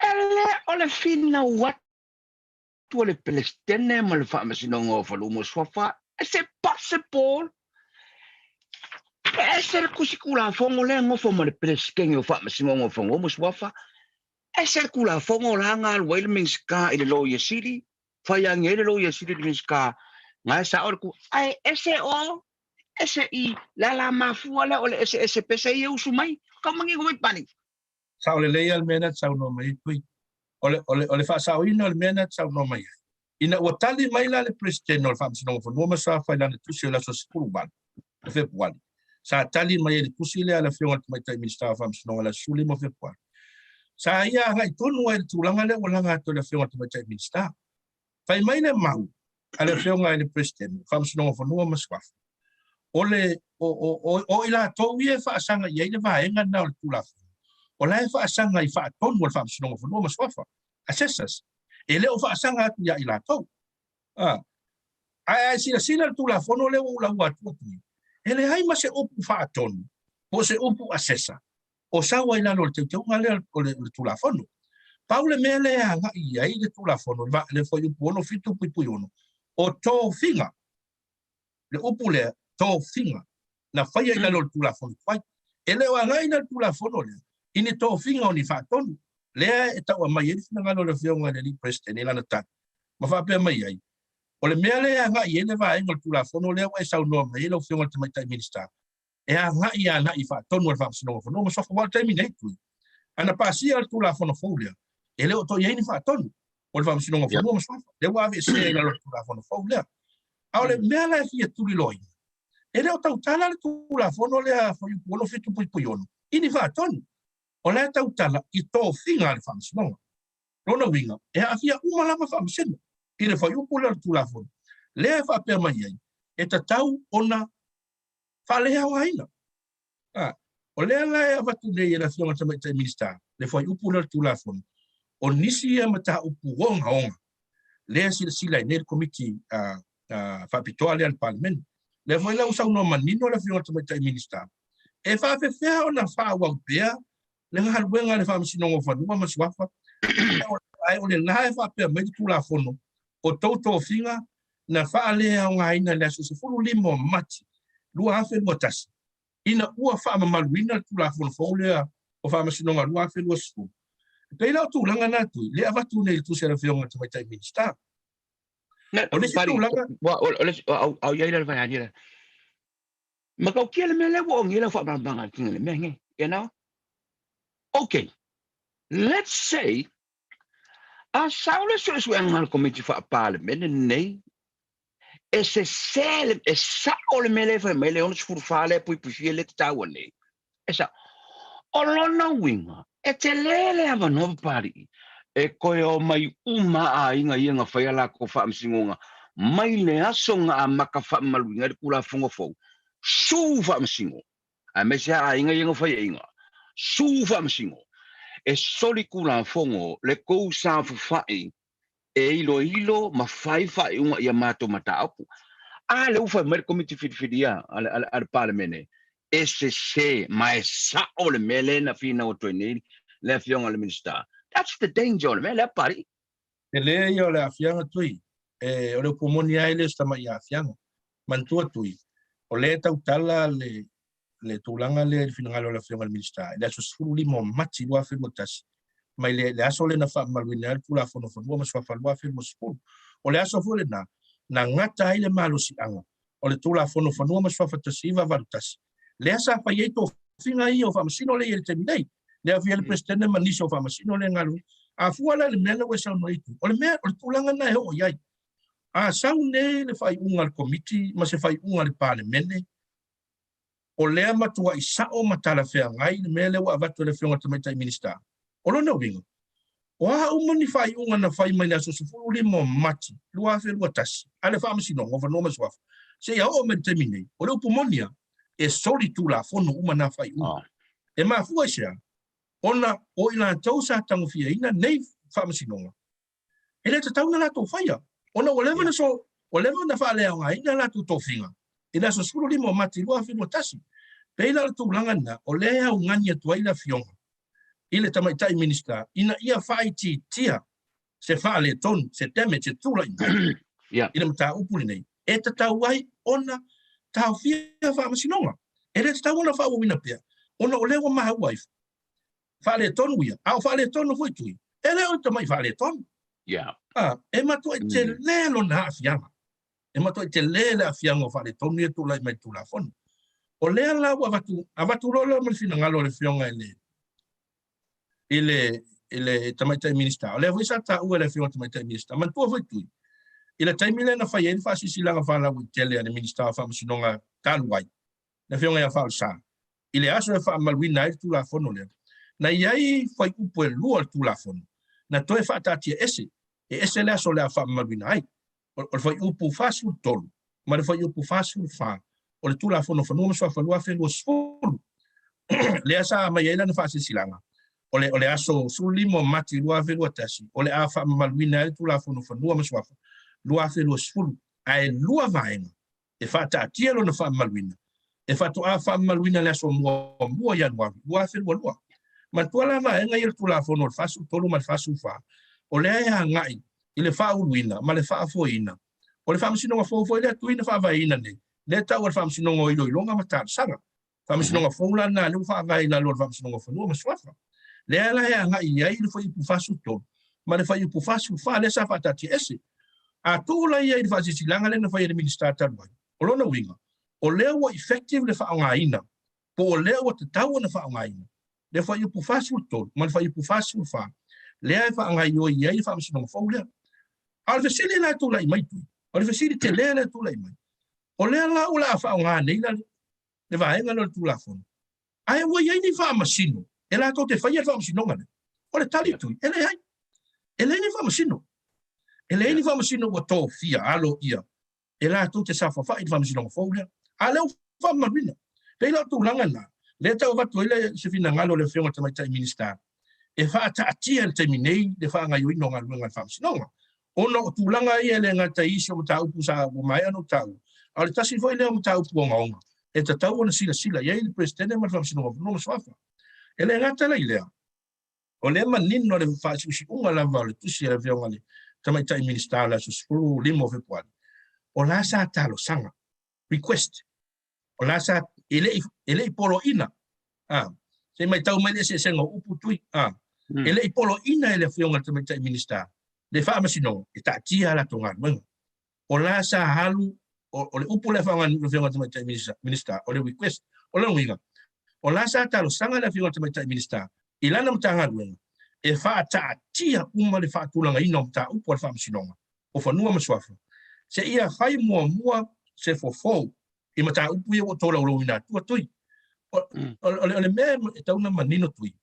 E le o le finau atu a le Pelestene ma le Faamasinoga o Fanua ma Suafa, is it possible? E ese le tusi Tulafono lea e nofo ma le Peresetene o Faamasinoga o Fanua ma Suafa, ese le Tulafono la na alu ai le Minisita i le Loia Sili, fai ane ai le Loia Sili i le Minisita, na e sao le tu, ae ese o, ese i, le ala mafua lea o le eseese pese ia usu mai, kau manino mai pani. Sao lelei lava le mea lena e te saunoa mai ai Tui. O le, o le, o le faasaoina o le mea lena e te saunoa mai ai. Ina ua tali mai la le Peresetene o le Faamasinoga o Fanua ma Suafa i lana tusi o le aso 18 o Fepuari, sa tali mai ai le tusi lea a le Afioga i le Tamaitai Minisita o Faamasinoga i le aso 15 o Fepuari. Sa ia agai tonu ai i le tulaga lea ua laga atu e le Afioga i le Tamaitai Minisita. Fai mai le mau a le Afioga i le Peresetene o Faamasinoga o Fanua ma Suafa, o le, o, o, o, o i latou ia e faasaga i ai le vaega lena o le Tulafono, o la e faasaga i faatonu a le Faamasinoga o Fanua ma Suafa, assessors, e le o faasaga atu ia i latou. A, ae a e silasila i le Tulafono lea ua ou laua atu atu nei, e leai ma se upu faatonu po o se upu assessor o sau ai lalo o le teuteuga lea o le, o le Tulafono. Pau le mea lea e agai i ai le Tulafono, le fuaiupu 67.6, o tofiga, le upu lea, tofiga. na faia i lalo o le Tulafono tuai. E le o agai la le Tulafono lea i ni tofiga o ni faatonu, lea e tau aumai ai le finagalo o le Afioga i le Alii Peresetene i lana tali, ma faapea mai ai, O le mea lea e agai i ai le vaega o le Tulafono lea ua e saunoa mai ai lau Afioga i le Tamaitai Minisita, e agai agai i faatonu a le Faamasinoga o Fanua ma Suafa. Aua o le taimi nei, Tui, ana pasia le Tulafono fou lea, e le o toe i ai ni faatonu o le Faamasinoga o Fanua ma Suafa, lea ua aveesea i lalo o le Tulafono fou lea. A o le mea la e fia tuliloaina, e le o tautala le Tulafono lea Fuaiupu 67.6 i ni faatonu, o la e tautala i tofiga a le Faamasinoga. Lona uiga, e aafia uma lava Faamasino i le fuaiupu lea o le Tulafono lea e faapea mai ai, e tatau ona faaleaogaina. A, o lea la e avatu nei e le Afioga i le Tamaitai Minisita le fuaiupu lea o le Tulafono, o nisi ia mataupu ogaoga lea e silasila ai nei le Komiti Faapitoa lea a le Palemene. Lea foi la ua saunoa manino le Afioga i le Tamaitai Minisita, e faapefea ona faaauau pea le galuega a le Faamasinoga o Fanua ma Suafa, ae o le la e faapea mai le Tulafono, o tou tofiga na faaleaogaina i le aso 15 o Mati 2021, ina ua faamamaluina le Tulafono fou lea o Faamasinoga 2020. E pei la o tulaga na Tui, lea e avatu nei i le tusi a le Afioga i le Tamaitai Minisita. O le isi tulaga... Au i ai le vai ani. Ma kau kia le mea lea ua ongi lau faamalamalamaga i le mea nge, you know? Okay, let's say, a sao le suesuega a le Komiti Faa-Palemene nei, e sese le, e sao le mea lea e fai mai le 64 lea puipuifia lea e te taua nei, e sao. O lona uiga, e tele le avanoa Papalii e toe omai uma aiga ia na fai a latou faamasinoga mai le aso na amata faamamaluina ai le Tulafono fou, sue faamasino, aemaise lava aiga ia na faiaina, sue faamasino, e soli Tulafono le tou saofafai e iloilo ma fai faaiuga i a matou mataupu. A lea ua fai mai le Komiti Filifilia a le Palemene, e sese ma e sao le mea lea na finau atu ai nei le Afioga i le Minisita. That's the danger o le mea lea, Papalii. Tele ia o le aafiaga Tui. E, o le upu moni lava e le o se tamai aafiaga. Manatua Tui, o lea e tautala le le tulaga lea i le finagalo o le Afioga i le Minisita i le aso 15 o Mati 2021, mai le, le aso lea na faamamaluina ai le Tulafono o Fanua ma Suafa 2020. O le aso foi lena na gata ai le malosiaga o le Tulafono o Fanua ma Suafa 1981, lea sa fai ai tofiga ia o Faamasino lea e i ai i le taimi nei, lea afio ai le Peresetene ma nisi o Faamasino lea e galulue. A fua la i le mea lea ua e saunoa ai Itu, o le mea, o le tulaga lena e oo i ai. A sau nei le faaiuga a le Komiti ma se faaiuga a le Palemene, o lea matuai sao ma talafeagai le mea lea ua avatu e le Afioga i le Tamaitai Minisita. O lona uiga, o a uma ni faaiuga na fai mai le aso 15 o Mati 2021 a le Faamasinoga o Fanua ma Suafa seia oo mai le taimi nei, o le upu moni lava, e solitulafono uma na faaiuga. E mafua i se a? Ona o i latou sa tagofiaina nei faamasinoga, E le tatau ona latou faia, ona ua leva na so, ua leva ona faaleaogaina a latou tofiga i le aso 15 o Mati 2021. Pei la o le tulaga lena o lea e augani atu ai le Afioga i le Tamaitai Minisita ina ia faaitiitia se faaletonu, se damage e tulai mai i le mataupu lenei, e tatau ai ona taofia faamasinoga. E le tatau ona faaauauina pea, ona o lea ua maua ifo faaletonu ia, a o faaletonu foi Tui, e le o le tamai faaletonu. Yeah. A, e matuai tele lona aafiaga. E matuai tele le aafiaga o faaletonu ia tulai mai i le Tulafono. O lea la ua avatu, avatu loa lea ma le finagalo o le Afioga i le, i le, i le Tamaitai Minisita. O lea foi sa taua e le Afioga i le Tamaitai Minisita. Manatua foi Tui, i le taimi lea na fai ai le faasilasilaga faalauaitele a le Minisita o Faamasinoga talu ai, le Afioga ia Faaolesa, i le aso e faamamaluina ai le Tulafono lea, na i ai fuaiupu e lua o le Tulafono na toe faataatia ese, e ese le aso o le a faamamaluina ai. O le fuaiupu 43 ma le fuaiupu 44 o le Tulafono o Fanua ma Suafa 2020, lea sa aumai ai lana faasilasilaga, o le, o le aso 15 o Mati 2021, o le a faamamaluina ai le Tulafono o Fanua ma Suafa 2020, ae lua vaega e faataatia lona faamamaluina, e faatoa faamamaluina i le aso muamua o Ianuari 2022. Manatua la vaega ia o le Tulafono o le 43 ma le 44, o lea e agai i le faauluina ma le faafoeina o le Faamasinoga fou foi lea tuina faavaeina nei. Lea e tau o le Faamasinoga o Iloiloga ma Talosaga. Faamasinoga fou la lena lea ua faavae i lalo o le Faamasinoga o Fanua ma Suafa. Lea la e agai i ai le fuaiupu 43 ma le fuaiupu 44 lea sa faataatiaese. A tuu la ia i le faasilasilaga lea na fai e le Minisita talu ai, o lona uiga, o lea ua effective le faaaogaina po o lea ua tatau ona faaaogaina le fuaiupu 43 ma le fuaiupu 44 lea e faagaoioi ai le faamasinoga fou lea. A o le fesili la e tulai mai Tui, o le fesili tele lea e tulai mai, o lea la o le a faaaoga nei la le vaega lea o le Tulafono, ae ua i ai ni faamasino e latou te faia le faamasinoga lea? O le tali Tui, e leai. E leai ni faamasino. E leai ni faamasino ua tofia aloaia e latou te saofafai i le faamasinoga fou lea. A o lea ua faamamaluina. Pei la o tulaga na, lea e tau avatu ai le, se finagalo o le Afioga i le Tamaitai Minisita e faataatia i le taimi nei le faagaoioiga o galuega a le faamasinoga. Ona o tulaga ia e le gata i isi o mataupu sa ua maea ona ou taua, a o le tasi foi lea o mataupu ogaoga e tatau ona silasila i ai le Peresetene ma le Faamasinoga o Fanua ma Suafa. E le gata la i lea, o lea manino le faasiusiuga lava o le tusi a le Afioga i le Tamaitai Minisita o le aso 15 o Fepuari, o la sa talosaga, request, o la sa e le e le i poloaiina, a, se i matau mai le eseesega o upu Tui, a, e le i poloaiina e le Afioga i le Tamaitai Minisita le Faamasinoga e taatia a latou galuega. O la sa alu, o le upu lea e faaaoga e le Afioga i le Tamaitai Minisita, o le request. O lona uiga, o la sa talosaga le Afioga i le Tamaitai Minisita i lana Matagaluega e faataatia uma le faatulagaina o mataupu a le Faamasinoga o Fanua ma Suafa seia fai muamua se fofo i mataupu ia ua tolaulauina atu a Tui. O le mea e tatau ona manino Tui,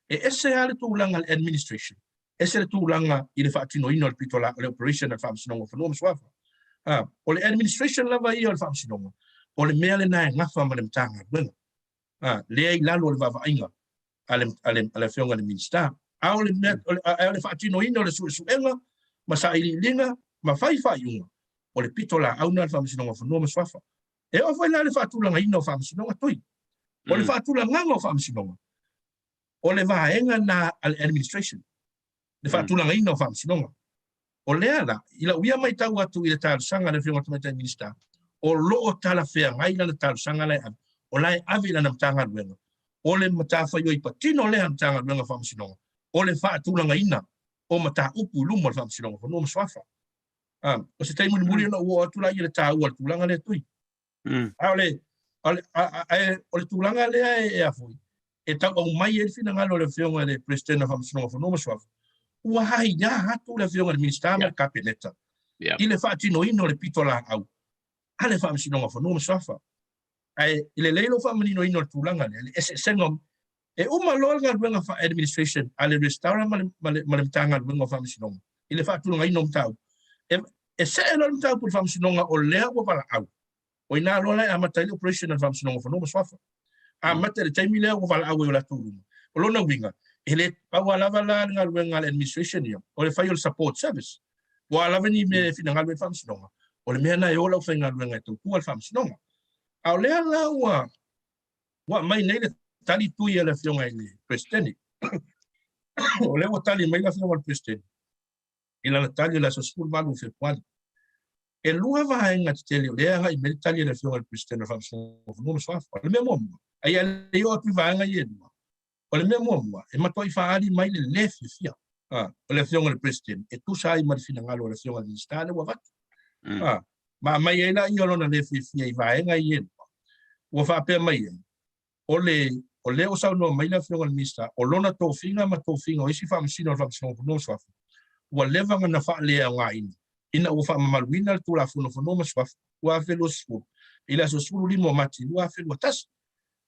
e ese lava le tulaga i le administration, ese le tulaga i le faatinoina o le pito o le operation a le Faamasinoga o Fanua ma Suafa. O le administration lava ia o le Faamasinoga, o le mea lena e gafa ma le Matagaluega, lea i lalo o le vaavaaiga a le, a le, a le Afioga i le Minisita. A o le, mea, a o le faatinoina o le suesuega ma sailiiliga ma fai faaiuga, o le pitolaau lena a le Faamasinoga o Fanua ma Suafa. E oo foi la i le faatulagaina o Faamasinoga, Tui. O le faatulagaga o Faamasinoga, o le vaega lena a le administration, le faatulagaina o faamasinoga. O lea la, i lau ia matau atu i le talosaga a le Afioga i le Tamaitai Minisita, o lo o talafeagai lana talosaga la e ave, o la e ave i lana Matagaluega, o le matafaioi patino lea a le Matagaluega o Faamasinoga, o le faatulagaina o mataupu i luma o le Faamasinoga o Fanua ma Suafa. O se taimi mulimuli ona ou oo atu lea i le taua o le tulaga lea Tui. A o le, o le tulaga lea e a foi, e tau aumai ai le finagalo o le Afioga i le Peresetene o Faamasinoga o Fanua ma Suafa, ua aiā atu le Afioga i le Minisita ma le Kapeneta i le faatinoina o le pitolaau a le Faamasinoga o Fanua ma Suafa. Ae e lelei lou faamaninoina o le tulaga lea, le eseesega e uma loa le galuega faa-administration a le Resitara ma le, ma le, ma le Matagaluega o Faamasinoga i le faatulagaina o mataupu. E, e see loa le mataupu i le Faamasinoga o lea ua valaau. O i ina loa la e amata ai le operation a le Faamasinoga o Fanua ma Suafa. Amata i le taimi lea ua valaau ai o latou luma. O lona uiga, e le pau a lava la le galuega a le administration ia, o le fai o le support service. Ua a lava ni mea e finagalo ai le Faamasinoga, o le mea lena e o le aufaigaluega e tautua le Faamasinoga. A o lea la ua ua aumai nei le tali tui a le Afioga i le Peresetene. O lea ua tali mai le Afioga i le Peresetene i lana tali o le aso 18 o Fepuari. E lua vaega tetele o lea e agai mai le tali a le Afioga i le Peresetene o le Faamasinoga o Fanua ma Suafa. O le mea muamua, a ia le i oo atu i vaega ia e lua, o le mea muamua, e matuai faaali mai le lē fiafia o le Afioga i le Peresetene e tusa ai ma le finagalo o le Afioga i le Minisita lea ua avatu. Ma aumai ai laia o lona lē fiafia i vaega ia e lua. Ua faapea mai ai, o le o lea ua saunoa mai le Afioga i le Minisita, o lona tofiga ma tofiga o isi Faamasino o le Faamasinoga o Fanua ma Suafa, ua leva ona faaleaogaina ina ua faamamaluina le Tulafono o Fanua ma Suafa 2020 i le aso 15 o Mati 2021.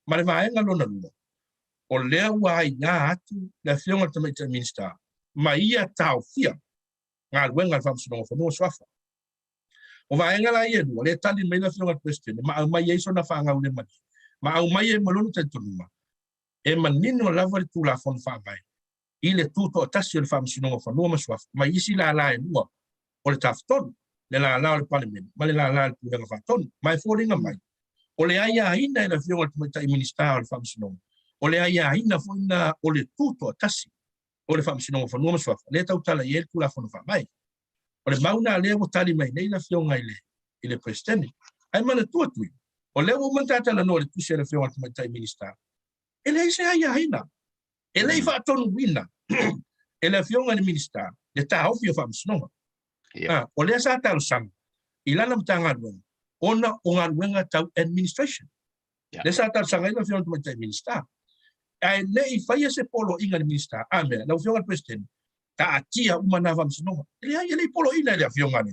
Ma le vaega lona lua, o lea ua aiā atu le Afioga i le Tamaitai Minisita ma ia taofia galuega a le Faamasinoga o Fanua ma Suafa. O vaega la ia e lua, lea e tali mai le Afioga i le Peresetene ma aumai ai sona faagaulemalie, ma aumai ai ma lona talitonuga, e manino lava le Tulafono Faavae i le tutoatasi o le Faamasinoga o Fanua ma Suafa mai isi lala e lua o le Tafatolu, le lala o le Palemene ma le lala o le Pulega Faatonu. Ma e foliga mai, o le aiaina e le Afioga i le Tamaitai Minisita o le Faamasinoga, o le aiaina foi lena o le tutoatasi o le Faamasinoga o Fanua ma Suafa, lea e tautala i ai le Tulafono Faavae. O le mau lena lea ua tali mai nei le Afioga i le Peresetene. Ae manatua Tui, o lea ua uma ona ta talanoa i le tusi a le Afioga i le Tamaitai Minisita, e leai se aiaina, e le i faatonuina e le Afioga i le Minisita le taofi o Faamasinoga. Yeah. O lea sa talosaga i lana Matagaluega ona o galuega tau administration. Yeah. Lea sa talosaga ai le Afioga i le Tamaitai Minisita. Ae le i faia se poloaiga a le Minisita, a mea, lau Afioga i le Peresetene, taatia uma na Faamasinoga. E leai, e le i poloaiina e le Afioga le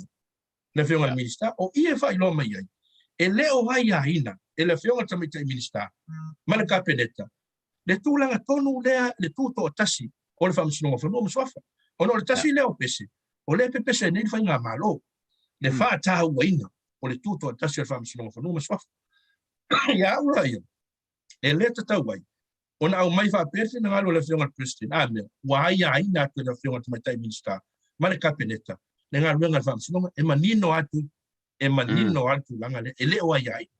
le Afioga i le Minisita, o i e faailoa mai ai, e le o aiaina e le Afioga i le Tamaitai Minisita ma le Kapeneta le tulaga tonu lea, le tutoatasi o le Faamasinoga o Fanua ma Suafa. Ona o le tasi lea o pese, o lea e pepese ai nei le Faigamalo, le faatauaina o le tutoatasi o le Faamasinoga o Fanua ma Suafa. Ia au la ia, e le tatau ai ona aumai faapea le finagalo o le Afioga i le President, a mea, ua aiaina atu e le Afioga i le Tamaitai Minisita ma le Kapeneta le galuega a le Faamasinoga, e manino atu, e manino lava le tulaga lea, e le o aiaina.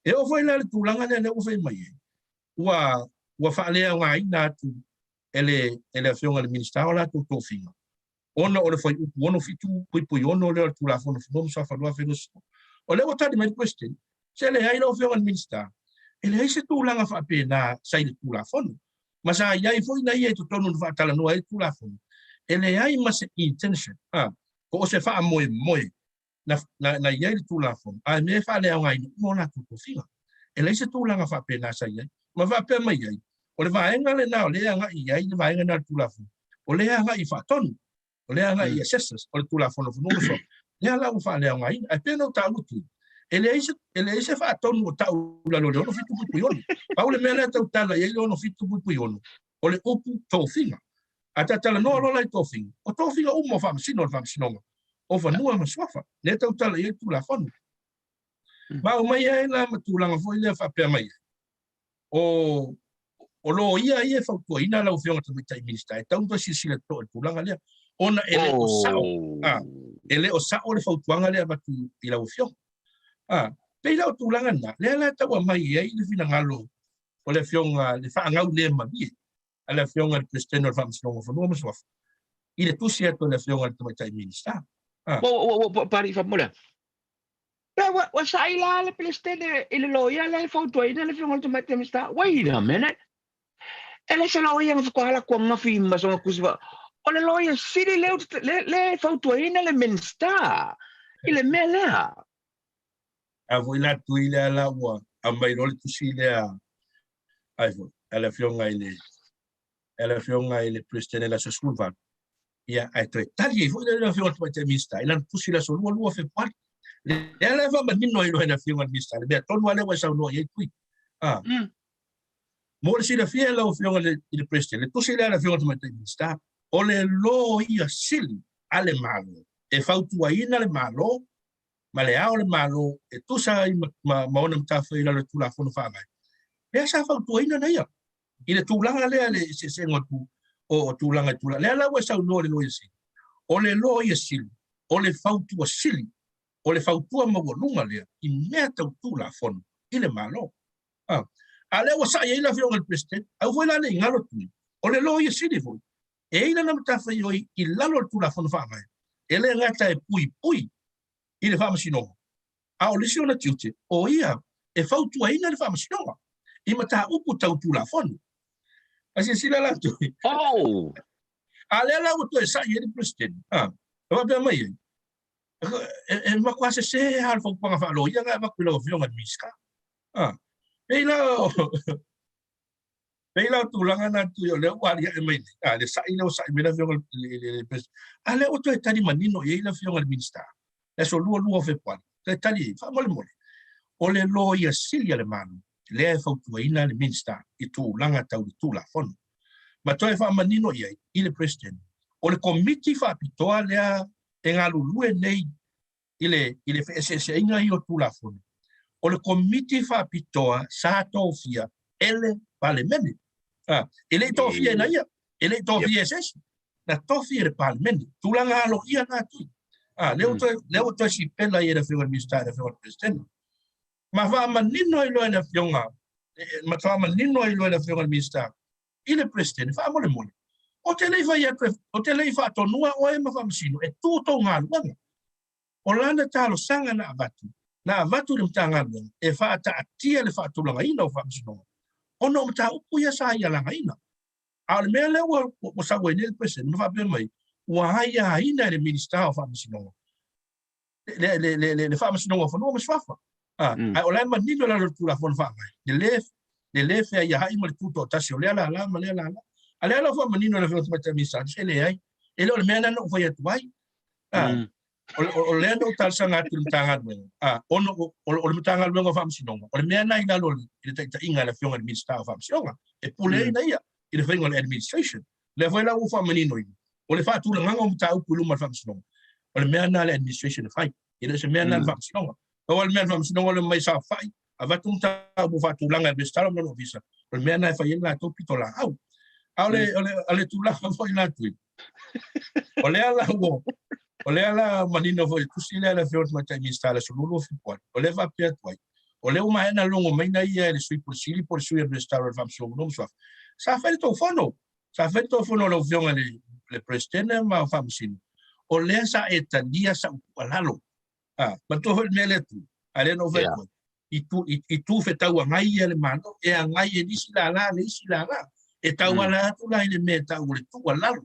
E oo foi la i le tulaga lea lea ua fai mai ai, ua, ua faaleaogaina atu e le, e le Afioga i le Minisita o latou tofiga, ona o le fuaiupu 67.6 lea o le Tulafono Fanua ma Suafa 2020. O lea ua tali mai le President, se leai lau Afioga i le Minisita, e leai se tulaga faapena sa i le Tulafono, ma sa i ai foi na ia i totonu na faatalanoa ai le Tulafono, e leai ma se intention, a, po o se faamoemoe na, na, na i ai le Tulafono, a e mea e faaleaogaina uma o latou tofiga. E leai se tulaga faapena sa i ai. Ma faapea mai ai, o le vaega lena o lea e agai i ai le vaega lena o le Tulafono, o lea e agai i faatonu, o lea e agai i assessors o le Tulafono o Fanua ma Suafa, lea la ua faaleaogaina. Ae pei ona ou taua atu, e leai se, e leai se faatonu o tau i lalo o le 67.6. Pau le mea lea e tautala i ai le 67.6, o le upu tofiga. A ta talanoa loa la i tofiga, o tofiga uma o faamasino o le Faamasinoga o Fanua ma Suafa, lea e tautala i ai le Tulafono. Ma aumai ai la ma tulaga foi lea faapea mai ai, o, o loia ia e fautuaina lau Afioga i le Tamaitai Minisita, e tatau ona toe silasila totoa i le tulaga lea, ona e le o sao, a, e le o sao le fautuaga lea e avatu i lau Afioga. A, pei la o tulaga na, lea la e tau aumai ai le finagalo o le Afioga, le faagaulemalie a le Afioga i le Peresetene o le Faamasinoga o Fanua ma Suafa i le tusi atu a le Afioga i le Tamaitai Minisita. Ah. Ua, ua, ua, pari faamolemole. Pe ua, ua sa'i la le Peresetene i le loia lea e fautuaina le Afioga i le Tamaitai Minisita. Wait a minute. E le se loia na faatoa ala atu ananafi ma sona tusi fa... O le loia sili lea, le, le e fautuaina le Minisita i le mea lea. A foi la tui lea la ua aumai loa le tusi lea ai foi a le afioga i le a le afioga i le Peresetene i le aso 18. Ia, ae toe tali ai foi le afioga i le Tamaitai Minisita i lana tusi i le aso 22 o Fepuari. Lea la e faamanino ai loa e le afioga i le Minisita le mea tonu lava lea ua e saunoa i ai Tui. Ah. Mo le silafia e lau afioga i le President, le tusi lea a le afioga i le Tamaitai Minisita, o le Loia Sili a le Malo e fautuaina le Malo ma le Ao o le Malo e tusa ai ma, ma, ma ona matafaioi i lalo o le Tulafono Faavae, lea sa fautuaina na ia i le tulaga lea le eseesega o, tu, o, o tulaga i tulaga. Lea la ua e saunoa i le Loia Sili. O le Loia Sili, o le fautua sili, o le fautua maualuga lea i mea tau Tulafono i le Malo. A, a lea ua sa'i ai le Afioga i le Peresetene, aua foi la ne i galo atu, o le Loia Sili foi, e i ai lana matafaioi i lalo o le Tulafono Faavae, e le gata e puipui i le Faamasinoga, a o le isi ona tiute, o ia e fautuaina le Faamasinoga i mataupu tau Tulafono. A silasila la atu. Oh! A lea la ua toe sa'i ai le Peresetene, a, e faapea mai ai, e, e matua sesē lava le fautuaga faaloia na e avatu i lau Afioga i le Minisita. A, pei la o, Pei la o tulaga na tui o lea ua aliae mai nei, a le sa'i lea ua sa'i mai le Afioga i le President, a lea ua toe tali manino i ai le Afioga i le Minisita, le aso 22 o Fepuari, toe tali i ai, faamolemole, o le Loia Sili a le Malo lea e fautuaina le Minisita i tulaga tau le Tulafono. Ma toe faamanino i ai i le President, o le Komiti Faapitoa lea e galulue nei i le, i le feeseeseaiga ia o Tulafono, o le Komiti Faapitoa sa tofia e le Palemene. Ah, e le i tofia e na ia, e le i tofia e se isi, na tofi e le Palemene. Tulaga aloaia na atu. Ah, lea ua toe, lea ua toe sipela ai e le Afioga i le Minisita e le Afioga i le Peresetene. Ma faamanino ai loa e le Afioga, ma faamanino ai loa e le Afioga i le Minisita i le Peresetene, faamolemole, ou te le i fai atu, ou te le i faatonua oe ma faamasino e tu tou galuega. O lana talosaga na avatu, Na avatu i le Matagaluega e faataatia le faatulagaina o faamasinoga ona o mataupu ia sa ia lagaina. A o le mea lea ua sau ai nei le President ma faapea mai, ua aiaina e le Minisita o Faamasinoga le Faamasinoga o Fanua ma Suafa. Ae o la e manino i lalo o le Tulafono Faavae le le feaiaai ma le tutoatasi o lea lala ma lea lala. A lea la ua faamanino e le Afioga i le Tamaitai Minisita, se leai, e le o le mea lena na ou fai atu ai. O lea na ou talosaga atu i le Matagaluega, ona o le Matagaluega o Faamasinoga, o le mea lena i lalo i le taitaiga a le Afioga i le Minisita o Faamasinoga, e puleaina ia i le faiga o le administration. O lea foi la ua faamaninoina, o le faatulagaga o mataupu i luma o le Faamasinoga, o le mea lena a le administration e fai, e le o se mea lena a le Faamasinoga. Pau lava le mea a le Faamasinoga o le omai saofai, avatu mataupu faatulaga e resitala ma lona ofisa, o le mea lena e fai ai le latou pitolaau. A o le tulaga foi la Tui, o lea la ua o lea la manino foi i le tusi lea a le Afioga i le Tamaitai Minisita i le aso 22 o Fepuari, o lea e faapea atu ai, o lea ua maea ona logo mai na ia e le Sui Pule Sili po o le Sui o le Resitala o le Faamasinoga o Fanua ma Suafa. Sa fai le tou fono, sa fai le tou fono lau Afioga i le Peresetene ma Faamasino, o lea sa e talia sau tuualalo. A, manatua foi le mea lea Tui, a lea na ou fai atu ai, i tu fetauagai ia le Malo, e agai e le isi lala le isi lala. E tauala atu la i le mea e tau o le tuualalo,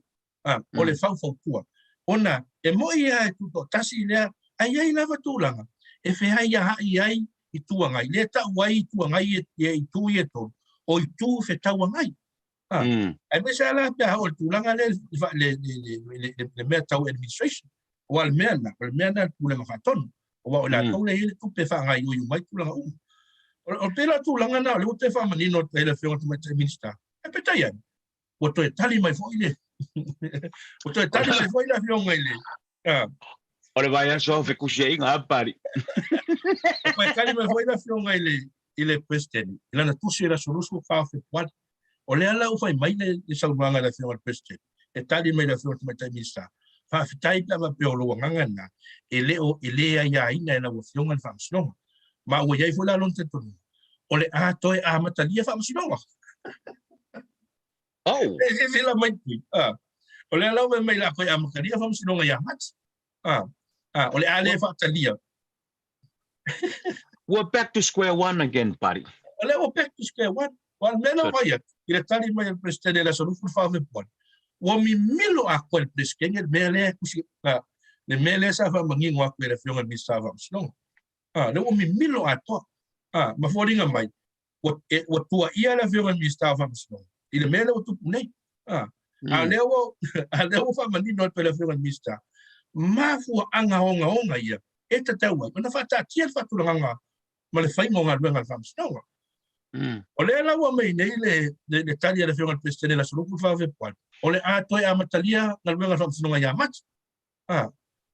o le faufautua. Ona e moi lava e tutoatasi lea, ae i ai lava tulaga e feaiaai ai itu agai, lea e tau ai itu agai ia itu ia e tolu, o itu fetauagai. Aemaise lava la pe a oo i le tulaga lea le mea tau administration. Aua o le mea lena, o le mea lena a le Pulega Faatonu. Aua o i latou lea e i ai le tupe e faagaoioi uma ai tulaga uma. O pei la o tulaga na o lea ua toe faamanino atu ai le Afioga i le Tamaitai Minisita. Ae peitai ane, ua toe tali mai foi le ua toe tali mai foi le Afioga i le O le vaiaso o fetusiaiga a Pali. Ua toe tali mai foi le Afioga i le Peresetene i lana tusi i le aso 24 o Fepuari. O lea la ua fai mai le saunoaga a le Afioga i le Peresetene e tali mai i le Afioga i le Tamaitai Minisita, Faafetai pe a faapea o lou agaga lena e le o e le aiaina e lau Afioga le Faamasinoga. Ma ua i ai foi la lona talitonuga, o le a toe amatalia Faamasinoga. Oh. E silasila mai Tui. Ah. O lea la ua fai mai o le a toe amatalia Faamasinoga ia Mati. Ah. Ah, o le a le faatalia. We're back to square one again, buddy. O lea ua back to square one. Aua o le mea lea ua fai atu, i le tali mai a le Peresetene i le aso 24 o Fepuari, ua mimilo atoa e le Peresetene le mea lea e tusi, le mea lea sa faamanino atu e le Afioga i le Minisita o Faamasinoga. Ah, lea ua mimilo atoa. Ah, ma foliga mai, ua, e, ua tuuaia le Afioga i le Minisita o Faamasinoga i le mea lea ua tupu nei. A, a lea ua, a lea ua faamanino atu e le Afioga i le Minisita, mafuaaga ogaoga ia e tatau ai ona faataatia le faatulagaga ma le faiga o galuega a le Faamasinoga. O lea la ua aumai nei le tali a le Afioga i le Peresetene i le aso 24 o Fepuari, o le a toe amatalia galuega a le Faamasinoga ia Mati. A,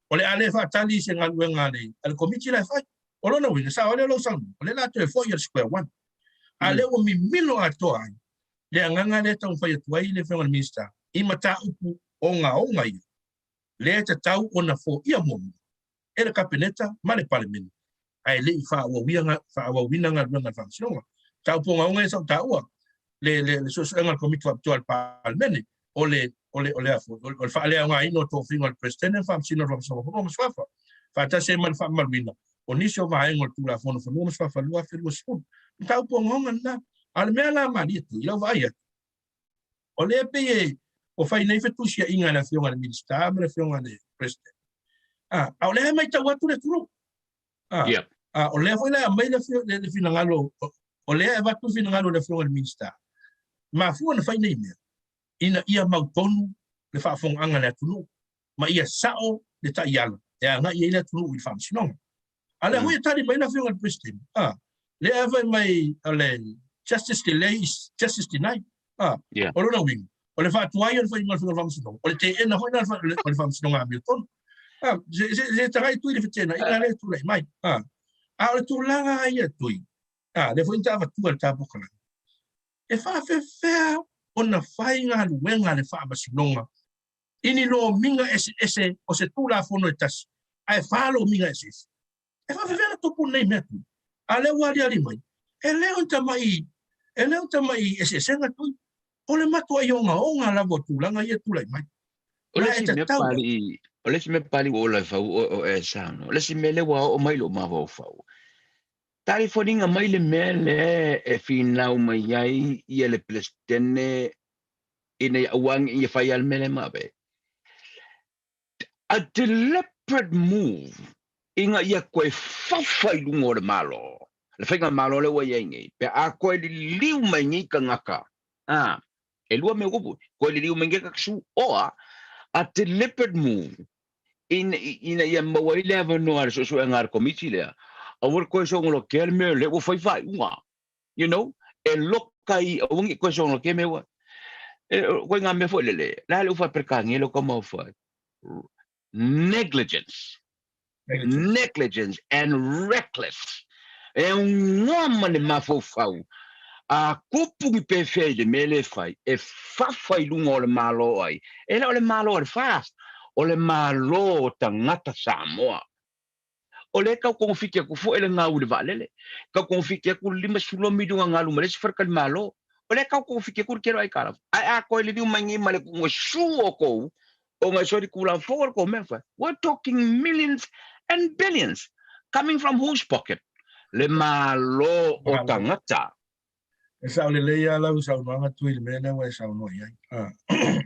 o le a le faatali i se galuega a le, a le Komiti la e fai. O lona uiga, sao ai lea o lou saunoaga, o lea o le a toe foi i le square one. A lea ua mimilo atoa ai le agaga lea e taumafai atu ai le Afioga i le Minisita i mataupu ogaoga ia, lea e tatau ona foia muamua e le Kapeneta ma le Palemene ae le i faaauauina galuega a le Faamasinoga. Mataupu ogaoga ia sa ou taua, le suesuega a le Komiti Faapitoa a le Palemene, o le o le o le o le faaleaogaina o tofiga o le Peresetene ma Faamasino o le Faamasinoga o Fanua ma Suafa, faatasi ai ma le faamamaluina o nisi o vaega o le Tulafono Fanua ma Suafa 2020. Mataupu ogaoga lena. A o le mea la malie Tui, i lau vaai atu, o lea e pei e ua fai nei fetusiaiga e le Afioga i le Minisita ma le Afioga i le President. A o lea e matau atu le atunuu. A o lea foi la e aumai le finagalo, o lea e avatu le finagalo o le Afioga i le Minisita, mafua ona fai nei mea, ina ia mautonu le faafofogaaga a le atunuu ma ia sao le taiala e agai ai le atunuu i le faamasinoga. A o lea foi e tali mai le Afioga i le Peresetene, lea e fai mai o le justice delay is justice denied. O lona uiga, o le faatuai o le faiga o le Faamasinoga, o le teena foi lena o le Faamasinoga amiotonu. Se tagai Tui i le feteenaiga lea e tulai mai. A o le tulaga lava ia Tui, lea foi na ta avatua i le ta polokalame, e faafefea ona fai galuega a le Faamasinoga i ni lomiga eseese o se Tulafono e tasi, ae fa lomiga eseese? E faafefea ona tupu lenei mea Tui? A o lea ua aliali mai, e le o ni tamai, e le o ni tamai eseesega Tui. O le matuai ogaoga lava o tulaga ia e tulai mai. O le isi mea Papalii, O le isi mea pali ua ola e fau o e saunoa. O le isi mea lea ua oo mai lou mafaufau. Talifoniga mai le mea lea e finau mai ai ia le Peresetene ina ia aua ne i ia fai le mea lea ma ave. A deliberate move ina ia toe fafa i luga o le Malo, le faigamalo lea ua i ai nei, pe a toe liliu mai nei tagata, a, e lua mea upu, toe liliu mai nei tagata su, oa, a deliberate move ina, ina ia maua ai le avanoa a le suesuega a le komiti lea, aua le toe sogolotea le mea lea ua fai faaiuga. You know, e loka i, aua ne i toe sogolotea mea ua, e, koe ngā mea foi lele, le a le ufa Peretania le ka mau fai. Negligence. Negligence. Negligence and reckless. E aoga ma le mafaufau a kupu ni pefea i le mea le fai, e fafa i luga o le Malo ai. E le o le Malo a le FAST, o le Malo o tagata Samoa. O lea e tau togafiti atu foi le gau i le vaalele, tau togafiti atu le 50 miliona na alu ma le isi faletalimalo. O lea e tau togafiti atu le tele o aitalafu. Ae a toe liliu mai nei ma le tuuga su o tou, ona e soli Tulafono le tou mea fai. We're talking millions and billions coming from whose pocket? Le Malo o tagata. E sao lelei lava lau saunoaga Tui i le mea lea ua e saunoa i ai.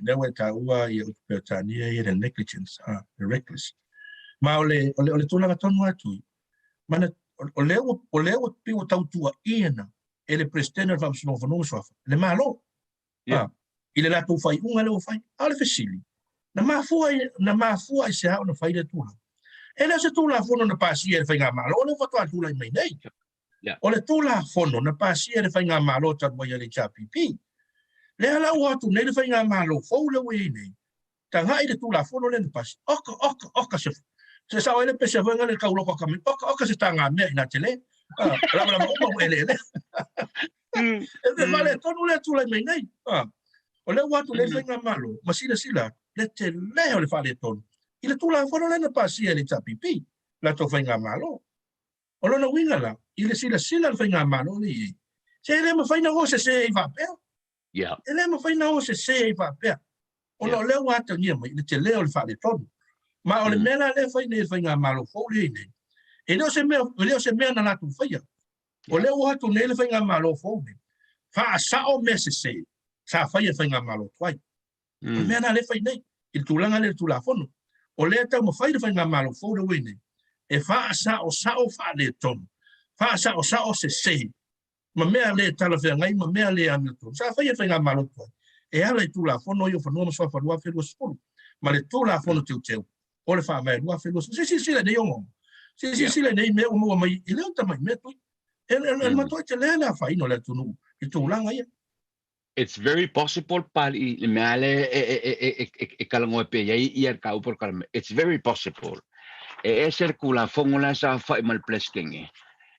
Lea ua e taua ia upu Peretania ia le negligence, le reckless. Ma o le, o le, o le tulaga tonu lava Tui, mana, o lea ua, o lea ua pei ua tautuaina e le Peresetene o le Faamasinoga o Fanua ma Suafa le Malo. Yeah. I le latou faaiuga lea ua fai. A o le fesili, na mafua, na mafua i se a ona fai lea tulaga? E le o se Tulafono na pasia e le Faigamalo lea faatoa tulai mai nei. Yeah. O le Tulafono na pasia e le Faigamalo talu ai a le HRPP. Lea la ua atu nei le Faigamalo fou lea ua i ai nei, tagai i le Tulafono lea na pasi. Oka, oka, oka se se sao ai le pese foi ngale kau loko ka oka oka se tanga mea ina tele. Ah, lava lava uma ua eleele. E te fale tonu lea tulai mai nei. Ah, o lea ua atu le Faigamalo ma silasila le tele o le faaletonu i le Tulafono lea na pasia e le HRPP, latou Faigamalo. O lona uiga la, i le silasila a le Faigamalo lea i ai, se e le mafai na o sese ai faapea. Yeah. E le mafai na o sese ai faapea. Ona o lea ua atagia mai le tele o le faaletonu. Ma o le mea la lea e fai nei e le Faigamalo fou lea i nei, e le o se mea, e le o se mea na latou faia. O lea ua atu nei le Faigamalo fou nei, faasao mea sese sa faia e le Faigamalo tuai. O le mea lena lea e fai nei, i le tulaga lea i le Tulafono. O lea e taumafai le Faigamalo fou lea ua i nei, e faasaosao faaletonu, faasaosao sese, ma mea le talafeagai ma mea le amiotonu. Sa faia e le Faigamalo tuai e ala i Tulafono ia o Fanua ma Suafa 2020 ma le Tulafono Teuteu o le Faavae 2020. Se i silasila i nei ogaoga, se i silasila i nei mea ua maua mai, e le o ni tamai mea Tui. E le matuai tele le afaina o le atunuu i tulaga ia. It's very possible Pali le mea lea e talanoa pea i ai ia le taupu o le kalame. It's very possible e ese le Tulafono la e saofai ma le Peresetene,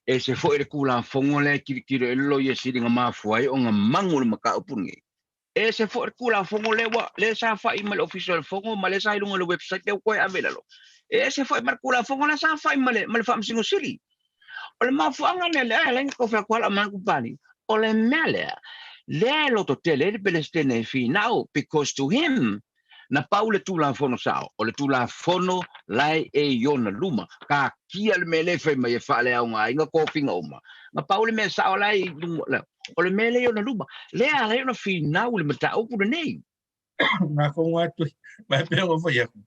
ese foi le Tulafono lea e tilotilo i ai le Loia Sili na mafua ai ona manu le mataupu lenei. Ese foi le Tulafono lea ua lea e saofai ma le Ofisa o le Fono ma lea sa i luga o le website lea ua toe ave i lalo. E ese foi ma le Tulafono la sa fai ma le ma le Faamasino Sili. O le mafuaaga lea lea e ala ai ona tofe atu ala ma Pali, o le mea lea, lea e lototele ai le Peresetene e finau, because to him, na pau le Tulafono sao, o le Tulafono lae e i ona luma, taatia le mea lea e fai mai e faaleaogaina tofiga uma, na pau le mea sao lae i luma, o le mea lea i ona luma, lea e ala ai ona finau i le mataupu lenei. Ngā konga atu, mai pea ua fai aku.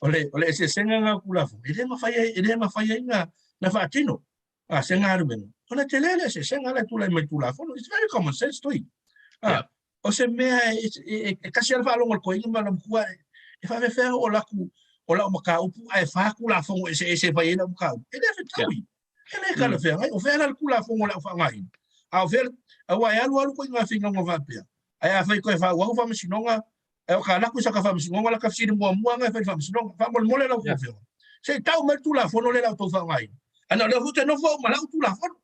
O le, o le eseesega ngā Tulafono, e le mafai ai, e le mafai ai na, na faatino a se galuega. O le tele le eseesega la e tulai mai Tulafono. It's very common sense Tui. A, Yeah. o se mea e, e, e, e kasi ala faalogo le toeaina ma lona matua e, e faafefea o laku o lau mataupu ae fa Tulafono eseese e fai ai lau mataupu. E le fetaui. E le talafeagai. O fea la le Tulafono o le a ou faaaogaina? A o fea, aua e alualu koe i ngā finauga faapea. Ae afai koe faaauau faamasinoga, ae o ka laku i saka faamasinoga la ka fesili muamua nga e fai i le faamasinoga. Faamolemole lau afioga, se i tau mai le Tulafono lea la outou faaaogaina. Ana o lea foi ou te nofo au ma lau Tulafono.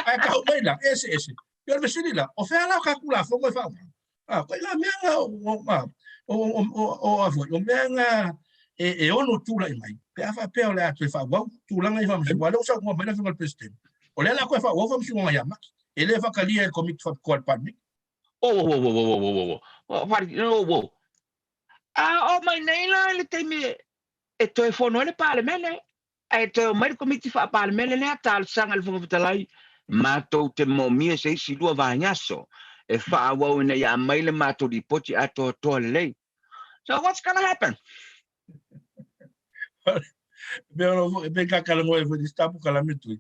Ae tau mai la, e eseese. Ia o le fesili la, o fea la o ka Tulafono e faaaoga? A, koe ngā mea ngā o, a foi, o mea ngā e ono tulai mai, pe a faapea o le a toe faaauau tulaga i faamasinoga. Aua o lea ua saunoa mai le Afioga i le Peresetene, o lea o le a toe faaauau faamasinoga ia Maki. E le faatalia e le Komiti Faapitoa a le Palemene. Oh, oh, oh, oh, oh, oh, oh, oh, oh, oh. A oo mai nei la i le taimi e toe fono ai le Palemene, ae toe omai le Komiti Faa-Palemene lea talosaga i le Fofoga Fetalai, matou te moomia se isi lua vaiaso e faaauau ina ia aumai le matou lipoti atoatoa lelei. So what's gonna happen? Pe kakalanoa foi le tapu kalame tui.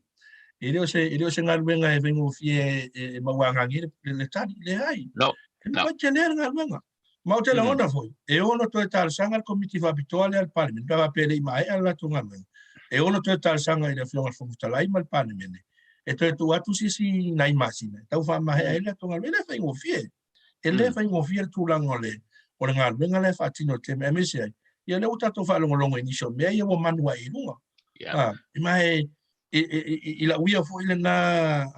E le o se e le o se galuega e faigofie e mauagagi le tali, leai. No. E matua tele le galuega. Ma ou te lagona foi, e ono toe talosaga le Komiti Faapitoa lea a le Palemene, pe a faapea e le i maea le latou galuega, e ono toe talosaga i le Afioga i le Fofoga Fetalai ma le Palemene e toe tuu atu se isi nai masina e tau faamaea ai le latou galuega. E le faigofie. E le faigofie le tulaga o le o le galuega lea e faatino i le taimi, aemaise ai, ia lea ua tatou faalogologo i nisi o mea ia ua manu ae i luga. Ma e i lau ia foi lena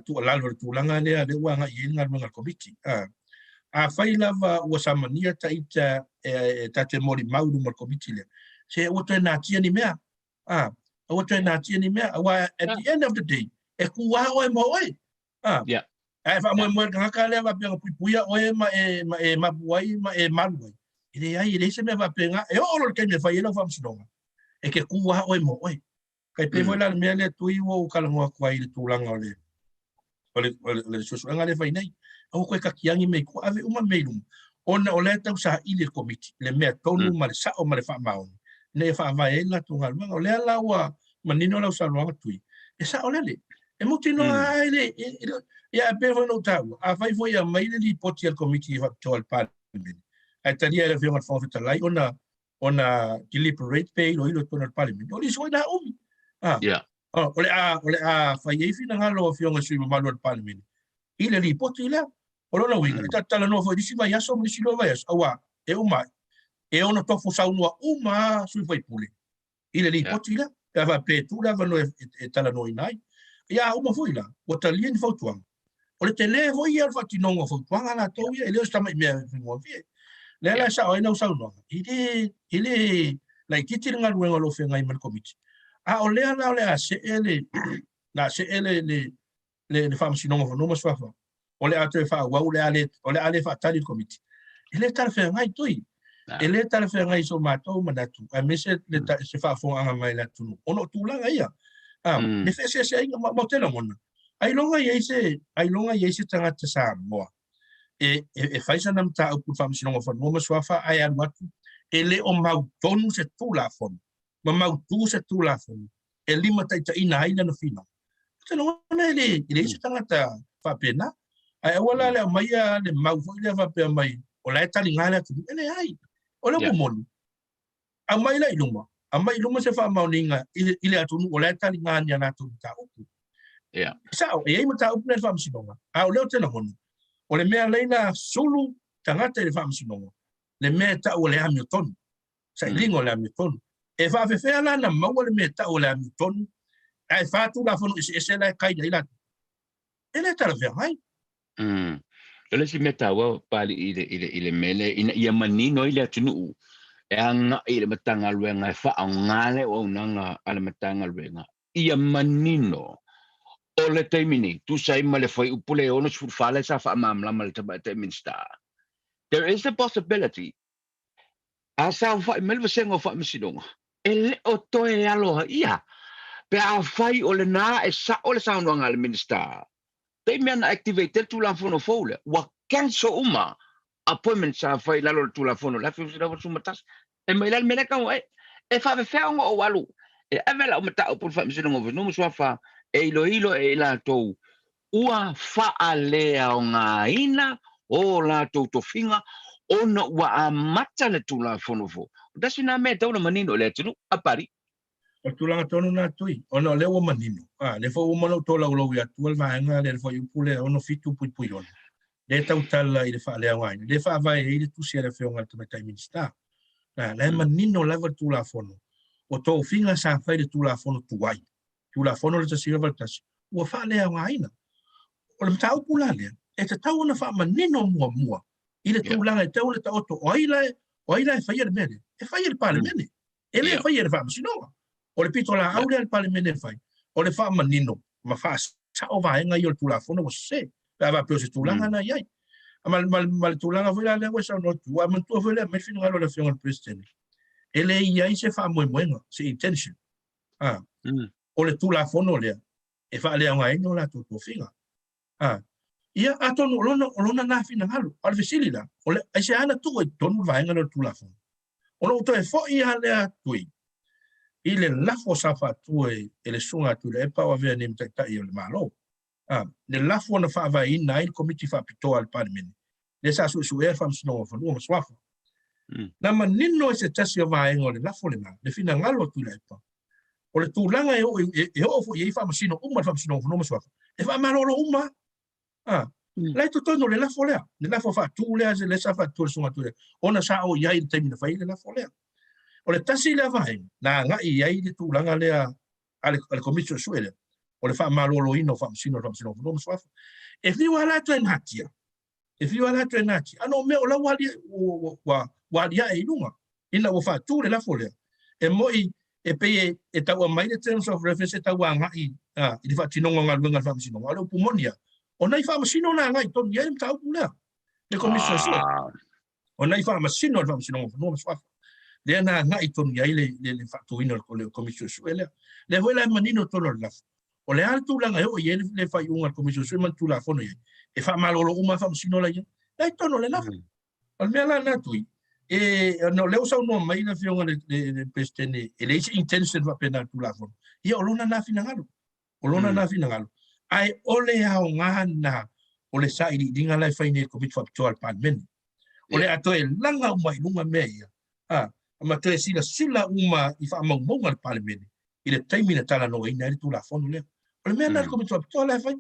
tuualalo i le tulaga lea, lea ua agai i ai le galuega a le Komiti. Afai lava ua samania ta ita e ta te molimau i luma o le Komiti lea, se aua toe natia ni mea. Aua toe natia ni mea, aua at the end of the day, e kū lava oe ma oe. Ae faamoemoe le tagata lea faapea na puipuia oe ma e, ma e mapu ai ma e malu ai. E leai, e leai se mea faapena. E oo loa i le taimi e fai ai lau faamasinoga, e te kū lava oe ma oe. Tai pei foi la le mea lea Tui ua ou talanoa atu ai i le tulaga o le o le o le, o le suesuega lea e fai nei. Aua toe tatiagi mea i tua, ave uma mea i luma. Ona o lea e tau saili e le Komiti le mea tonu ma le sao ma le faamaoni ina ia faavae ai le latou galuega. O lea la ua manino lau saunoaga Tui, e saolele. E mautinoa lava e le, ia ae pei foi ona ou taua, afai foi e aumai le lipoti a le Komiti Faapitoa a le Palemene, ae talia e le Afioga i le Fofoga Fetalai ona ona deliberate pe iloilo i totonu o le Palemene, o le isi foi lena umi. O le a, o le a fai ai finagalo o Afioga i sui usufono mamalu o le Palemene i le lipoti lea. O lona uiga, e ta te talanoa foi i le isi vaiaso ma le isi lua vaiaso, aua e uma ai, e ono tofu saunoa uma lava sui usufono i le lipoti lea, pe a faapea e tuu le avanoa e talanoaina ai. Ia a uma foi la, ua talia ni fautuaga. O le tele foi ia o le faatinoga o fautuaga a latou ia, e le o se tamai mea e faigofie. Lea la e sao ai lau saunoaga, e le, e le laitiiti le galuega o lo o feagai ma le Komiti. A o lea la o le a see le, le a see le, le, le, le Faamasinoga o Fanua ma Suafa, o le a toe faaauau, o le a le, o le a le faatali le Komiti. E le talafeagai, Tui. E le talafeagai i so matou manatu, aemaise le se faafofogaaga mai le atunuu, ona o tulaga ia. Le feeseeseaiga, ma ou te lagona, ailoga i ai se, ailoga i ai se tagata Samoa e, e, e fai sana mataupu i le Faamasinoga o Fanua ma Suafa ae alu atu e le o mautonu se Tulafono ma mautu se Tulafono e limataitaiina ai lana finau. Ou te lagona e le, e leai se tagata faapena. Ae aua la le aumaia le mau foi lea faapea mai, o la e taliga le atunuu. E leai. O le upu moni, aumai la i luma, aumai i luma se faamaoniga i le, i le atunuu o la e taliga ni a latou mataupu. E sao, e i ai mataupu na i le faamasinoga, a o lea ou te lagona, o le mea laina sulu tagata i le faamasinoga, le mea e tau o le amiotonu. Sailiga o le amiotonu. E faafefea la ona maua le mea e tau o le amiotonu ae fa Tulafono eseese la e kai ai latou? E le talafeagai. O le isi mea taua Papalii i le, i le, i le mea lea, ina ia manino ai le atunuu e agai i le Matagaluega e faaaoga le auaunaga a le Matagaluega, ia manino o le taimi nei, tusa ai ma le fuaiupu lea e 64 lea sa faamalamalama e le Tamaitai Minisita, there is a possibility A saofai mai le vasega o faamasinoga, e le o toe aloaia pe afai o lena e sao le saunoaga a le Minisita. Taimi ana activate ai le Tulafono fou lea, ua cancel uma appointments sa fai i lalo o le Tulafono 1981. E mai la le mea lea e tago ai, e faafefea ona ou alu e ave lau mataupu i le Faamasinoga o Fanua ma Suafa e iloilo e i latou ua faaleaogaina o latou tofiga ona ua amata le Tulafono fou. Tasi lena mea e tatau ona manino i le atunuu. A Pari. O le tulaga tonu lena Tui, ona o lea ua manino, a, lea foi ua uma ona ou tolaulou atu le vaega lea, le fuaiupu lea 67.6, lea e tautala i le faaleaogaina, lea e faavae ai le tusi a le Afioga i le Tamaitai Minisita. A, la e manino lava le Tulafono, o tofiga sa fai i le Tulafono tuai, Tulafono le 1981, ua faaleaogaina. O le mataupu la lea, e tatau ona faamanino muamua i le tulaga e tatau ona taoto, o ai la, o ai la e faia le mea lea? E fai e le Palemene, e le faia e le Faamasinoga. O le pitolaau lea a le Palemene e fai, o le faamanino ma faasao vaega ia o le Tulafono ua sese, pe a faapea o se tulaga na i ai. Ma, ma, ma le tulaga foi la lea ua e saunoa atu, ua manatua foi lea mai le finagalo o le Afioga i le Peresetene, e le i ai se faamoemoega, se intention, a, o le Tulafono lea e faaleaogaina o latou tofiga. A, ia, atonu o lona, o lona na finagalo. A o le fesili la, o le, aisea na tuu ai i totonu le vaega lea o le Tulafono? Ona ou toe foi lava lea Tui i le lafo sa faatu e, e le Susuga a Tuilaepa o avea nei ma Taitai o le Malo. A, le lafo na faavaeina ai le Komiti Faapitoa a le Palemene, lea sa suesuea le Faamasinoga o Fanua ma Suafa. Na manino i se tasi o vaega o le lafo lena, le finagalo a Tuilaepa, o le tulaga e oo, e, e oo foi i ai faamasino uma le Faamasinoga o Fanua ma Suafa, e faamalolo uma. A, la i totonu o le lafo lea, le lafo faatu lea, lea sa faatu e le Susuga a Tuilaepa, ona sa oo i ai i le taimi na fai ai le lafo lea. O le tasi lea vaega na agai i ai le tulaga lea a le, a le Komiti Suesue lea, o le faamaloloina o faamasino o le Faamasinoga o Fanua ma Suafa. E fiu lava la toe natia, e fiu lava la toe natia, ana o mea o la ua, ua, ua, ua aliae i luga, ina ua faatu le lafo lea. E moi, e pei e, e tau aumai le terms of reference e tau agai a, i le faatinoga o galuega a le Faamasinoga, a o le upu moni lava, o nai faamasino na agai tonu i ai le mataupu lea, le Komisi Suesue. Ah. O nai faamasino o le Faamasinoga o Fanua ma Suafa, lea na agai tonu i ai le, le, le faatuina o le Komisi Suesue lea. Lea foi la e manino tonu o le lafo. O le a le tulaga e oo i ai le, le faaiuga a le Komisi Suesue ma le Tulafono i ai, e faamalolo uma faamasino la i ai. La i totonu o le lafo. O le mea la lena Tui, e, ona o lea ua saunoa mai le Afioga i le, le, le Peresetene, e leai se intention faapena i le Tulafono. Ia o lona lena finagalo. O lona lena finagalo. Ae o le aoga lena o le sailiiliga la e fai nei e le Komiti Faapitoa a le Palemene. O le a toe laga uma i luga mea ia, a, ma toe silasila uma i faamaumauga a le Palemene i le taimi na talanoaina ai le Tulafono lea. O le mea lena a le Komiti Faapitoa la e fai.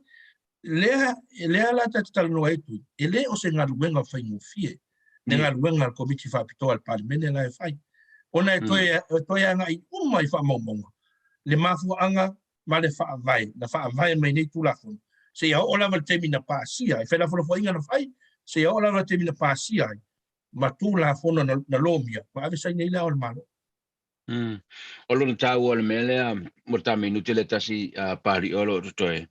Lea, lea la ta te talanoa ai Tui, e le o se galuega faigofie le galuega a le Komiti Faapitoa a le Palemene la e fai. Ona e toe, e toe agai uma i faamaumauga le mafuaaga ma le faavae na faavae mai nei Tulafono, seia oo lava i le taimi na pasia ai, felafolafoaiga na fai, seia oo lava i le taimi na pasia ai ma Tulafono na, na lomia ma ave saini ai Le Ao o le Malo. O lona taua o le mea lea, mo le ta minute le tasi uh, pali o lo totoe,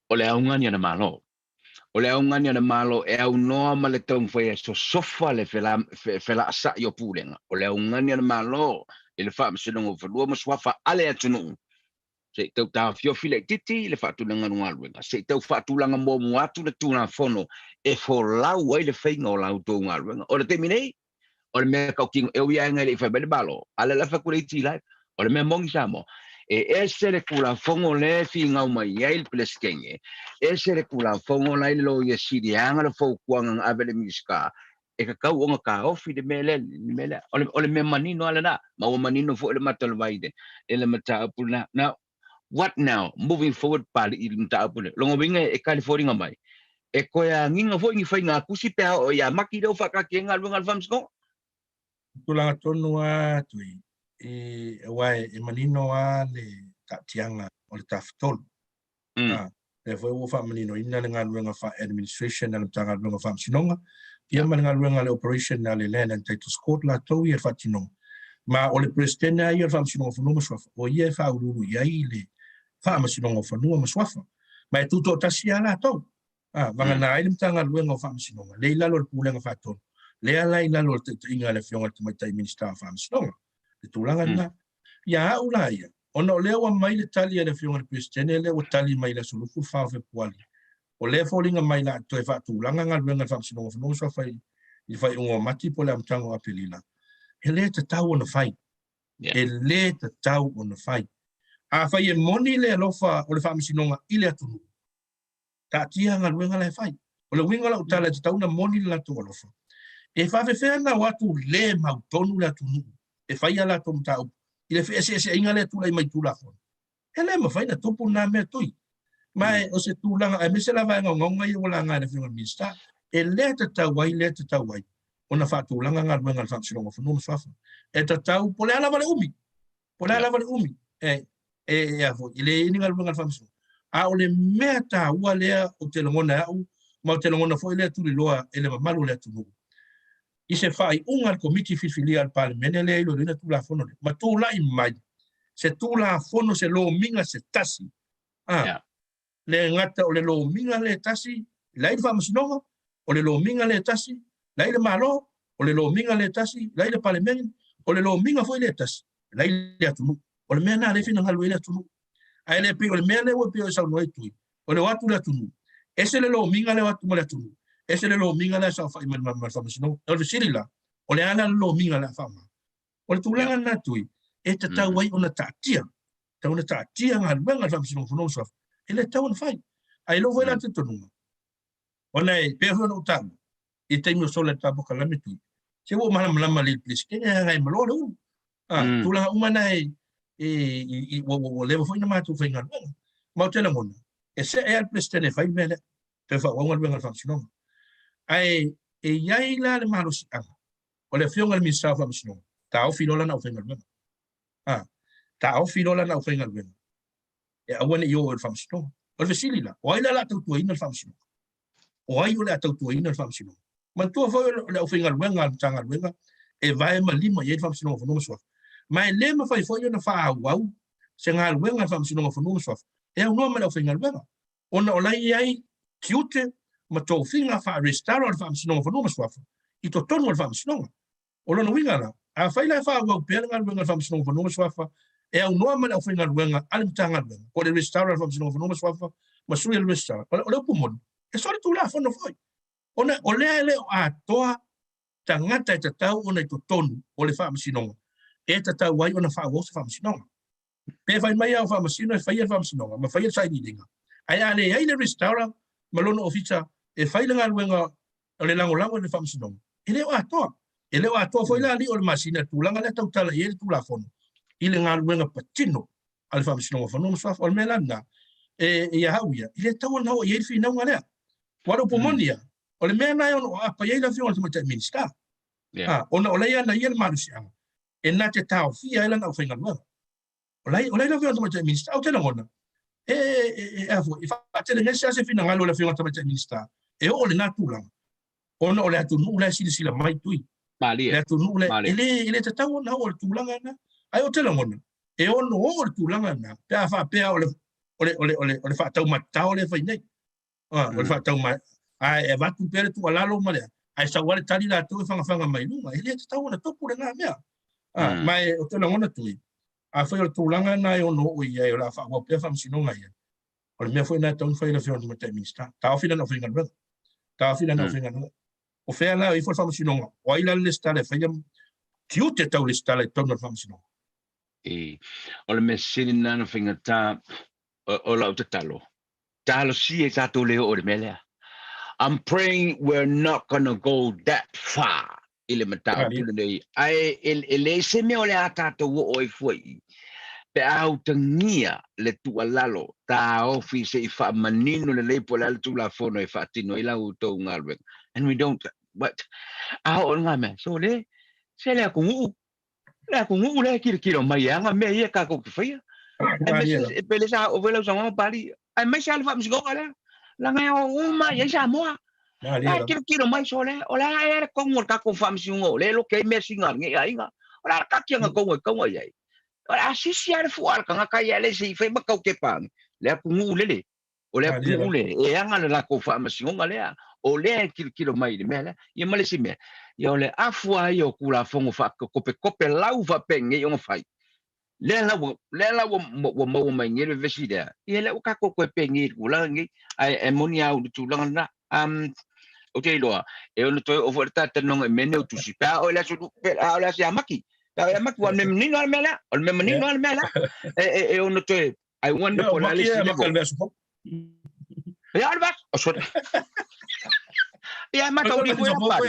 o le augani a le Malo. O le augani a le Malo e aunoa ma le taumafai e sosofa le felaasa'i o pulega. O le augani a le Malo i le Faamasinoga o Fanua ma Suafa a le atunuu, se i tau taofiofi laitiiti le faatulaga o galuega, se i tau faatulaga muamua atu le Tulafono e folau ai le faiga o la outou galuega. O le taimi nei, o le mea tautino e ui ae le i fai mai le Malo, a le lafa ku le iti lai, o le mea moni Samoa. E ese le Tulafono lea e finau mai ai le Peresetene, ese le Tulafono la i le Loia Sili e ana le fautuaga na ave i le Minisita, e tatau ona taofi le mea lea, le mea lea. O le, o le mea manino lava lena, ma ua manino foi le mata o le vai i le, i le mataupu lena. Now, what now? Moving forward, pali'i i le mataupu lea. Lona uiga e kalifoliga mai, e toe agiga foi ni faiga tusi pe a oo ia Maki lea ua faataatia ai galuega a le Faamasinoga. Tulaga tonu lava Tui, e, aua e manino lava le taatiaga o le Tafatolu. A, lea foi ua faamaninoina le galuega faa-administration a le Matagaluega o Faamasinoga, ia ma le galuega a le operation a le Land and Titles Court latou ia e faatinoga. Ma o le Peresetene lava ia o le Faamasinoga o Fanua ma Suafa, o ia e faauluulu i ai le Faamasinoga o Fanua ma Suafa. Ma e tutoatasi lava latou. A, vagana ai le Matagaluega o Faamasinoga, lea i lalo o le Pulega Faatonu, lea la i lalo o le taitaiga a le Afioga i le Tamaitai Minisita o Faamasinoga. Le tulaga lena. Ia au la ia, ona o lea ua mai le tali a le Afioga i le Peresetene lea ua tali mai i le aso 24 o Fepuari, o lea e foliga mai la toe faatulaga galuega a le Faamasinoga o Fanua ma Suafa i le faaiuga o Mati po o le amataga o Aperila, e le tatau ona fai. E le tatau ona fai. Afai e moni le alofa o le Faamasinoga i le atunuu, taatia galuega la e fai. O le uiga o lau tala e tatau ona moni le latou alofa. E faafefea ona o atu le mautonu le atunuu e fai a latou mataupu i le feeseeseaiga lea e tulai mai i Tulafono. E le mafai ona tupu lena mea tui. Ma o se tulaga, aemaise lava e gaogaoga ia ua laga e le Afioga i le Minisita, e le tatau ai, le tatau ai ona faatulaga galuega a le Faamasinoga o Fanua ma Suafa. E tatau, po o le a lava le umi, po o le a lava le umi, e, e, e a foi, e le i ai ni galuega a le Faamasinoga. A o le mea taua lea ou te lagona e au, ma ou te lagona foi lea tuliloa e le mamalu o le atunuu, i se faaiuga a le Komiti Filifilia a le Palemene lea e iloiloina Tulafono lea, ma tulai mai se Tulafono, se lomiga se tasi, a, le gata o le lomiga lea e tasi, leai le Faamasinoga, O le lomiga lea e tasi, la i le Malo, o le lomiga lea e tasi, la i le Palemene, o le lomiga foi lea e tasi, la i le atunuu. O le mea lena lea e finagalo i ai le atunuu. Ae le pei o le mea lea ua pei o e saunoa ai Tui, o le o atu le atunuu, ese le lomiga lea o atu ma le atunuu, ese le lomiga lea e saofai mai ma le faamasinoga. O le fesili la, o le a la le lomiga o le a faaaoga? O le tulaga lena Tui, e tatau ai ona taatia, tatau ona taatia galuega a le Faamasinoga o Fanua ma Suafa, e le tatau ona fai. Ae i lou foi la talitonuga, ona e pei foi ona ou taua, i le taimi o sola i le polokalame Tui, se ua ou malamalama lelei i le Peresetene e agaimaloa le ulu. A, tulaga uma na e, e, i, ua, ua, ua leva foi ona matou faigaluega. Ma ou te lagona, e se'e lava le Peresetene e fai le mea lea, toe faaauau galuega a le Faamasinoga. Ae e i ai la le malosiaga o le Afioga i le Minisita o Faamasinoga, taofi loa lana aufaigaluega. A, taofi loa lana aufaigaluega e aua ne i o i le Faamasinoga. O le fesili la, o ai la o le a tautuaina le Faamasinoga? O ai o le a tautuaina le Faamasinoga? Manatua foi o le aufaigaluega a le Matagaluega e vae ma lima i ai le Faamasinoga o Fanua ma Suafa. Ma e le mafai foi ona faaauau se galuega a le Faamasinoga o Fanua ma Suafa e aunoa ma le aufaigaluega, ona o la e i ai tiute ma tofiga faa-Resitala o le Faamasinoga o Fanua ma Suafa i totonu o le Faamasinoga. O lona uiga la, afai la e faaauau pea le galuega a le Faamasinoga o Fanua ma Suafa e aunoa ma le aufaigaluega a le Matagaluega, po o le Resitala o le Faamasinoga o Fanua ma Suafa ma sui o le Resitala, o le upu moni, e solitulafono foi, ona o lea e le o atoa tagata e tatau ona i totonu o le Faamasinoga e tatau ai ona faaauau se Faamasinoga. Pe fai mai au Faamasino e faia le Faamasinoga ma faia le sailiiliga, ae a leai le Resitala ma lona Ofisa e fai le galuega o le lagolago i le Faamasinoga, e le o atoa. E le o atoa foi la alii o le masina i le tulaga lea tautala i ai le Tulafono i le galuega patino a le Faamasinoga o Fanua ma Suafa. O le mea la lena, e ia au ia, e le tatau ona oo i ai le finauga lea. Aua o le upu moni ia, o le mea lena e ono aapa i ai le Afioga i le Tamaitai Minisita, ona o la e ia ana ia le malosiaga e na te taofia ai lana aufaigaluega. O la e o la e le Afioga i le Tamaitai Minisita. Ou te lagona, e, e, e, a foi, e faatelegese lava se finagalo o le Afioga i le Tamaitai Minisita e oo lena tulaga, ona o le atunuu la e silasila mai Tui. Malie. Le atunuu la, e le, e le tatau ona oo i le tulaga lena. Ae ou te lagona, e ono oo i le tulaga lena, pe a faapea o le, o le, o le, o le, o le faataumatatao lea e fai nei. Ah, o le faatau mai. Ae e avatu pea le tuualalo ma le, ae sau lava le tali latou e fagafaga mai luga. E le tatau ona tupu lena mea. Ah, ma e, ou te lagona Tui, afai o le tulaga lena e ono oo i ai o le a faaauau pea faamasinoga ia, o le mea foi lena e tatau ona fai e le Afioga i le Tamaitai Minisita. Taofi lana aufaigaluega. Taofi lana aufaigaluega. O fea la e ifo le faamasinoga? O ai la le lesitala e faia tiute tau lesitala i totonu o le faamasinoga? E, o le mea sili lena na faigata o lau tatalo, Talosia i tatou le oo i le mea lea. I'm praying we're not gonna go that far i le mataupu lenei. Ae e, e leai se mea o le a tatou oo ai fua i i. Pe a utagia le tuualalo, taofi se i faamanino lelei po o le a le Tulafono e faatino ai la outou galuega. And we don't, what? A oo i lena mea, so le, se le atunuu, Le atunuu lea e kilokilo mai e aga mea ia tatou te faia. Aemaise pe le sa oo foi lau saunoaga Papalii, aemaise lava le faamasinoga lea, leaga e o uma i ai Samoa. La e kilokilo mai sole, o le a ea le tonu o le tatou faamasinoga o lea e lote ai measina a lenei aiga. O le a le katiaga tonu e tatau ona i ai? O le a sisi lava le fua a le tagata ia le se i fai ma tau tepa ane. Le atunuu lele, O le atunuu le e aga le latou faamasinoga lea, o lea e tilotilo mai i le mea lea. Ia ma le isi mea, ia o le afu lava ia o Tulafono faakopetope lau faapenei ona fai, lea la ua, lea la ua, ua maua mai nei le vevesi lea, ia lea ua tatou toe penei i le tulaga lenei. Ae e moni lava au i le tulaga lena. Um, ou te iloa, e ono toe oo foi le talatalanoaga i mea nei o tusi, pe a oo i le aso, pe a oo i le aso ia Maki, pe a oo ia Maki, ua o le mea manino lava le mea lea, o le mea manino lava le mea lea. E, e, e ono toe I wonder po o le a le isi level. Ia, o le vasa. Oh, sorry. Ia, ma tau foi la pari.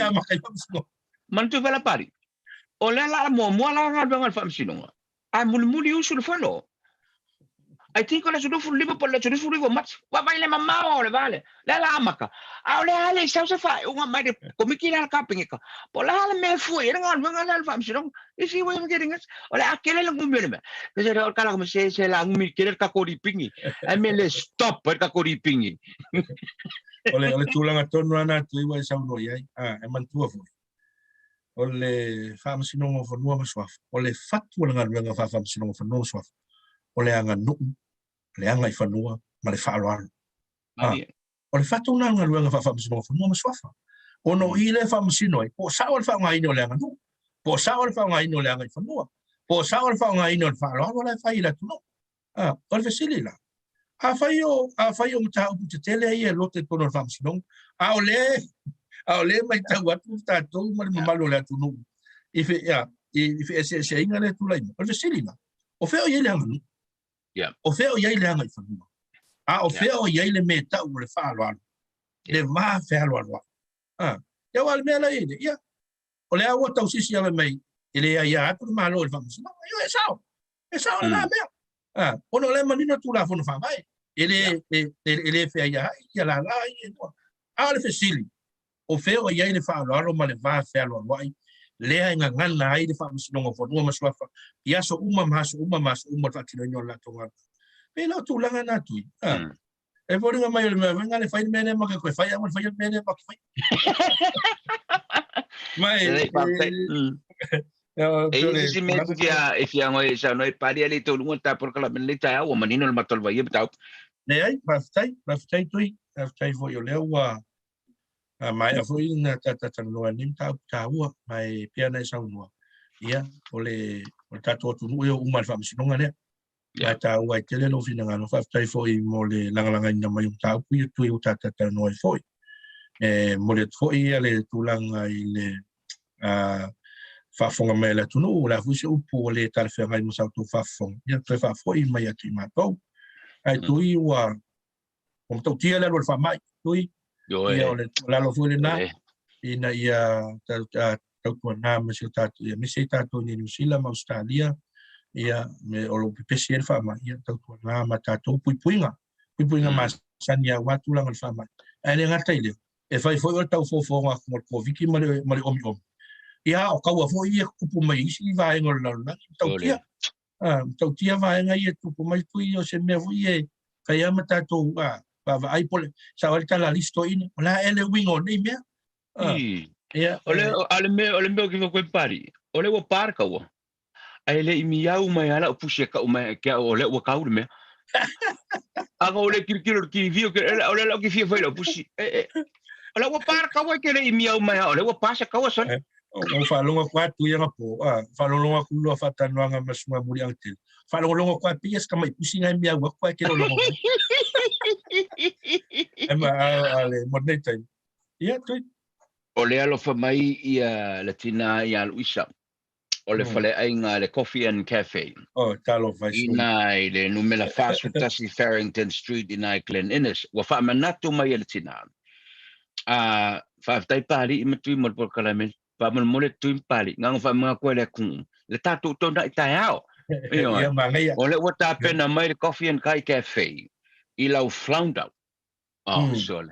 Manatua foi la pari. O lea la muamua la galuega a le faamasinoga. Ae mulimuli usu le fono. I think o le aso 25 po o le aso 19 o Mati. Vaavaai le mamao o le va lea. Lea la amata. A o lea le i sau se faaiuga mai le komiti lea a le Kapeneta. Po o le a le mea e fua i ai le galuega lea a le faamasinoga. You see where I'm getting at? O le a tele le gumi o le mea. Pe se o le kala se se la gumi tele le tatou ripingi. Ai me le stop ai le tatou ripingi. O le, o le tulaga tonu lava lena Tui ua e saunoa i ai, a, e manatua foi, o le Faamasinoga o Fanua ma Suafa, o le fatu o le galuega faa-Faamasinoga o Fanua ma Suafa, o le aganuu, le agaifanua ma le faaaloalo. A, o le fatu lena o le galuega faa-Faamasinoga o Fanua ma Suafa. Ona o i lea e faamasino ai, po o sao le faaaogaina o le aganuu, po o sao le faaaogaina o le agaifanua, po o sao le faaaogaina o le faaaloalo la e fai i le atunuu. A, o le fesili la, afai o, afai o mataupu tetele ia e lote i totonu o le Faamasinoga, a o lea, a o lea e matau atu tatou ma le mamalu o le atunuu i fe, ia, i feeseeseaiga lea e tulai mai. O le fesili la, o fea o i ai le aganuu? O fea o i ai le agaifanua? A o fea o i ai le mea e tau o le faaaloalo? Le va fealoaloai. A, ia aua o le mea la e i ai nei, ia, o lea ua tausisi ave mai e le aia atu le Malo i le Faamasinoga. Ia, e sao. E sao lena mea. Ah, ona o la e manino Tulafono Faavae. E le, e, e, e le feaiaai ia lala ia e lua. A o le fesili, o fea o i ai le faaaloalo ma le va fealoaloai lea e gagana ai le Faamasinoga o Fanua ma Suafa i aso uma ma aso uma ma aso uma o le faatinoina o le latou galuega. Pei la o tulaga na Tui. Ah, E foliga mai o le mea foi le fai le mea lea ma ke koe fai a fai le mea lea ma ke fai. Mai. E e isi mea e fia e fia ngoi sa noi pari ale to lunga ta por kala le ta ua manino le matol vai e tau. Leai, faafetai, faafetai Tui, faafetai foi o lea ua maea foi na tatou talanoa i lenei mataupu taua, ma e pei ona e saunoa, ia, o le, o le tatou atunuu e o uma i le faamasinoga lea. Ma e taua ai tele lou finagalo. Faafetai foi mo le lagalagaina mai o mataupu ia Tui ua tatou talanoa ai foi. E momoli atu foi ia le tulaga i le faafofoga mai a le atunuu, o le a foi se upu ua le talafeagai ma sa outou faafofoga, ia toe faafoi mai atu i matou. Ae Tui ua matautia le alu o le faamai, Tui, ia o le tuualalo foi lena, ina ia tautuana ma si o tatou, ia aemaise tatou i Niu Sila ma Ausetalia, ia me o lo o pepesi ai le faamai, ia tautuana ma tatou puipuiga, puipuiga masani aua tulaga o le faamai. Ae le gata i lea, e fai foi o le tau fofooga atu o le Koviti ma le, ma le omiomi. Ia, o kaua foi ia tutupu mai i isi vaega o le lalolagi, matautia. Matautia vaega ia tutupu mai tui o se mea foi e fai lava ma tatou vaavaai po o le sao ai le tala a le isi toeaina, o le a ea le uiga o nei mea? Ia, o le, a le mea, o le mea o ke koe pari, o le ua pa le kaua. Ae le i miau mai ala o pusi e kau mai ke au o le ua kau le mea. Aga o le kilokilo le TV o ke o le lau ke fia fai lau pusi. E, e, o le ua pa le kaua ke le i miau mai o le ua pa se kaua sole. O faalogo atu atu ia po, a faalogologo atu lua faatalanoaga ma Susuga Muliagatele. Faalogologo atu a pei se tamai pusi ngai miau atu ai ke lologo. E ma a le mo nei taimi. Ia Tui. O le alofa mai ia le tina ia Luisa. O le faleaiga le Coffee and Cafe. Oh, talofa i Ina i le numera 41 Farrington Street ina i Glen Innes. Ua faamanatu mai e le tina. A faafetai Pali i ma Tui mo le polokalame. Faamolemole Tui ma Pali. Ngago faamanga koe le atunuu. Le tatou tonai taeao. Ia manaia. O le ua tapena mai le Coffee and Kai Cafe i lau flounder. Oh, sole.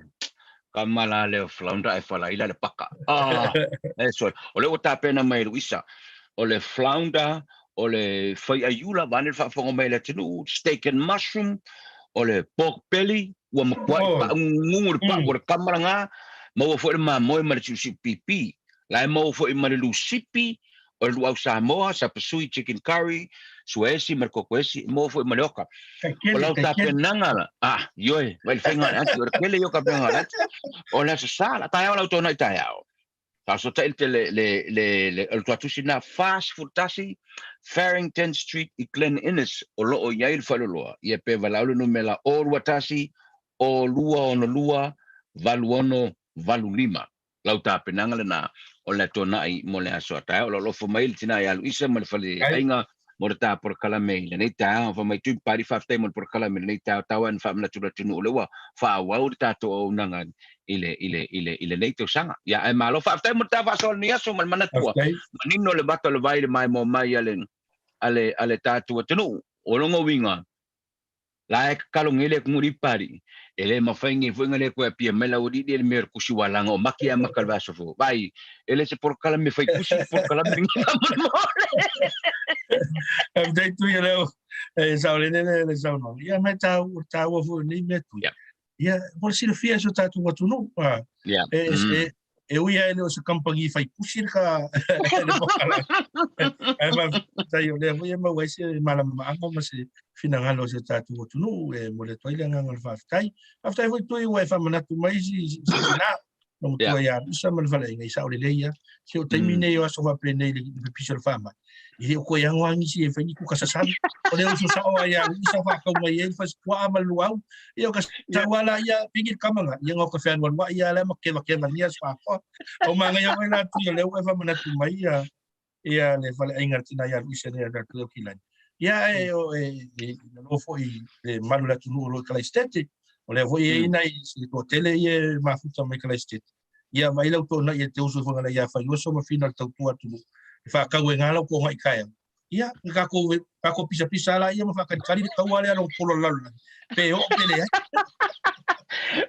Ka mala le o flounder e falaila le paka. Ah, e sole. O le ua tapena mai e Luisa. O le flounder, o le faiaiula, vaeane le faafofoga mai a le atunuu, steak and mushroom, o le pork belly, ua matuai paaugugugu le pau o le kama lena, maua foi le mamoe ma le siusiu pipi. La e maua foi ma le lusipi, o le luau Samoa, sapasui, chicken curry, suaesi ma le kokoesi, e maua foi ma le oka. O lau tapenaga la, ah, ioe, vai le faiga o le ati, o le tele ia o tapenaga o le ati. O le Aso Sa, la taeao lau toanai taeao. Faasotai le, le, le, le, le, o le tuatusi lena, 41 Farrington Street i Glen Innes, o lo o i ai le faleoloa. Ia pe valaau le numera 021 02 62 8685. Lau tapenaga lena o le tuanai mo le aso a taeao. O lo o alofa mai le tina ia Luisa ma le fale aiga mo le ta polokalame i lenei taeao. Fai mai Tui Pari, faafetai mo le polokalame i lenei taeao. Tau ai na faamanatu le atunuu o lea ua faaauau le tatou auaunaga i le, i le, i le, i lenei tausaga. Ia, ae malo faafetai mo le ta faasoa i lenei aso ma le manatu ua manino le mata o le vai i le maimoa mai a le, a le, a le tatou atunuu. O lona uiga, La e kakalo nei le atunuu lipali, e le mafai nei foi na le toe apia mai la ua liili le mea o le kusi ualaga o maki a maka le vaiaso fou. Vaai, e le se polokalame fai kusi le polokalame lenei faamolemole. Faafetai Tui o lea e saolele le le saunoaga. Ia ma e taua taua foi lenei mea Tui. Ia mo le silafia e si o tatou atunuu. E, e, e ui lava e le o se kamupani fai pusi le ka le polokalame. Ae faafetai o lea foi e maua ai se malamalamaaga ma se finagalo o si o tatou atunuu e momoli atu ai le agaga o le faafetai. Faafetai foi Tui ua e faamanatu mai si tina. Loomatua ia Luisa ma le faleaiga i sao lelei lava. Se o taimi nei o aso faapenei i le pipisi o le faamai, e le o toe ano lava nisi e fai ni kuka sasami. O le uso sao lava ia Luisa faatau mai ai le fasipuaa ma le luau. Ia o ka sau lava laia pigi le kama na, ia na o ka fealualuai lava lea ma kevakeva ni aso atoa. O manaia foi la Tui o lea ua e faamanatu mai ia ia le faleaiga a le tina ia Luisa nei a tatou Aukilani. Ia e o e e lalo foi le mamalu o le atunuu o lo o i Kalaisitete. O lea foi e i ai nai se toatele ia e mafuta mai Kalaisitete. Ia vaai lau toonai e te uso ifo nai ia Faiuso ma Fina o le tautua atunuu. E faatau e gā lau toonai taeao. Ia, na tatou tatou pisapisa la ia ma faakalikali le taua lea lona polo lalolagi. Pe oo pe leai.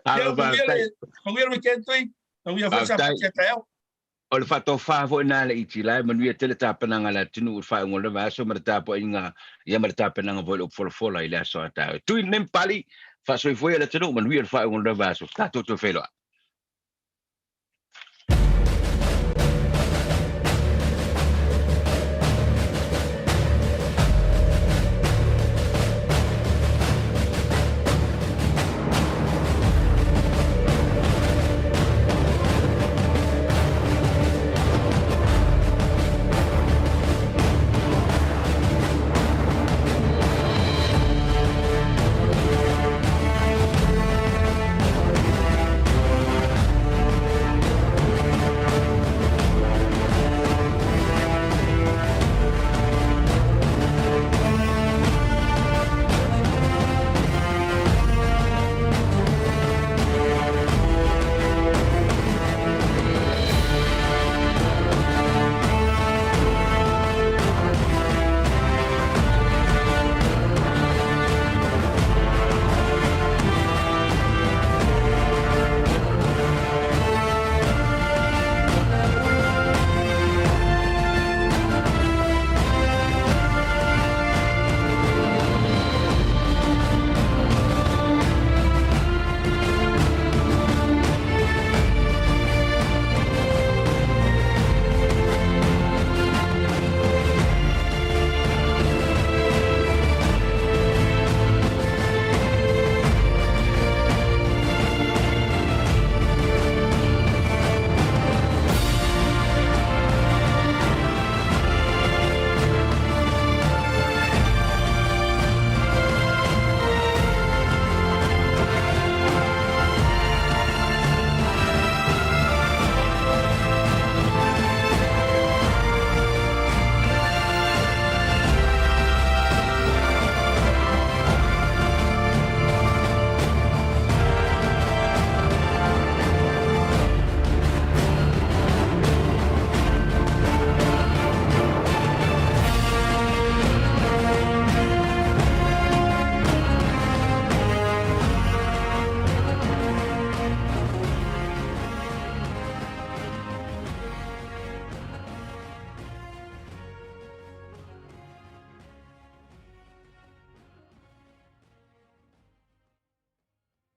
Ia, manuia le manuia le weekend Tui. Manuia foi sa fatia taeao. O le faatofa foi lena a le Itila, e manuia tele tapenaga a le atunuu i le faaiuga o le vaiaso ma le tapuaiga ia ma le tapenaga foi i le upu folafola i le aso a taeao. E tui lenei ma pali, faasoifua ia le atunuu, manuia le faaiuga o le vaiaso. Tatou toe feiloai.